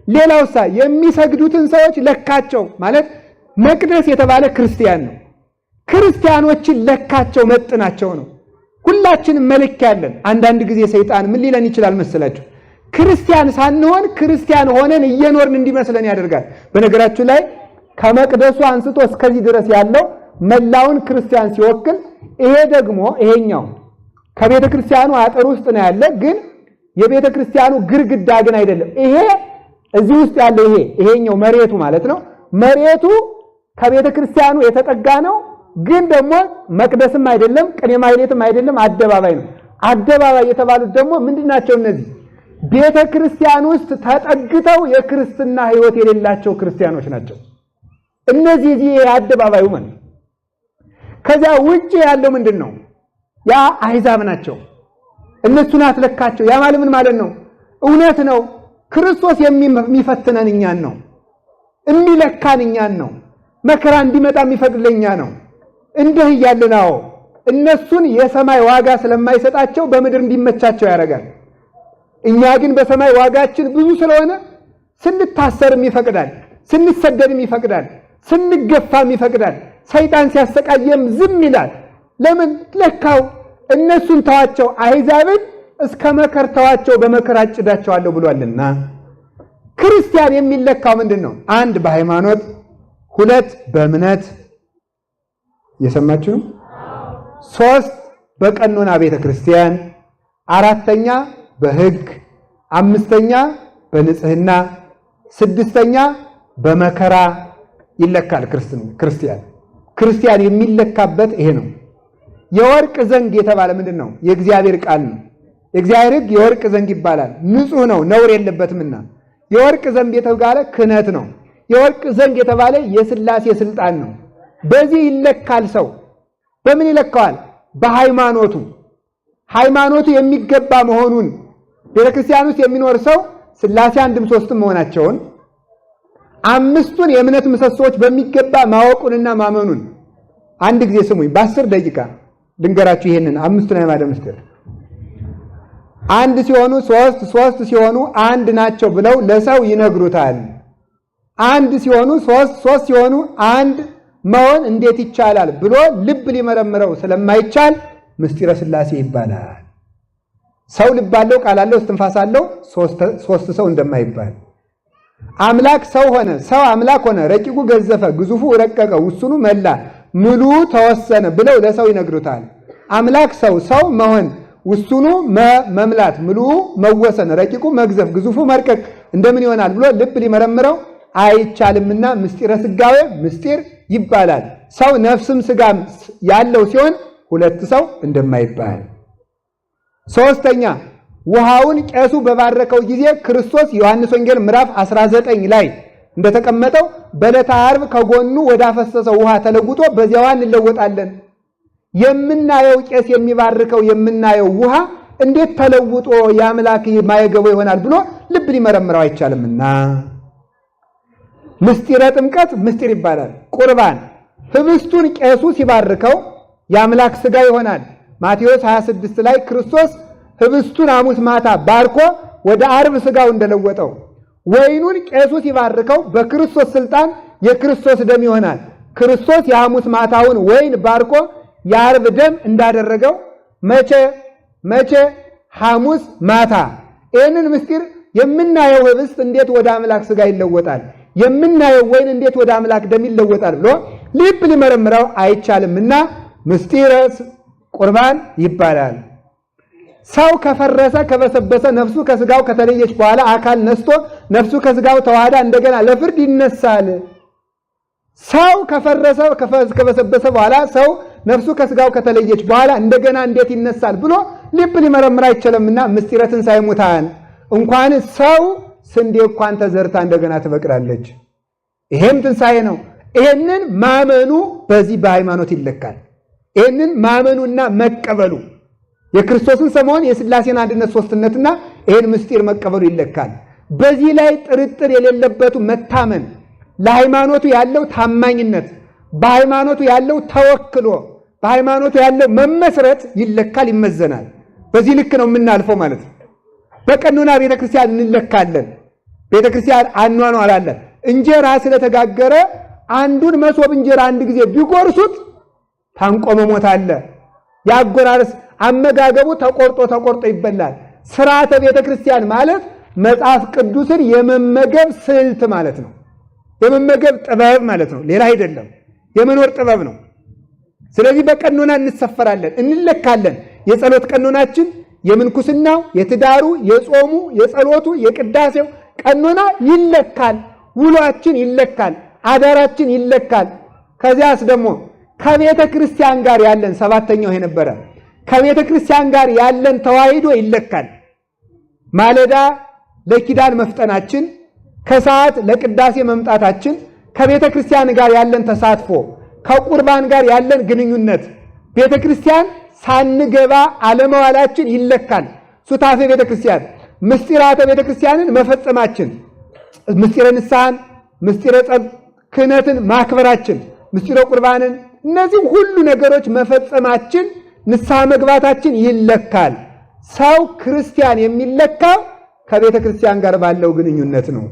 ሌላውሳ የሚሰግዱትን ሰዎች ለካቸው ማለት መቅደስ የተባለ ክርስቲያን ነው። ክርስቲያኖችን ለካቸው፣ መጥናቸው ነው። ሁላችንም መለኪያ አለን። አንዳንድ ጊዜ ሰይጣን ምን ሊለን ይችላል መሰላችሁ? ክርስቲያን ሳንሆን ክርስቲያን ሆነን እየኖርን እንዲመስለን ያደርጋል። በነገራችሁ ላይ ከመቅደሱ አንስቶ እስከዚህ ድረስ ያለው መላውን ክርስቲያን ሲወክል፣ ይሄ ደግሞ ይሄኛው ከቤተ ክርስቲያኑ አጥር ውስጥ ነው ያለ፣ ግን የቤተ ክርስቲያኑ ግርግዳ ግን አይደለም። ይሄ እዚህ ውስጥ ያለው ይሄኛው መሬቱ ማለት ነው። መሬቱ ከቤተ ክርስቲያኑ የተጠጋ ነው፣ ግን ደግሞ መቅደስም አይደለም፣ ቅኔ ማህሌትም አይደለም፣ አደባባይ ነው። አደባባይ የተባሉት ደግሞ ምንድናቸው? እነዚህ ቤተ ክርስቲያን ውስጥ ተጠግተው የክርስትና ሕይወት የሌላቸው ክርስቲያኖች ናቸው። እነዚህ እዚህ አደባባዩ ማለት ከዚያ ውጭ ያለው ምንድን ነው? ያ አሕዛብ ናቸው። እነሱን አትለካቸው። ያ ማለት ምን ማለት ነው? እውነት ነው። ክርስቶስ የሚፈትነን እኛን ነው። የሚለካን እኛን ነው። መከራ እንዲመጣ የሚፈቅድለኛ ነው። እንዲህ እያልን አዎ፣ እነሱን የሰማይ ዋጋ ስለማይሰጣቸው በምድር እንዲመቻቸው ያደርጋል። እኛ ግን በሰማይ ዋጋችን ብዙ ስለሆነ ስንታሰርም ይፈቅዳል፣ ስንሰደድም ይፈቅዳል፣ ስንገፋም ይፈቅዳል። ሰይጣን ሲያሰቃየም ዝም ይላል። ለምን ለካው? እነሱን ተዋቸው፣ አሕዛብን እስከ መከር ተዋቸው፣ በመከር አጭዳቸዋለሁ ብሏልና። ክርስቲያን የሚለካው ምንድን ነው? አንድ በሃይማኖት፣ ሁለት በእምነት እየሰማችሁ፣ ሶስት በቀኖና ቤተ ክርስቲያን፣ አራተኛ በሕግ፣ አምስተኛ በንጽህና፣ ስድስተኛ በመከራ ይለካል። ክርስቲያን ክርስቲያን የሚለካበት ይሄ ነው። የወርቅ ዘንግ የተባለ ምንድን ነው? የእግዚአብሔር ቃል ነው። የእግዚአብሔር ሕግ የወርቅ ዘንግ ይባላል። ንጹሕ ነው፣ ነውር የለበትምና። የወርቅ ዘንግ የተባለ ክህነት ነው። የወርቅ ዘንግ የተባለ የሥላሴ ስልጣን ነው። በዚህ ይለካል። ሰው በምን ይለካዋል? በሃይማኖቱ። ሃይማኖቱ የሚገባ መሆኑን ቤተክርስቲያን ውስጥ የሚኖር ሰው ሥላሴ አንድም ሶስትም መሆናቸውን አምስቱን የእምነት ምሰሶዎች በሚገባ ማወቁንና ማመኑን። አንድ ጊዜ ስሙኝ፣ በ10 ደቂቃ ልንገራችሁ ይሄንን አምስቱን አዕማደ ምስጢር። አንድ ሲሆኑ ሶስት፣ ሶስት ሲሆኑ አንድ ናቸው ብለው ለሰው ይነግሩታል። አንድ ሲሆኑ ሶስት፣ ሶስት ሲሆኑ አንድ መሆን እንዴት ይቻላል ብሎ ልብ ሊመረምረው ስለማይቻል ምስጢረ ሥላሴ ይባላል። ሰው ልብ አለው፣ ቃል አለው፣ እስትንፋስ አለው፣ ሶስት ሰው እንደማይባል። አምላክ ሰው ሆነ፣ ሰው አምላክ ሆነ፣ ረቂቁ ገዘፈ፣ ግዙፉ ረቀቀ፣ ውሱኑ መላ፣ ምሉ ተወሰነ ብለው ለሰው ይነግሩታል። አምላክ ሰው፣ ሰው መሆን፣ ውሱኑ መምላት፣ ምሉ መወሰን፣ ረቂቁ መግዘፍ፣ ግዙፉ መርቀቅ እንደምን ይሆናል ብሎ ልብ ሊመረምረው አይቻልምና ምስጢረ ሥጋዌ ምስጢር ይባላል። ሰው ነፍስም ስጋም ያለው ሲሆን ሁለት ሰው እንደማይባል። ሶስተኛ፣ ውሃውን ቄሱ በባረከው ጊዜ ክርስቶስ ዮሐንስ ወንጌል ምዕራፍ 19 ላይ እንደተቀመጠው በዕለተ ዓርብ ከጎኑ ወዳፈሰሰው ውሃ ተለውጦ በዚያ ውሃ እንለወጣለን። የምናየው ቄስ የሚባርከው የምናየው ውሃ እንዴት ተለውጦ የአምላክ ማየገቦ ይሆናል ብሎ ልብ ሊመረምረው አይቻልምና ምስጢረ ጥምቀት ምስጢር ይባላል። ቁርባን ህብስቱን ቄሱ ሲባርከው የአምላክ ስጋ ይሆናል። ማቴዎስ 26 ላይ ክርስቶስ ህብስቱን ሐሙስ ማታ ባርኮ ወደ ዓርብ ስጋው እንደለወጠው፣ ወይኑን ቄሱ ሲባርከው በክርስቶስ ስልጣን የክርስቶስ ደም ይሆናል። ክርስቶስ የሐሙስ ማታውን ወይን ባርኮ የዓርብ ደም እንዳደረገው፣ መቼ መቼ? ሐሙስ ማታ። ይህንን ምስጢር የምናየው ህብስት እንዴት ወደ አምላክ ስጋ ይለወጣል፣ የምናየው ወይን እንዴት ወደ አምላክ ደም ይለወጣል ብሎ ልብ ሊመረምረው አይቻልምና ምስጢረ ቁርባን ይባላል። ሰው ከፈረሰ፣ ከበሰበሰ፣ ነፍሱ ከስጋው ከተለየች በኋላ አካል ነስቶ ነፍሱ ከስጋው ተዋህዳ እንደገና ለፍርድ ይነሳል። ሰው ከፈረሰ፣ ከበሰበሰ በኋላ፣ ሰው ነፍሱ ከስጋው ከተለየች በኋላ እንደገና እንዴት ይነሳል ብሎ ልብ ሊመረምር አይችልምና ምስጢረ ትንሣኤ ሙታን። እንኳን ሰው ስንዴ እንኳን ተዘርታ እንደገና ትበቅላለች። ይሄም ትንሣኤ ነው። ይሄንን ማመኑ በዚህ በሃይማኖት ይለካል። ይሄንን ማመኑና መቀበሉ የክርስቶስን ሰሞን የሥላሴን አንድነት ሶስትነትና ይሄን ምስጢር መቀበሉ ይለካል። በዚህ ላይ ጥርጥር የሌለበቱ መታመን፣ ለሃይማኖቱ ያለው ታማኝነት፣ በሃይማኖቱ ያለው ተወክሎ፣ በሃይማኖቱ ያለው መመስረት ይለካል፣ ይመዘናል። በዚህ ልክ ነው የምናልፈው ማለት ነው። በቀኖና ቤተክርስቲያን እንለካለን። ቤተክርስቲያን አኗኗር አለ። እንጀራ ስለተጋገረ አንዱን መሶብ እንጀራ አንድ ጊዜ ቢጎርሱት ታንቆ መሞት አለ። ያጎራርስ አመጋገቡ ተቆርጦ ተቆርጦ ይበላል። ስርዓተ ቤተ ክርስቲያን ማለት መጽሐፍ ቅዱስን የመመገብ ስልት ማለት ነው። የመመገብ ጥበብ ማለት ነው። ሌላ አይደለም። የመኖር ጥበብ ነው። ስለዚህ በቀኖና እንሰፈራለን፣ እንለካለን። የጸሎት ቀኖናችን የምንኩስናው፣ የትዳሩ፣ የጾሙ፣ የጸሎቱ፣ የቅዳሴው ቀኖና ይለካል። ውሏችን ይለካል። አዳራችን ይለካል። ከዚያስ ደግሞ ከቤተ ክርስቲያን ጋር ያለን ሰባተኛው ይሄ ነበረ። ከቤተ ክርስቲያን ጋር ያለን ተዋሂዶ ይለካል። ማለዳ ለኪዳን መፍጠናችን፣ ከሰዓት ለቅዳሴ መምጣታችን፣ ከቤተ ክርስቲያን ጋር ያለን ተሳትፎ፣ ከቁርባን ጋር ያለን ግንኙነት፣ ቤተ ክርስቲያን ሳንገባ አለመዋላችን ይለካል። ሱታፌ ቤተ ክርስቲያን፣ ምስጢራተ ቤተ ክርስቲያንን መፈጸማችን፣ ምስጢረ ንስሐን፣ ምስጢረ ጸብ ክህነትን ማክበራችን፣ ምስጢረ ቁርባንን፣ እነዚህ ሁሉ ነገሮች መፈጸማችን፣ ንስሐ መግባታችን ይለካል። ሰው ክርስቲያን የሚለካው ከቤተ ክርስቲያን ጋር ባለው ግንኙነት ነው።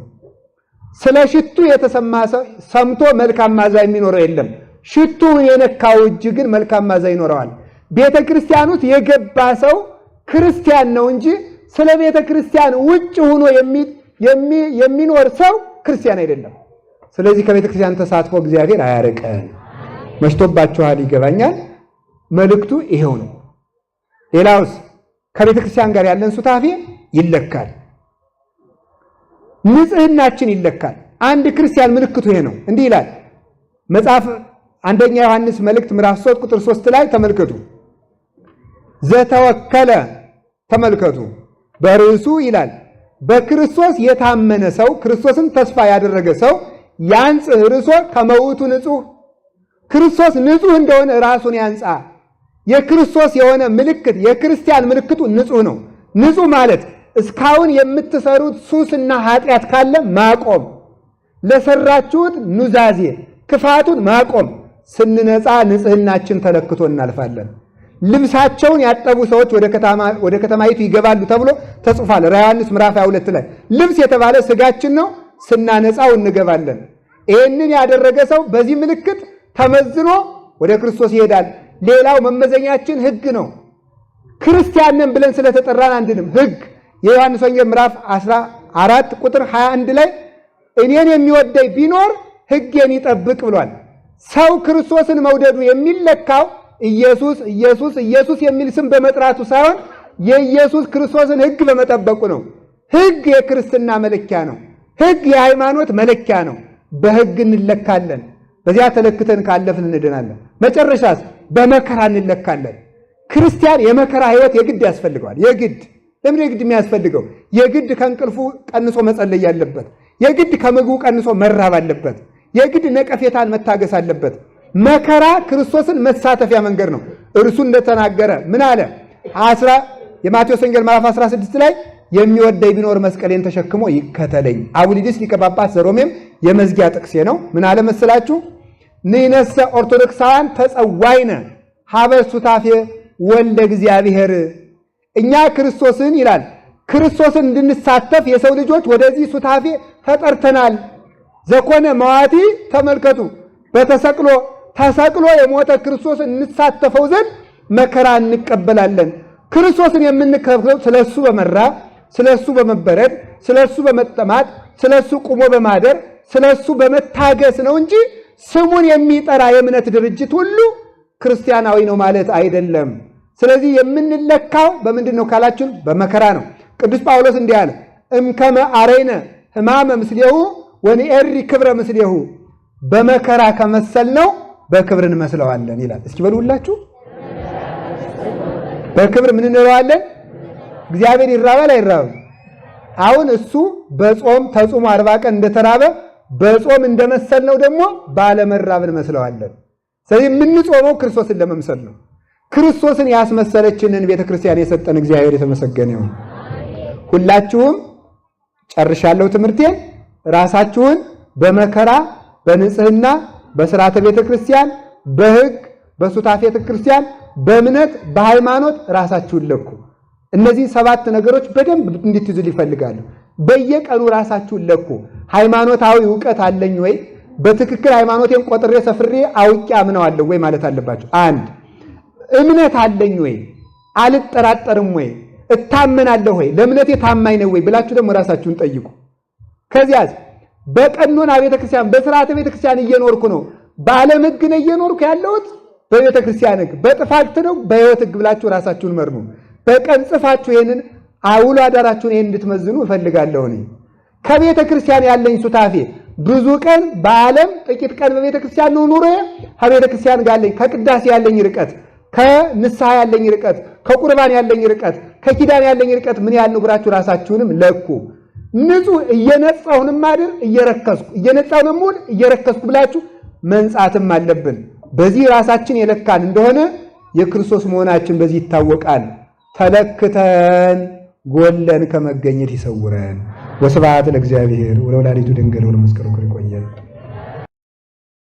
ስለ ሽቱ የተሰማ ሰው ሰምቶ መልካም መዓዛ የሚኖረው የለም። ሽቱ የነካው እጅ ግን መልካም መዓዛ ይኖረዋል። ቤተ ክርስቲያን ውስጥ የገባ ሰው ክርስቲያን ነው እንጂ ስለ ቤተ ክርስቲያን ውጭ ሆኖ የሚኖር ሰው ክርስቲያን አይደለም። ስለዚህ ከቤተ ክርስቲያን ተሳትፎ እግዚአብሔር አያርቀን። መሽቶባችኋል፣ ይገባኛል። መልእክቱ ይሄው ነው። ሌላውስ ከቤተ ክርስቲያን ጋር ያለን ሱታፌ ይለካል። ንጽህናችን ይለካል። አንድ ክርስቲያን ምልክቱ ይሄ ነው። እንዲህ ይላል መጽሐፍ አንደኛ ዮሐንስ መልእክት ምዕራፍ 3 ቁጥር 3 ላይ ተመልከቱ። ዘተወከለ ተመልከቱ፣ በርዕሱ ይላል በክርስቶስ የታመነ ሰው ክርስቶስን ተስፋ ያደረገ ሰው ያንጽህ ርእሶ ከመ ውእቱ ንጹሕ፣ ክርስቶስ ንጹሕ እንደሆነ ራሱን ያንጻ። የክርስቶስ የሆነ ምልክት የክርስቲያን ምልክቱ ንጹሕ ነው። ንጹሕ ማለት እስካሁን የምትሰሩት ሱስና ኃጢአት ካለ ማቆም፣ ለሰራችሁት ኑዛዜ ክፋቱን ማቆም። ስንነጻ ንጽህናችን ተለክቶ እናልፋለን። ልብሳቸውን ያጠቡ ሰዎች ወደ ከተማይቱ ይገባሉ ተብሎ ተጽፏል። ራዕየ ዮሐንስ ምዕራፍ 22 ላይ ልብስ የተባለ ስጋችን ነው። ስናነጻው እንገባለን። ይህንን ያደረገ ሰው በዚህ ምልክት ተመዝኖ ወደ ክርስቶስ ይሄዳል። ሌላው መመዘኛችን ሕግ ነው። ክርስቲያን ነን ብለን ስለተጠራን አንድንም ሕግ የዮሐንስ ወንጌል ምዕራፍ 14 ቁጥር 21 ላይ እኔን የሚወደኝ ቢኖር ሕጌን ይጠብቅ ብሏል። ሰው ክርስቶስን መውደዱ የሚለካው ኢየሱስ ኢየሱስ ኢየሱስ የሚል ስም በመጥራቱ ሳይሆን የኢየሱስ ክርስቶስን ሕግ በመጠበቁ ነው። ሕግ የክርስትና መለኪያ ነው። ሕግ የሃይማኖት መለኪያ ነው። በሕግ እንለካለን። በዚያ ተለክተን ካለፍን እንድናለን። መጨረሻስ በመከራ እንለካለን። ክርስቲያን የመከራ ሕይወት የግድ ያስፈልገዋል። የግድ ለምን የግድ የሚያስፈልገው? የግድ ከእንቅልፉ ቀንሶ መጸለይ ያለበት፣ የግድ ከምግቡ ቀንሶ መራብ አለበት፣ የግድ ነቀፌታን መታገስ አለበት። መከራ ክርስቶስን መሳተፊያ መንገድ ነው። እርሱ እንደተናገረ ምን አለ? የማቴዎስ ወንጌል ምዕራፍ 16 ላይ የሚወደኝ ቢኖር መስቀሌን ተሸክሞ ይከተለኝ። አቡሊዲስ ሊቀ ጳጳስ ዘሮሜም የመዝጊያ ጥቅሴ ነው። ምን አለ መሰላችሁ? ንሕነሰ ኦርቶዶክሳውያን ተጸዋይነ ሀበ ሱታፌ ወልደ እግዚአብሔር። እኛ ክርስቶስን ይላል ክርስቶስን እንድንሳተፍ የሰው ልጆች ወደዚህ ሱታፌ ተጠርተናል። ዘኮነ መዋቲ ተመልከቱ፣ በተሰቅሎ ተሰቅሎ የሞተ ክርስቶስን እንሳተፈው ዘንድ መከራ እንቀበላለን። ክርስቶስን የምንከፍለው ስለሱ በመራብ ስለሱ በመበረድ ስለሱ በመጠማት ስለሱ ቁሞ በማደር ስለሱ በመታገስ ነው እንጂ ስሙን የሚጠራ የእምነት ድርጅት ሁሉ ክርስቲያናዊ ነው ማለት አይደለም። ስለዚህ የምንለካው በምንድን ነው ካላችሁን፣ በመከራ ነው። ቅዱስ ጳውሎስ እንዲህ አለ፣ እምከመ አረይነ ሕማመ ምስሌሁ ወንኤሪ ክብረ ምስሌሁ፣ በመከራ ከመሰልነው በክብር እንመስለዋለን ይላል። እስኪ በሉ ሁላችሁ በክብር ምን እንለዋለን? እግዚአብሔር ይራባል አይራብም? አሁን እሱ በጾም ተጾሞ 40 ቀን እንደተራበ በጾም እንደመሰልነው ደግሞ ባለመራብ እንመስለዋለን። ስለዚህ የምንጾመው ክርስቶስን ለመምሰል ነው። ክርስቶስን ያስመሰለችንን ቤተክርስቲያን የሰጠን እግዚአብሔር የተመሰገነ ይሁን። ሁላችሁም ጨርሻለሁ ትምህርቴን። ራሳችሁን በመከራ በንጽህና በስርዓተ ቤተክርስቲያን በሕግ በሱታፌ ቤተክርስቲያን በእምነት በሃይማኖት ራሳችሁን ለኩ። እነዚህ 7 ነገሮች በደንብ እንድትይዙ ይፈልጋሉ። በየቀኑ ራሳችሁን ለኩ። ሃይማኖታዊ እውቀት አለኝ ወይ? በትክክል ሃይማኖቴን ቆጥሬ ሰፍሬ አውቄ አምነዋለሁ ወይ ማለት አለባቸው። አንድ እምነት አለኝ ወይ? አልጠራጠርም ወይ? እታመናለሁ ወይ? ለእምነቴ ታማኝ ነው ወይ ብላችሁ ደግሞ ራሳችሁን ጠይቁ። ከዚያስ በቀኖና ቤተክርስቲያን በስርዓተ ቤተክርስቲያን እየኖርኩ ነው፣ በዓለም ሕግ ነው እየኖርኩ ያለሁት፣ በቤተክርስቲያን ሕግ፣ በጥፋት ነው በሕይወት ሕግ ብላችሁ ራሳችሁን መርሙ። በቀን ጽፋችሁ ይሄንን አውሎ አዳራችሁን ይሄን እንድትመዝኑ እፈልጋለሁ። እኔ ከቤተ ክርስቲያን ያለኝ ሱታፌ ብዙ ቀን በዓለም ጥቂት ቀን በቤተ ክርስቲያን ነው ኑሮዬ። ከቤተ ክርስቲያን ጋር ያለኝ ከቅዳሴ ያለኝ ርቀት፣ ከንስሐ ያለኝ ርቀት፣ ከቁርባን ያለኝ ርቀት፣ ከኪዳን ያለኝ ርቀት ምን ያህል ነው ብላችሁ ራሳችሁንም ለኩ። ንጹህ እየነጻሁንም ማድር እየረከስኩ እየነጻሁንም ሙል እየረከስኩ ብላችሁ መንጻትም አለብን። በዚህ ራሳችን የለካን እንደሆነ የክርስቶስ መሆናችን በዚህ ይታወቃል። ተለክተን ጎለን ከመገኘት ይሰውረን። ወስብሐት ለእግዚአብሔር ወለወላዲቱ ድንግል ወለመስቀሉ ክቡር። ይቆየን።